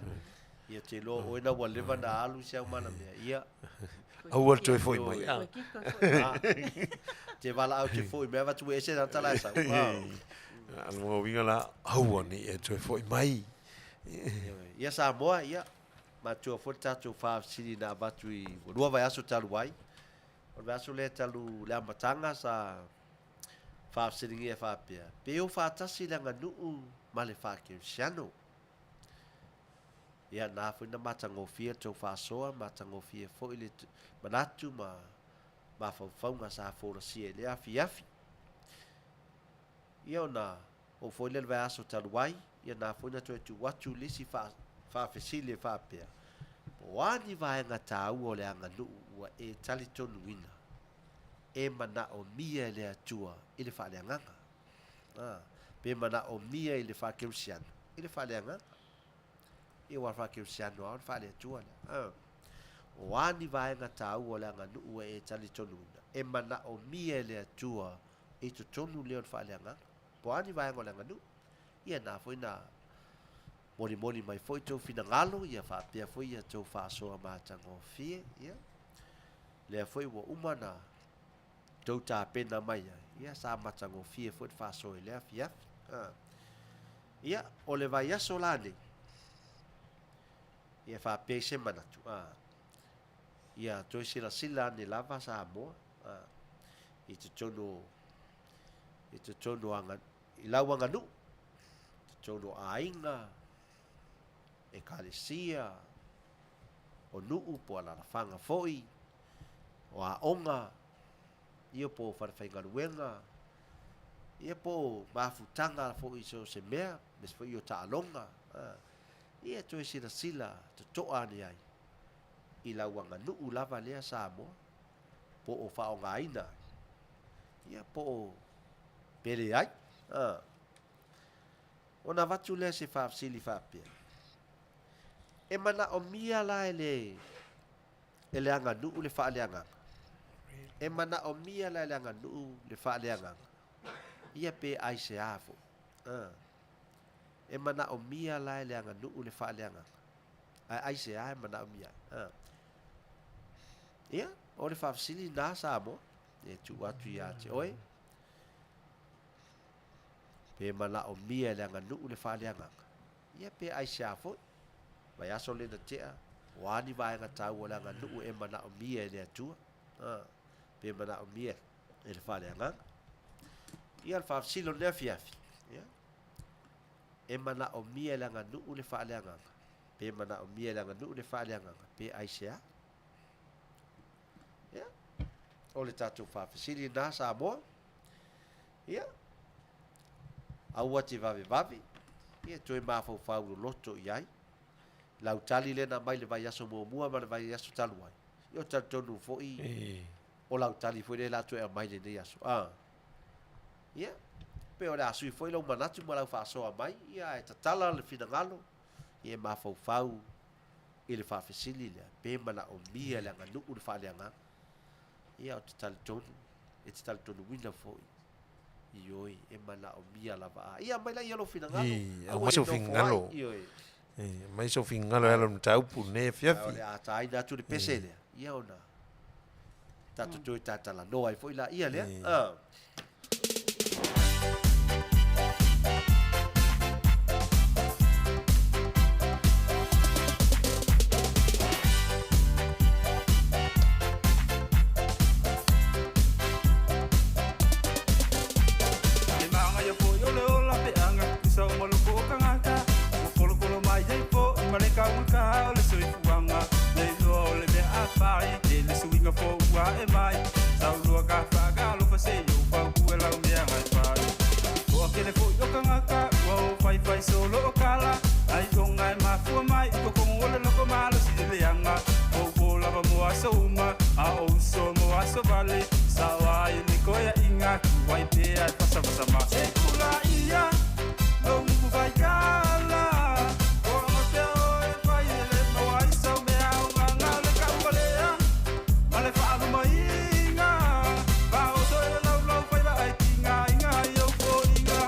Ia te iloa oe na ua leva na alu si au mana mea. Ia. Aua le toe fo'i mai. Ah. Ah. Te valaau te fo'i mai avatu ese na tala e sau. Ah. Lona uiga la, aua ne i e toe fo'i mai. Ia Samoa, ia. Matua foi le tatou faafesili na avatu i ua lua vaiaso talu ai. O le vaiaso lea talu le amataga sa faafesiligia e faapea, pe o faatasi le aganuu ma le faakerisiano? Ia, na foi na matagofie le tou faasoa, matagofie foi le manatu ma mafaufauga sa folasia i lea afiafi. Ia ona oo foi lea i le vaiaso talu ai, ia na foi na toe tuu atu le isi faafesili e faapea, Po o a ni vaega taua o le aganuu ua e talitonuina e manaomia e le Atua i le faaleagaga? A, pe manaomia i le faakerisiano i le faaleagaga? Ia aua o le faakerisiano lava o le faale-Atua lea. A, o a ni vaega taua o le aganuu ua e talitonuina e manaomia e le Atua i totonu lea o le faaleagaga? Po o a ni vaega o le aganuu? Ia na foi na molimoli mai foi tou finagalo, ia faapea foi ia tou faasoa matagofie, ia lea foi ua uma na tou tapena mai ai, ia sa matagofie foi le faasoa i lea afiafi. A. Ia, o le vaiaso la nei, ia faapea i se manatu, a, ia toe silasila ane lava Samoa, a, i totonu o, i totonu o aga, i lau aganuu, i totonu o aiga, ekalesia, o nuu po o alalafaga foi, o aoga, ia po o falefaigaluega, ia po o mafutaga foi i so o se mea, aemaise foi o taaloga, ia toe silasila totoa ane ai i lau aganuu lava lea Samoa, po o faaaogaina ai, ia po o pe leai. Ona avatu lea se faafesili faapea, E manaomia la e le e le aganuu le faaleagaga? E manaʻomia la e le aganuu le faaleagaga, ia pe aiseā foʻi? A. E manaʻomia la e le aganuu le faaleagaga, ae aiseā e manaʻomia ai? A. Ia, o le faafesili lena Samoa, e tuu atu iā te oe. Pe manaʻomia e le aganuu le faaleagaga, ia pe aiseā foʻi? Vaiaso lena tea, o a ni vaega taua o le aganuu e manaʻomia e le Atua? A, pe manaʻomia e le faaleagaga. Ia le faafesili o lenei afiafi, ia, e manaʻomia e le aganuu le faaleagaga, pe manaʻomia e le aganuu le faaleagaga, pe aisea? Ia, o le tatou faafesili lena Samoa. Ia, aua te vavevave, ia toe mafaufau loloto i ai. Lau tali lea na aumai le vaiaso muamua ma le vaiaso talu ai, ia ou te talitonu foi o lau tali foi lea la toe aumai lenei aso. A. Ia, pe o le a sui foi lou manatu ma lau faasoa mai, ia ae tatala le finagalo, ia e mafaufau i le faafesili lea, pe manaomia e le aganuu le faaleagaga. Ia, ou te talitonu, e te talitonuina foi, ioe, e manaomia lava. A, ia, aumai laia lou finagalo. Ii, Aua aumai le sou nofo ai, finagalo. ioe. Ii, aumai sou finagalo e ala i le mataupu i lenei afiafi. Ae o le a taina atu le pese lea, ia ona tatou toe tatalanoa ai foi laia lea. A. E magaia foi o le ola peaga Tusa o maloko o tagata Ua kolokolo mai ai foi ma le taugata o le soifuaga Le iloa o le mea a fai E le suiga fou ua ae mai Saunoa ka faatalofa se i ou fautu e lau mea ngai fai Toatele foi o tagata ua o faifai solo o tala Ai ona e mafua mai i totonu o le loko malosi le leaga Poupo lava mo aso uma a o uso mo aso vale Sao ai le koeaʻiga tuai pea e fasafasa ma Se kula ia lou faikala Koaga pea oe fai e le maua ai sau mea aogaga O le kaua lea ma le faalumaina Faaoso e le laulau faiva ai tigaina ai ou foliga.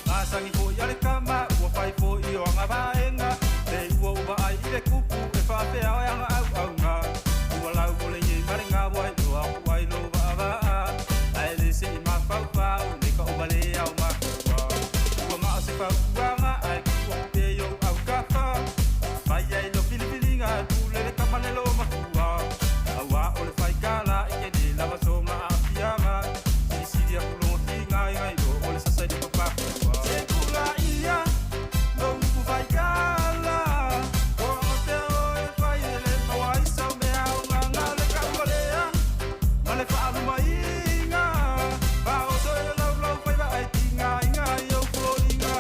Masani foi a le kama ua fai foi o ana vaega Te ua ou vaai i le kupu e faapea e ana auauna Ua lau ole nei ma le gawa i loa aku ai lo vaavaa Ae le se i mafaufau le ka umalea o makua Ua mao se fautuaga ae tuu aku pea i ou autafa Fai ai lo filifiliga e pule le tama le lo matua Auā o le faikala i ke le lava sona aafiaga Silisili aku logo tigaina i lo o le sasa i le papakua Se tula ia lou faikala Koaga pea oe fai e le maua ai sau mea aogaga O le kaua lea ma le faalumaina Faaoso e le laulau faiva ai tigaina ai ou foliga.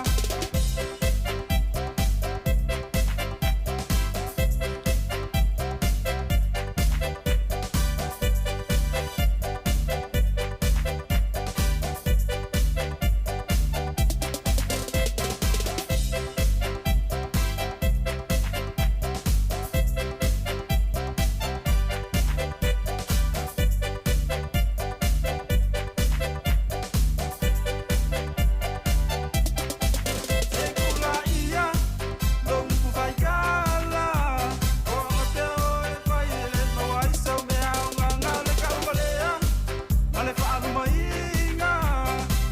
Se tula ia lou faikala Koaga pea oe fai e le maua ai sau mea aogaga O le kaua lea ma le faalumaina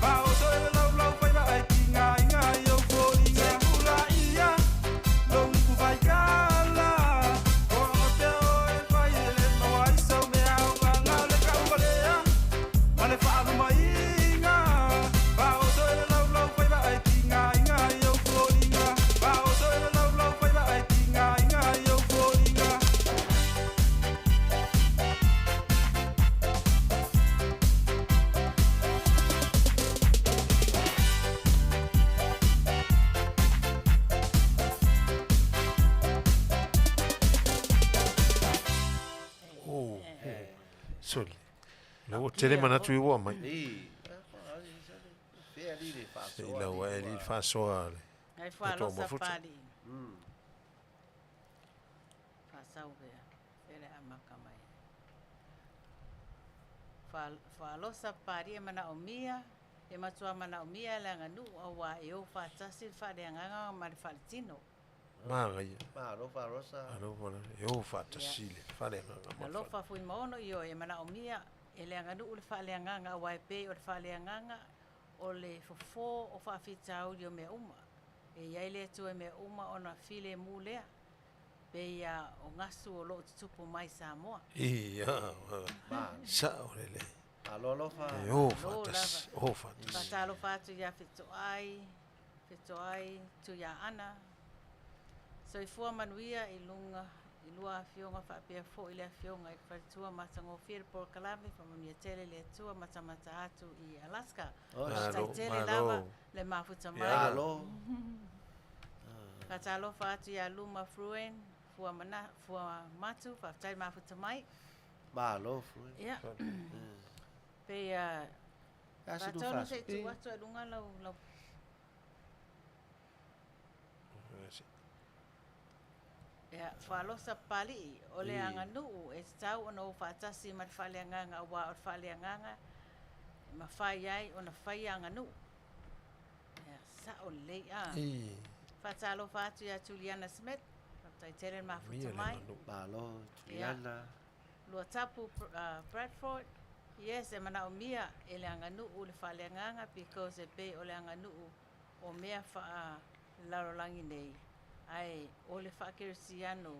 Faaoso e le laulau faiva ai tigaina ai ou foliga Se tula ia lou faikala Koaga pea oe fai e le maua ai sau mea aogaga O le kaua lea ma le faalumaina Faaoso e le laulau faiva ai tigaina ai ou foliga Faaoso e le laulau faiva ai tigaina ai ou foliga. Oh, sole. La ua tele manatu i ua aumai. Ii, fea alii le Se i faasoa lau ae alii le faasoa a le. Ai Tatou faalosa mafuta. Papalii. Faasau pea. Fea le amata mai. Faalosa Papalii e manaomia, e matuā manaomia le aganuu auā e o faatasi le faaleagaga ma le faaletino. Manaia. Malo faalosa. Malo faalosa. E o faatasi le faaleagaga ma le Alofa Fuimaono, ioe, e manaomia e le aganuu le faaleagaga auā e pei o le faaleagaga o le fofō o faafitauli o mea uma. E i ai le Atua i mea uma ona filemu lea, pei lava o gasu o lo o tutupu mai Samoa. Ia, sao lelei. Malo alofa. E o faatasi, o faatasi. Faatalofa atu ia Fetoai, Fetoai Tuiaana. Soifua manuia i luga i lua afioga faapea foi le afioga i le faletua matagofie le polokalame faamanuia tele le Atua matamata atu i Alaska. Faafetai tele lava le mafuta mai. Malo. Faatalofa atu ia Luma Fruen Fua mana Fua Matu, faafetai le mafuta mai. Malo Fruen. Ia. Pei a Faatonu se i tuu atu ai luga lau lau Ia, faalosa Papalii, o le aganuu e tatau ona o faatasi ma le faaleagaga auā o le faaleagaga e mafai ai ona faia aganuu. Ia, sao lelei a. Faatalofa atu ia Juliana Smith, faafetai tele le mafuta mai. Malo Juliana. Luatapu Bradford, yes e manaomia e le aganuu le faaleagaga because e pei o le aganuu o mea faa-lalolagi nei, ae o le faa-kerisiano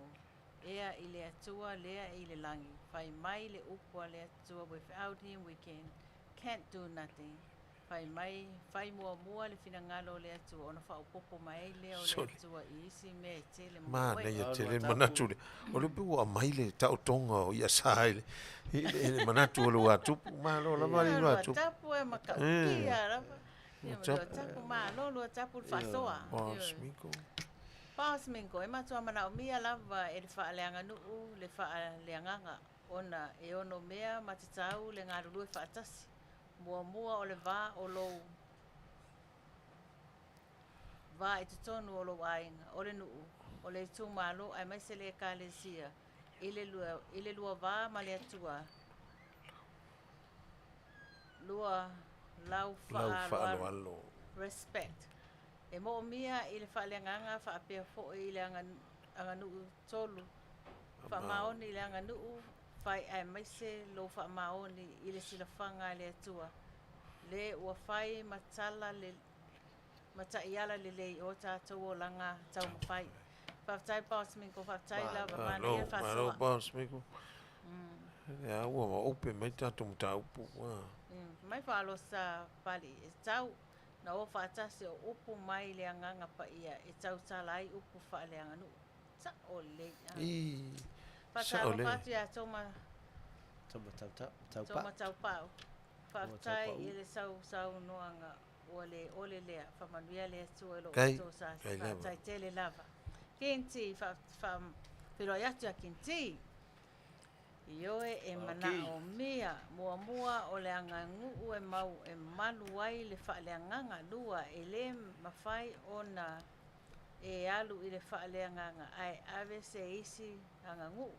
ea i le Atua lea e i le lagi, fai mai le upu a le Atua without him we can can't do nothing, fai mai, fai muamua le finagalo o le Atua ona faaopoopo mai ai lea o le Atua i isi mea e tele mo oe. Manaia tele le manatu lea. O lea pei ua aumai le taotoga o Iasa i le manatu o le Luatupu. Malo lava le Luatupu. Luatapu e matautia lava. Luatapu, malo Luatapu le faasoa. Paus Mingo. Paus Mingo, e matua manaomia lava e le faaleaganuu le faaleagaga ona e ono mea ma tatau le galulue faatasi. Muamua o le va o lou va i totonu o lou aiga, o le nuu, o le itumalo aemaise le Ekalesia i le i le lua va ma le Atua. Lua lau faaaloalo, respect. E moomia i le faaleagaga faapea foi i le aganuu tolu faamaoni i le aganuu fai aemaise lou faamaoni i le silafaga a le Atua le ua fai ma tala le ma taiala lelei o tatou olaga taumafai. Faafetai Boss Mingo, faafetai lava, manaia le faasoa. Malo Boss Mingo. Lea ua ope mai tatou mataupu. Mai faalosa Papalii, e tatau na o faatasi o upu mai le Agaga Paia e tautala ai upu faaleaganuu. Sao lelei. Faatalofa atu ia Toma Toma Taupau. Faafetai i le sausaunoaga ua le ole lea. Faamanuia le Atua i lo outou sa. Faafetai tele lava. Kinti, faafeiloai atu ia Kinti. Ioe, e manaomia muamua o le aganuu e mau e malu ai le faaleagaga. Lua, e le mafai ona e alu i le faaleagaga ae ave se isi aganuu.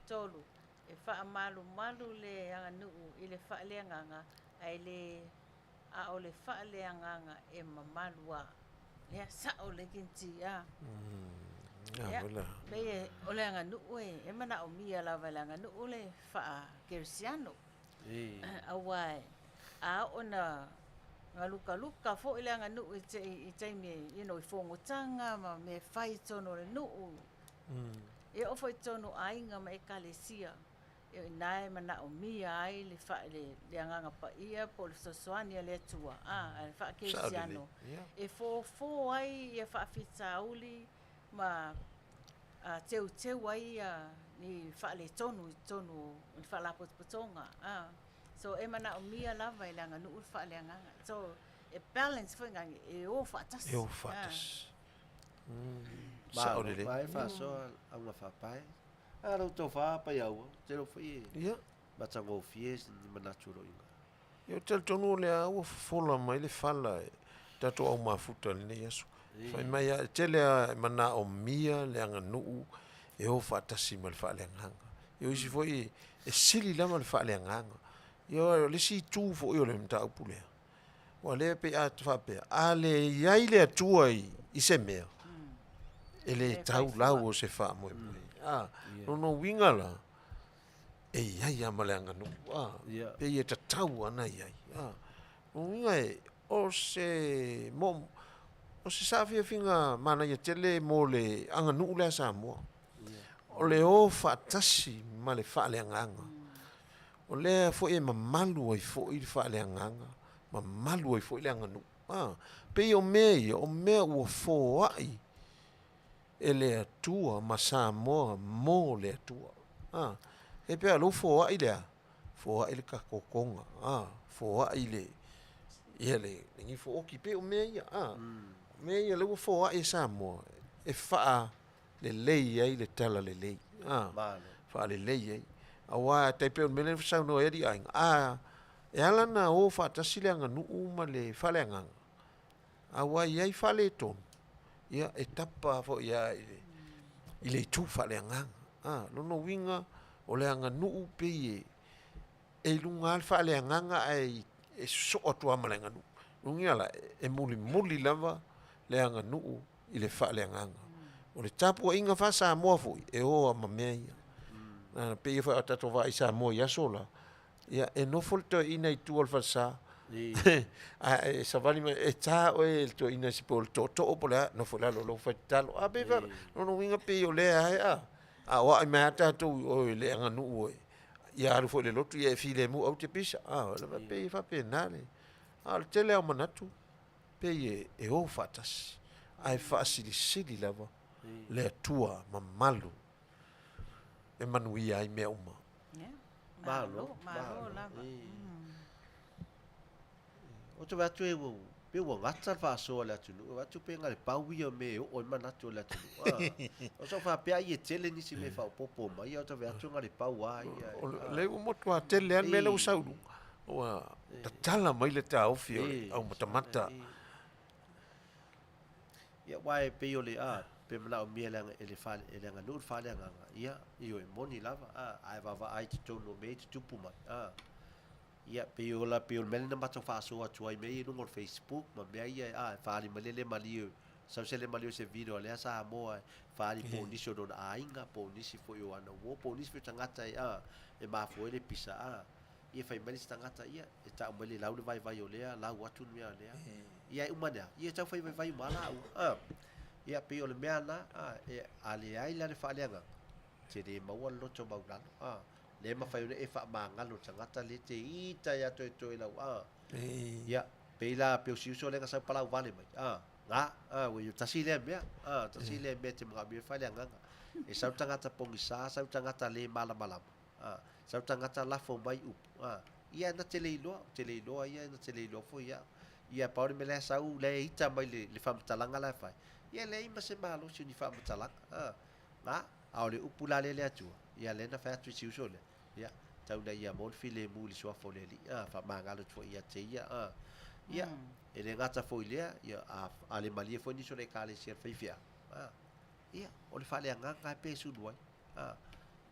Tolu, e faamalumalu le aganuu i le faaleagaga ae le a o le faaleagaga e mamalu a. Ia, sao le Kinti a. Ia, pei e, o le aganuu e, e manaomia lava e le aganuu le faa-kerisiano. Aua e, a oo ina galukaluka foi le aganuu i te, i taimi e, you know, i fogotaga ma mea e fai i totonu o le nuu. E oo foi i totonu o aiga ma ekalesia. E o i ina e manaomia ai le fa, le, le Agaga Paia po o le fesoasoani a le Atua, a, a le faakerisiano, e fofo ai ia faafitauli ma a, teuteu ai ia ni faaletonu i totonu o ni faalapotopotoga, a. So e manaomia lava e le aganuu le faaleagaga. So e balance foi ngai, e o faatasi. E o faatasi. Sao lelei. Malo, faasoa auga faapae. A lau tofa Paiaua, te lo foi e Ia. matagofie ni manatu o lo iga. Ia, ou te talitonu o lea ua fofola mai le fala e tatou au mafuta i lenei aso. Fai mai a, e tele a e manaomia le aganuu e o faatasi ma le faaleagaga. Ia o isi foi e sili lava le faaleagaga. Ia o le isi itu foi o le mataupu lea, ua lea pei a faapea, a le i ai le Atua i se mea, e le tau lau o se faamoemoe. A, lona uiga la, e i ai lava ma le aganuu, a, pei e tatau lava ona i ai. A, lona uiga e, o se mo, o se saafiafiga manaia tele mo le aganuu lea a Samoa. O le o faatasi ma le faaleagaga. O lea foi e mamalu ai foi le faaleagaga, mamalu ai foi le aganuu. A, pei o mea ia, o mea ua foai e le Atua ma Samoa mo le Atua. A, e pei o lou foai le a? Foai le takokoga, a, foai le, ia le, le gifo oki, pei o mea ia, a, mea ia lea ua foai e Samoa e faalelei ai le talalelei, a, faalelei ai. Aua e tai pei o le mea lea na saunoa ai alii aiga, a, e ala ona o faatasi le aganuu ma le faaleagaga, a ua i ai faaletonu, ia e tapa foi lava i le, i le itu faaleagaga. A, lona uiga, o le aganuu pei e, e i luga lava le faaleagaga ae e sosoo atu lava ma le aganuu. Lona uiga la, e mulimuli lava le aganuu i le faaleagaga. O le tapuaiga faa-Samoa foi, e o lava ma mea ia. E pei foi a tatou vaai i Samoa i aso la, Ia, e nofo le toeaina i tua o le falesa, ae e savali mai, e ta oe e le toeaina se po o le tootoo po o le a, nofo i lalo o lou fai tatalo. A pei faapea, lona uiga pei o lea e a, a o ae mai lava tatou i o i le aganuu e, ia alu foi i le lotu, ia e filemu aua e te pisa. A, pei e faapena le, a o le tele lava o manatu, pei e o faatasi, ae faasilisili lava le Atua mamalu e manuia ai mea uma. Malo, malo lava. Ou te vaai atu e ua, pei ua gata le faasoa a le atunuu, e vaai atu pei na o le pau ia o mea e oo ai manatu o le atunuu. O sau faapea ai e tele nisi mea e faaopoopo mai, ae ou te vaai atu na o le pau lava ia. O lea ua matua tele lava le mea lea ua sau i luga. Ua tatala mai le taofi o le aumatamata. Ia, aua e pei o le, a, pe manaomia e le, e le fale, e le aganuu le faaleagaga, ia, ioe, e moni lava, a, ae vaavaai i totonu o mea ia e tutupu mai, a. Ia, pei o la, pei o le mea lea na matou faasoa atu ai i mea ia i luga o le Facebook ma mea ia, a, e faaali mai le le malie, sau se le malie o se video a lea Samoa e faaali po o nisi o lona aiga, po o nisi foi o ana uo, po o nisi foi o tagata e, a, e mafua ai le pisa, a. Ia fai mai le isi tagata, ia, e tau mai le lau le vaivai o lea, lau atu le mea o lea. Ia e uma ane lava, ia e tau fai vaivai uma lava laua. A, ia pei o le mea lena, a, e, a leai la le faaleagaga, te le maua le loto maualalo, a, le mafai ona e faamagalo i le tagata lea e te ita ia toetoe lau, a. Ia, pei la, pei o si uso lea na sau palau vale mai, a, na, a, ua tasi lea mea, a, tasi lea mea e te manaomia ai le faaleagaga. E sau le tagata pogisa, sau le tagata le malamalama, A, sau tagata lafo mai upu, a, ia na te le iloa, ou te le iloa ia, na te le iloa foi au. Ia pau le mea la e sau, la e ita mai le, le faamatalaga la e fai, ia leai ma se malosi o ni faamatalaga, a, na, a o le upu la lea le Atua, ia lea na fai atu i si uso lea, ia, tau ina ia maua le filemu i le suafa o le Alii, a, faamagalo atu foi ia te ia, a, ia, e le gata foi i lea, ia, a, a le malie foi nisi o le Ekalesia i le faifeau, a, ia, o le faaleagaga lava pe sulu ai, a.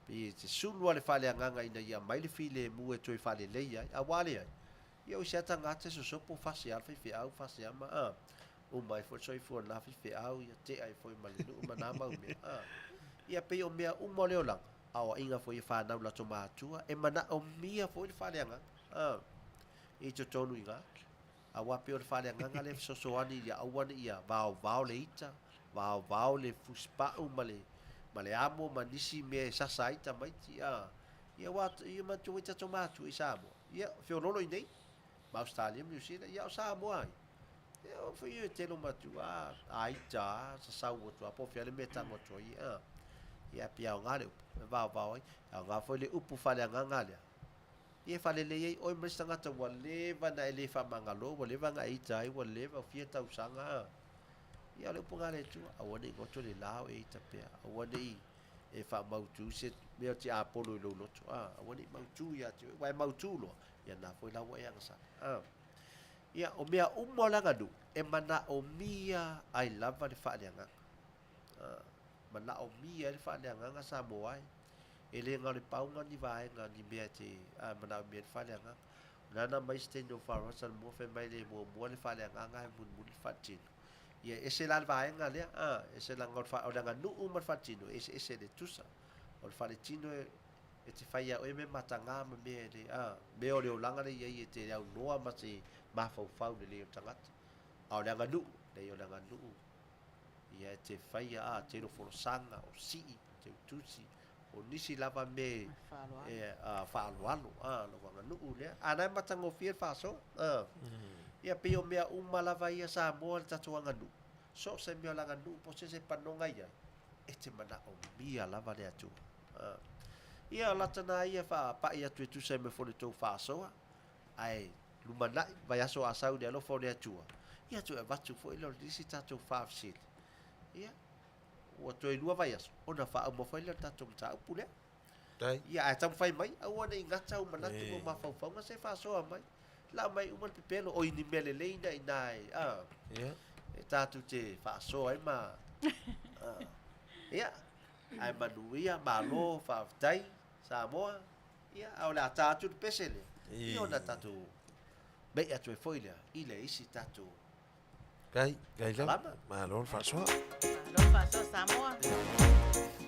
Pei e te sulu lava le faaleagaga ina ia aumai le filemu e toe faalelei ai, a ua leai, ia o isi lava tagata e sosopo fasi lava le faifeau, fasi lava ma, a, uma ai foi le soifua o lena faifeau, ia tea ai foi ma le nuu ma na mau mea, a. Ia pei o mea uma o le olaga, aoaiga foi e fanau i latou matua, e manaomia foi le faaleagaga, a, i totonu i ina. Aua pei o le faaleagaga lea e fesoasoani ia aua ne i ia vaovao le ita, vaovao le fusipau ma le ma le amo ma nisi mea e sasa ai tamaiti a. Ia aua ia manatua foi tatou matua i Samoa, ia feololo i inei ma Ausetalia ma Niu Sila, ia a o Samoa ai, ia o foi e tele o matua a, a ita a, sasau atu a po o fea le mea e tago atu ai a. Ia pei e aoga le upu e vaovao ai, e aoga foi le upu faaleagaga lea Ia e faalelei ai oe ma isi tagata ua leva ona e le faamagalo, ua leva ona e ita ai, ua leva, ua fia tausaga a. Ia o le upu lena a le Atua, aua ne i goto le la o e ita pea, aua ne i e faamautu se mea o tiapolo i lou loto, a, aua ne i mautu ia te oe, aua e mautu loa, ia na foi la ua e agasala, a. Ia, o mea uma o le aganuu, e manaomia ai lava le faaleagaga. Manaomia ai le faaleagaga Samoa e. E le na o le pau lena o ni vaega, ni mea e te manaomia ai le faaleagaga. O lena na aumai se taimi o Faaaloalo Salomua fai mai le muamua le faaleagaga ae mulimuli le faaletino. Ia e ese la le vaega lea, a, ese leaga o le o le aganuu ma le faaletino e eseese le tusa. O le faaletino e, e te fai lava e oe mea mataga ma mea e le, a, mea o le olaga lea e i ai e te le aunoa ma se mafaufau lelei o le tagata. A o le aganuu, leai o le aganuu, ia e te faia, a, tele o folasaga, o sii, o teutusi, o nisi lava mea e faaaloalo, a, lau aganuu lea. A na e matagofie le faasoa, a. Ia pei o mea uma lava ia Samoa le tatou aganuu, so o se mea o le aganuu po o se isi e panoga i ai, e te manaomia lava le Atua. A. Ia o lata na ia faapai atu e tusa ai ma foi le tou faasoa, ae lumanai, vaiaso a sau i le alofa o le Atua, ia toe avatu foi lea o le isi tatou faafesili. Ia, ua toe lua vaiaso, ona faauma foi lea o le tatou mataupu lea. Tai. Ia, ae taumafai mai, aua ne i gata ou manatu ma mafaufauga, se faasoa mai. Lau mai uma le pepelo, oi ni mea lelei ina i ina e, a, Ia. e tatou te faasoa ai ma, a, ia, ae manuia, malo, faafetai, Samoa, ia, a o le a ta atu le pese lea, ia ona tatou mei atu ai foi lea i le isi tatou Kai, kai lava. Kalama. Malo le faasoa. Malo le faasoa Samoa.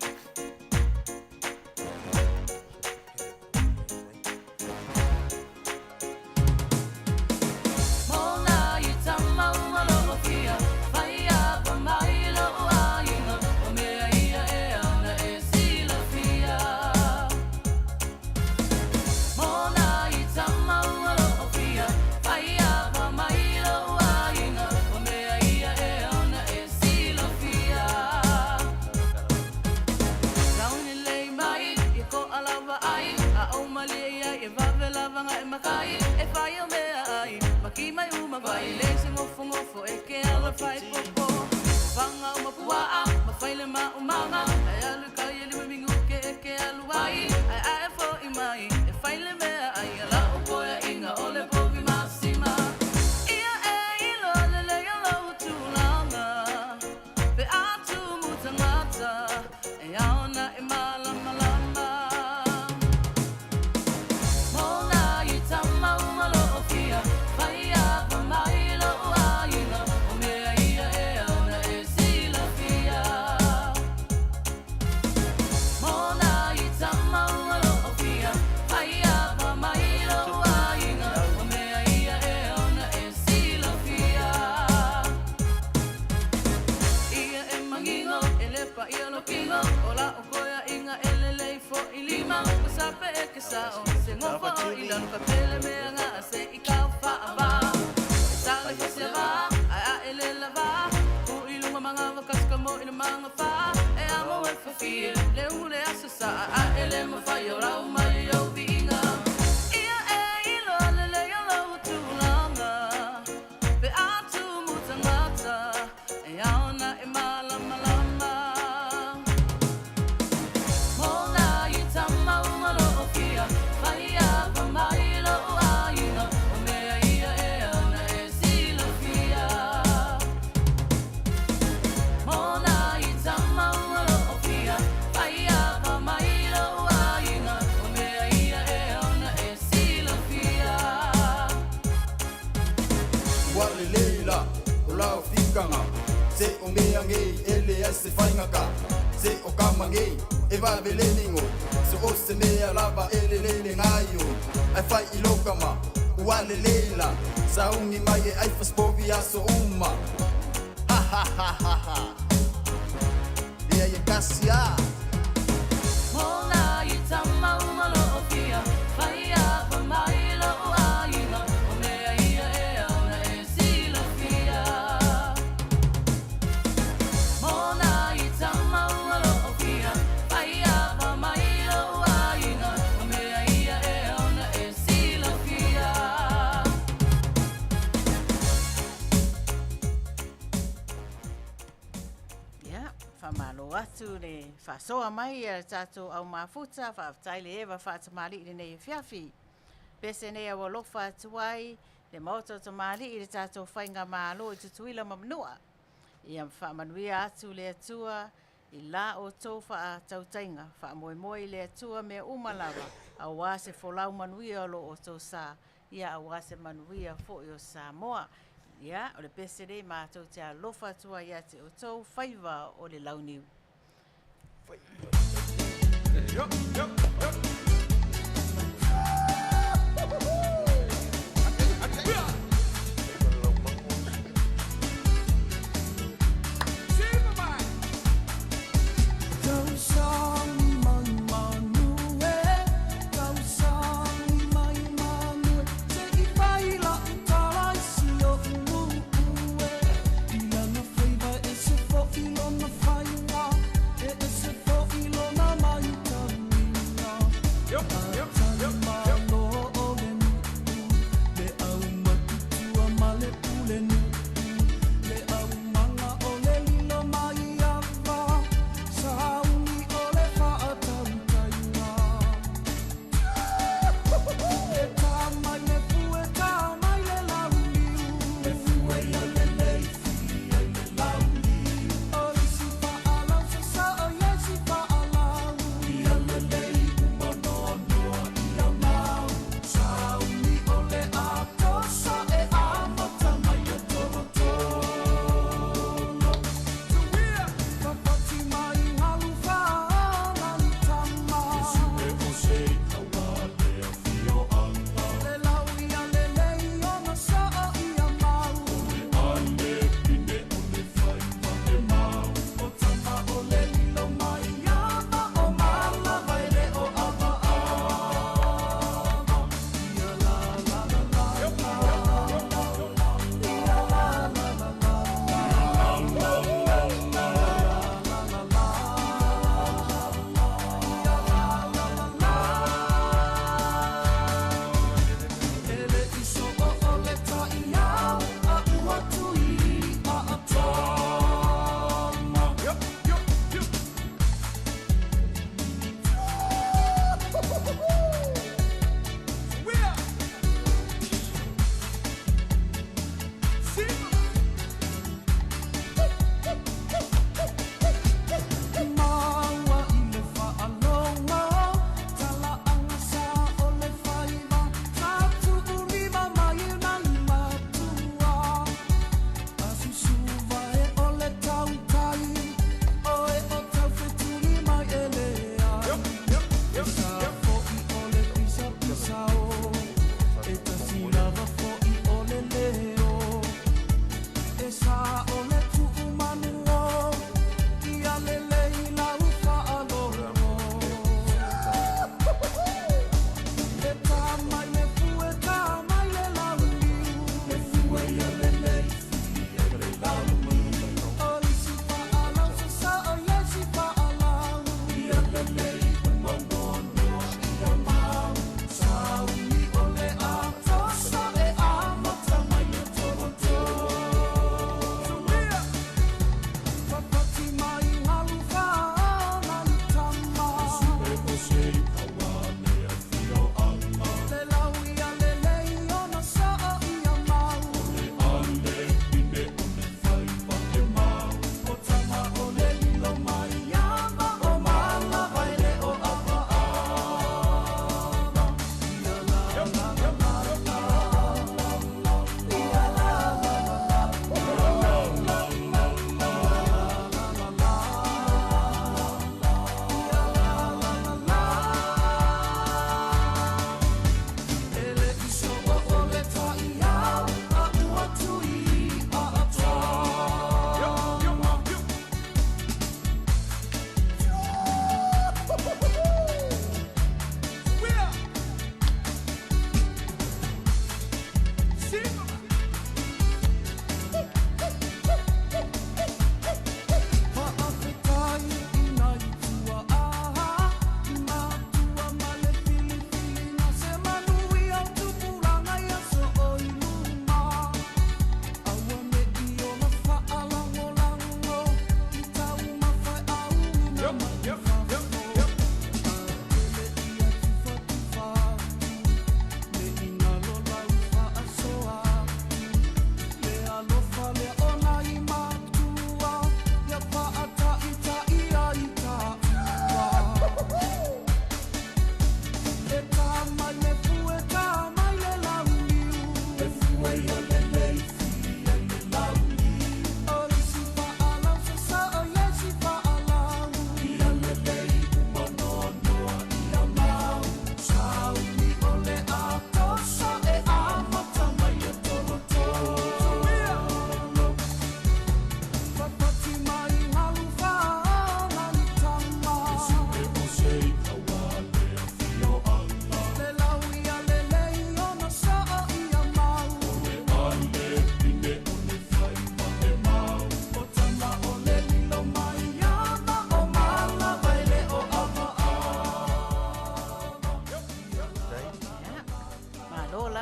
Ua lelei la o lau fikanga Se o mea ngei e leai se faigaka Se o kama ngei e vave le nigo So o se mea lava e lelei le gaio Ae fai i lou kama ua lelei la Sauni mai e ai fasipovi aso uma Ha ha ha ha ha Leai e kasi a. Ia, faamalo atu le faasoa mai a le tatou au mafuta, faafetai le Eva faatamalii i lenei afiafi. Pese nei au alofa atu ai le Maota o Tamalii i le tatou faigamalo i Tutuila ma Manua. Ia faamanuia atu le Atua i la outou faatautaiga, faamoemoe i le Atua mea uma lava, aua se folau manuia o lo outou sa, ia aua se manuia foi o Samoa. Ia, o le pese lenei matou te alofa atu ai ia te outou faiva o le launiu. Yo, yo, yo.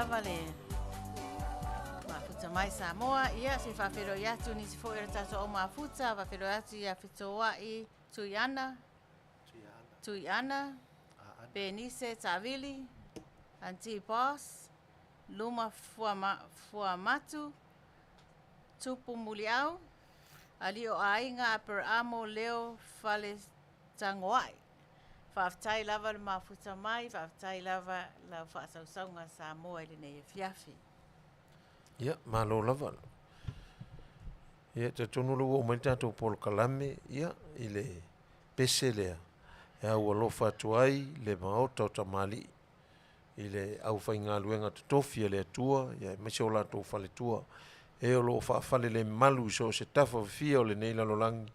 lava le mafuta mai Samoa. Ia, se i faafeiloai atu nisi foi o le tatou au mafuta, faafeiloai atu ia Fetoai Tuiana, Tuiana, Penise Tavili, Aunty Boss, Luma Fuamatu, Tupu Muliau, Alii o Aiga Aperamo Leo Faletagoai. Faafetai lava le mafuta mai, faafetai lava lau faasausauga Samoa i lenei afiafi. Ia, malo lava. Ia, e talitonu o lea ua oo mai le tatou polokalame, ia, i le pese lea e aualofa atu ai le Maota o Tamalii i le aufaigaluega totofi a le Atua, ia aemaise o latou faletua, e o lo o faafalelemalu i so o se tafa fia o lenei lalolagi,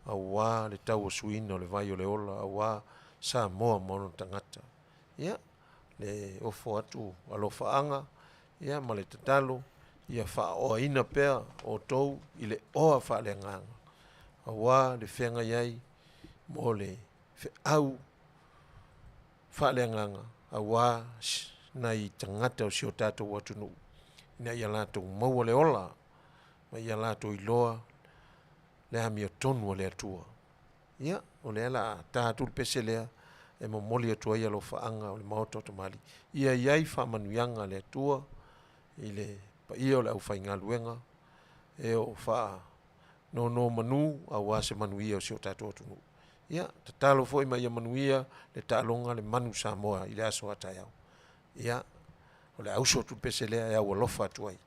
aua le tauasuina o le vai o le ola, aua Samoa ma ona tagata. Ia, le ofo atu alofaaga, ia ma le tatalo, ia faaoaina pea outou i le oa faaleagaga, aua le feagai ai mo le feau faaleagaga aua nai tagata o si o tatou atunuu, ina ia latou maua le ola ma ia latou iloa le amiotonu a le Atua. Ia, o lea o le a ta atu le pese lea e momoli atu ai alofaaga o le Maota o Tamalii. Ia i ai faamanuiaga a le Atua i le paia o le aufaigaluega e o faanonomanu aua se manuia o si o tatou atunuu. Ia, tatalo foi ma ia manuia le taaloga le Manu Samoa i le aso a taeao. Ia, o le a usu atu le pese lea e aualofa atu ai.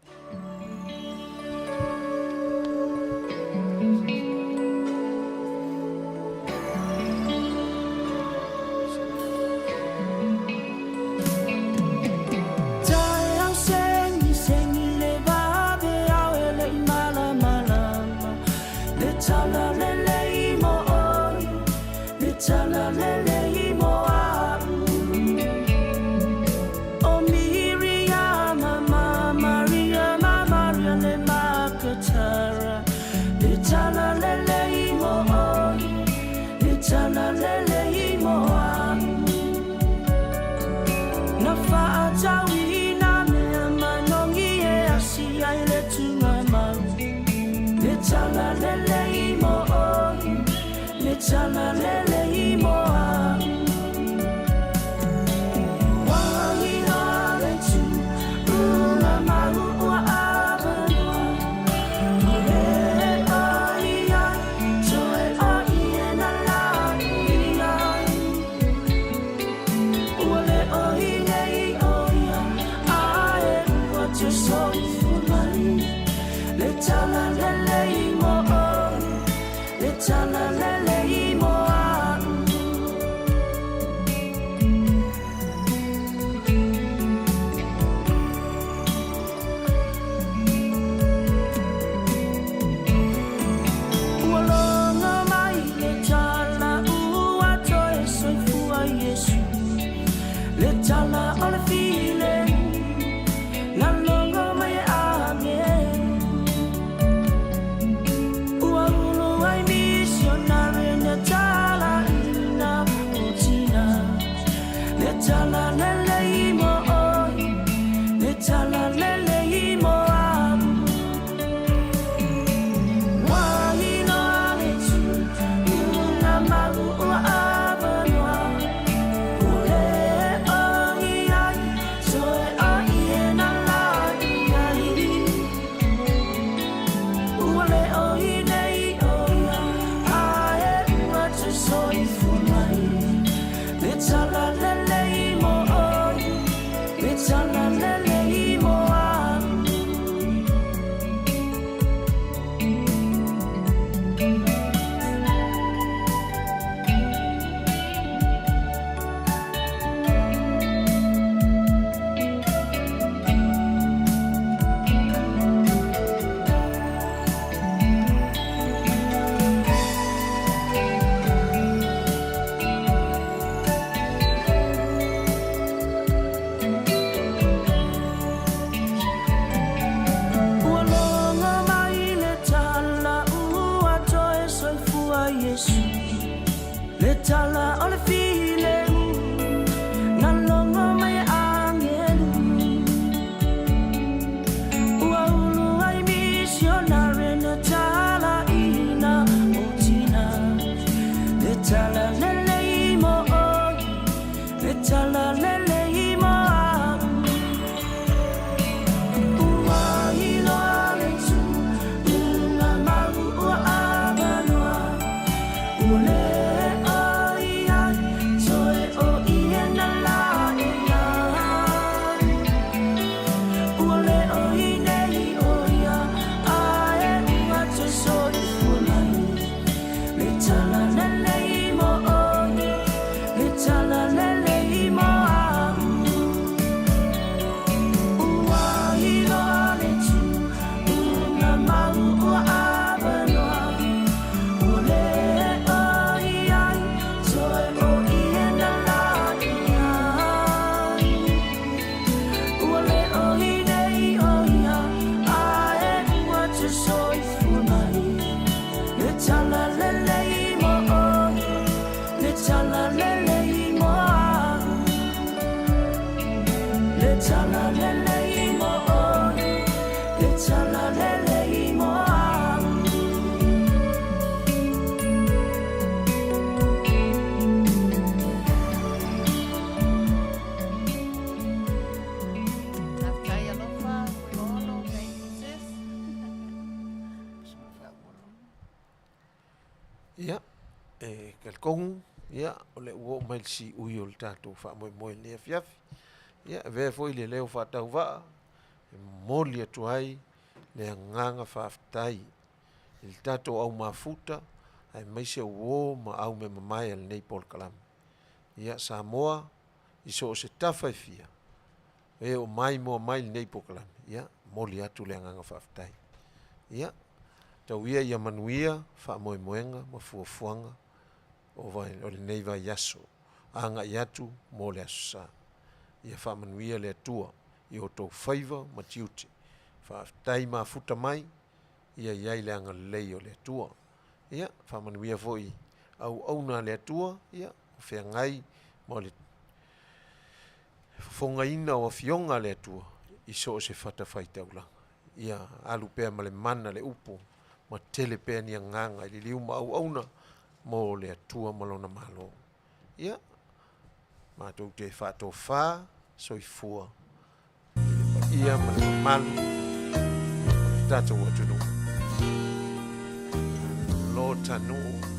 Talalelei mo oe, e talalelei mo au. Faafetai alofa, Fuimaono, thank you sis. Ia, e talitonu, ia, o lea ua oo mai le siui o le tatou faamoemoe i lenei afiafi. Ia, avea foi le leo faatauvaa e momoli atu ai le agaga faafetai i le tatou au mafuta aemaise o uo ma aumeamamae a lenei polokalame. Ia, Samoa i so o se tafa e fia, e o maimoa mai lenei polokalame, ia, momoli atu le agaga faafetai. Ia, tau ia ia manuia faamoemoega ma fuafuaga o o lenei vaiaso agai atu mo le Aso Sa. Ia faamanuia le Atua i o outou faiva ma tiute. Faafetai mafuta mai, ia i ai le agalelei o le Atua. Ia, faamanuia foi i auauna a le Atua, ia, o feagai ma le fofogaina o afioga a le Atua i so o se fatafaitaulaga. Ia alu pea ma le mana le upu ma tele pea ni agaga i liliu ma auauna mo le Atua ma lona Malo. Ia, matou te faatofa soifua i le paia ma le mamalu o le tatou atunuu. Lo tanuu.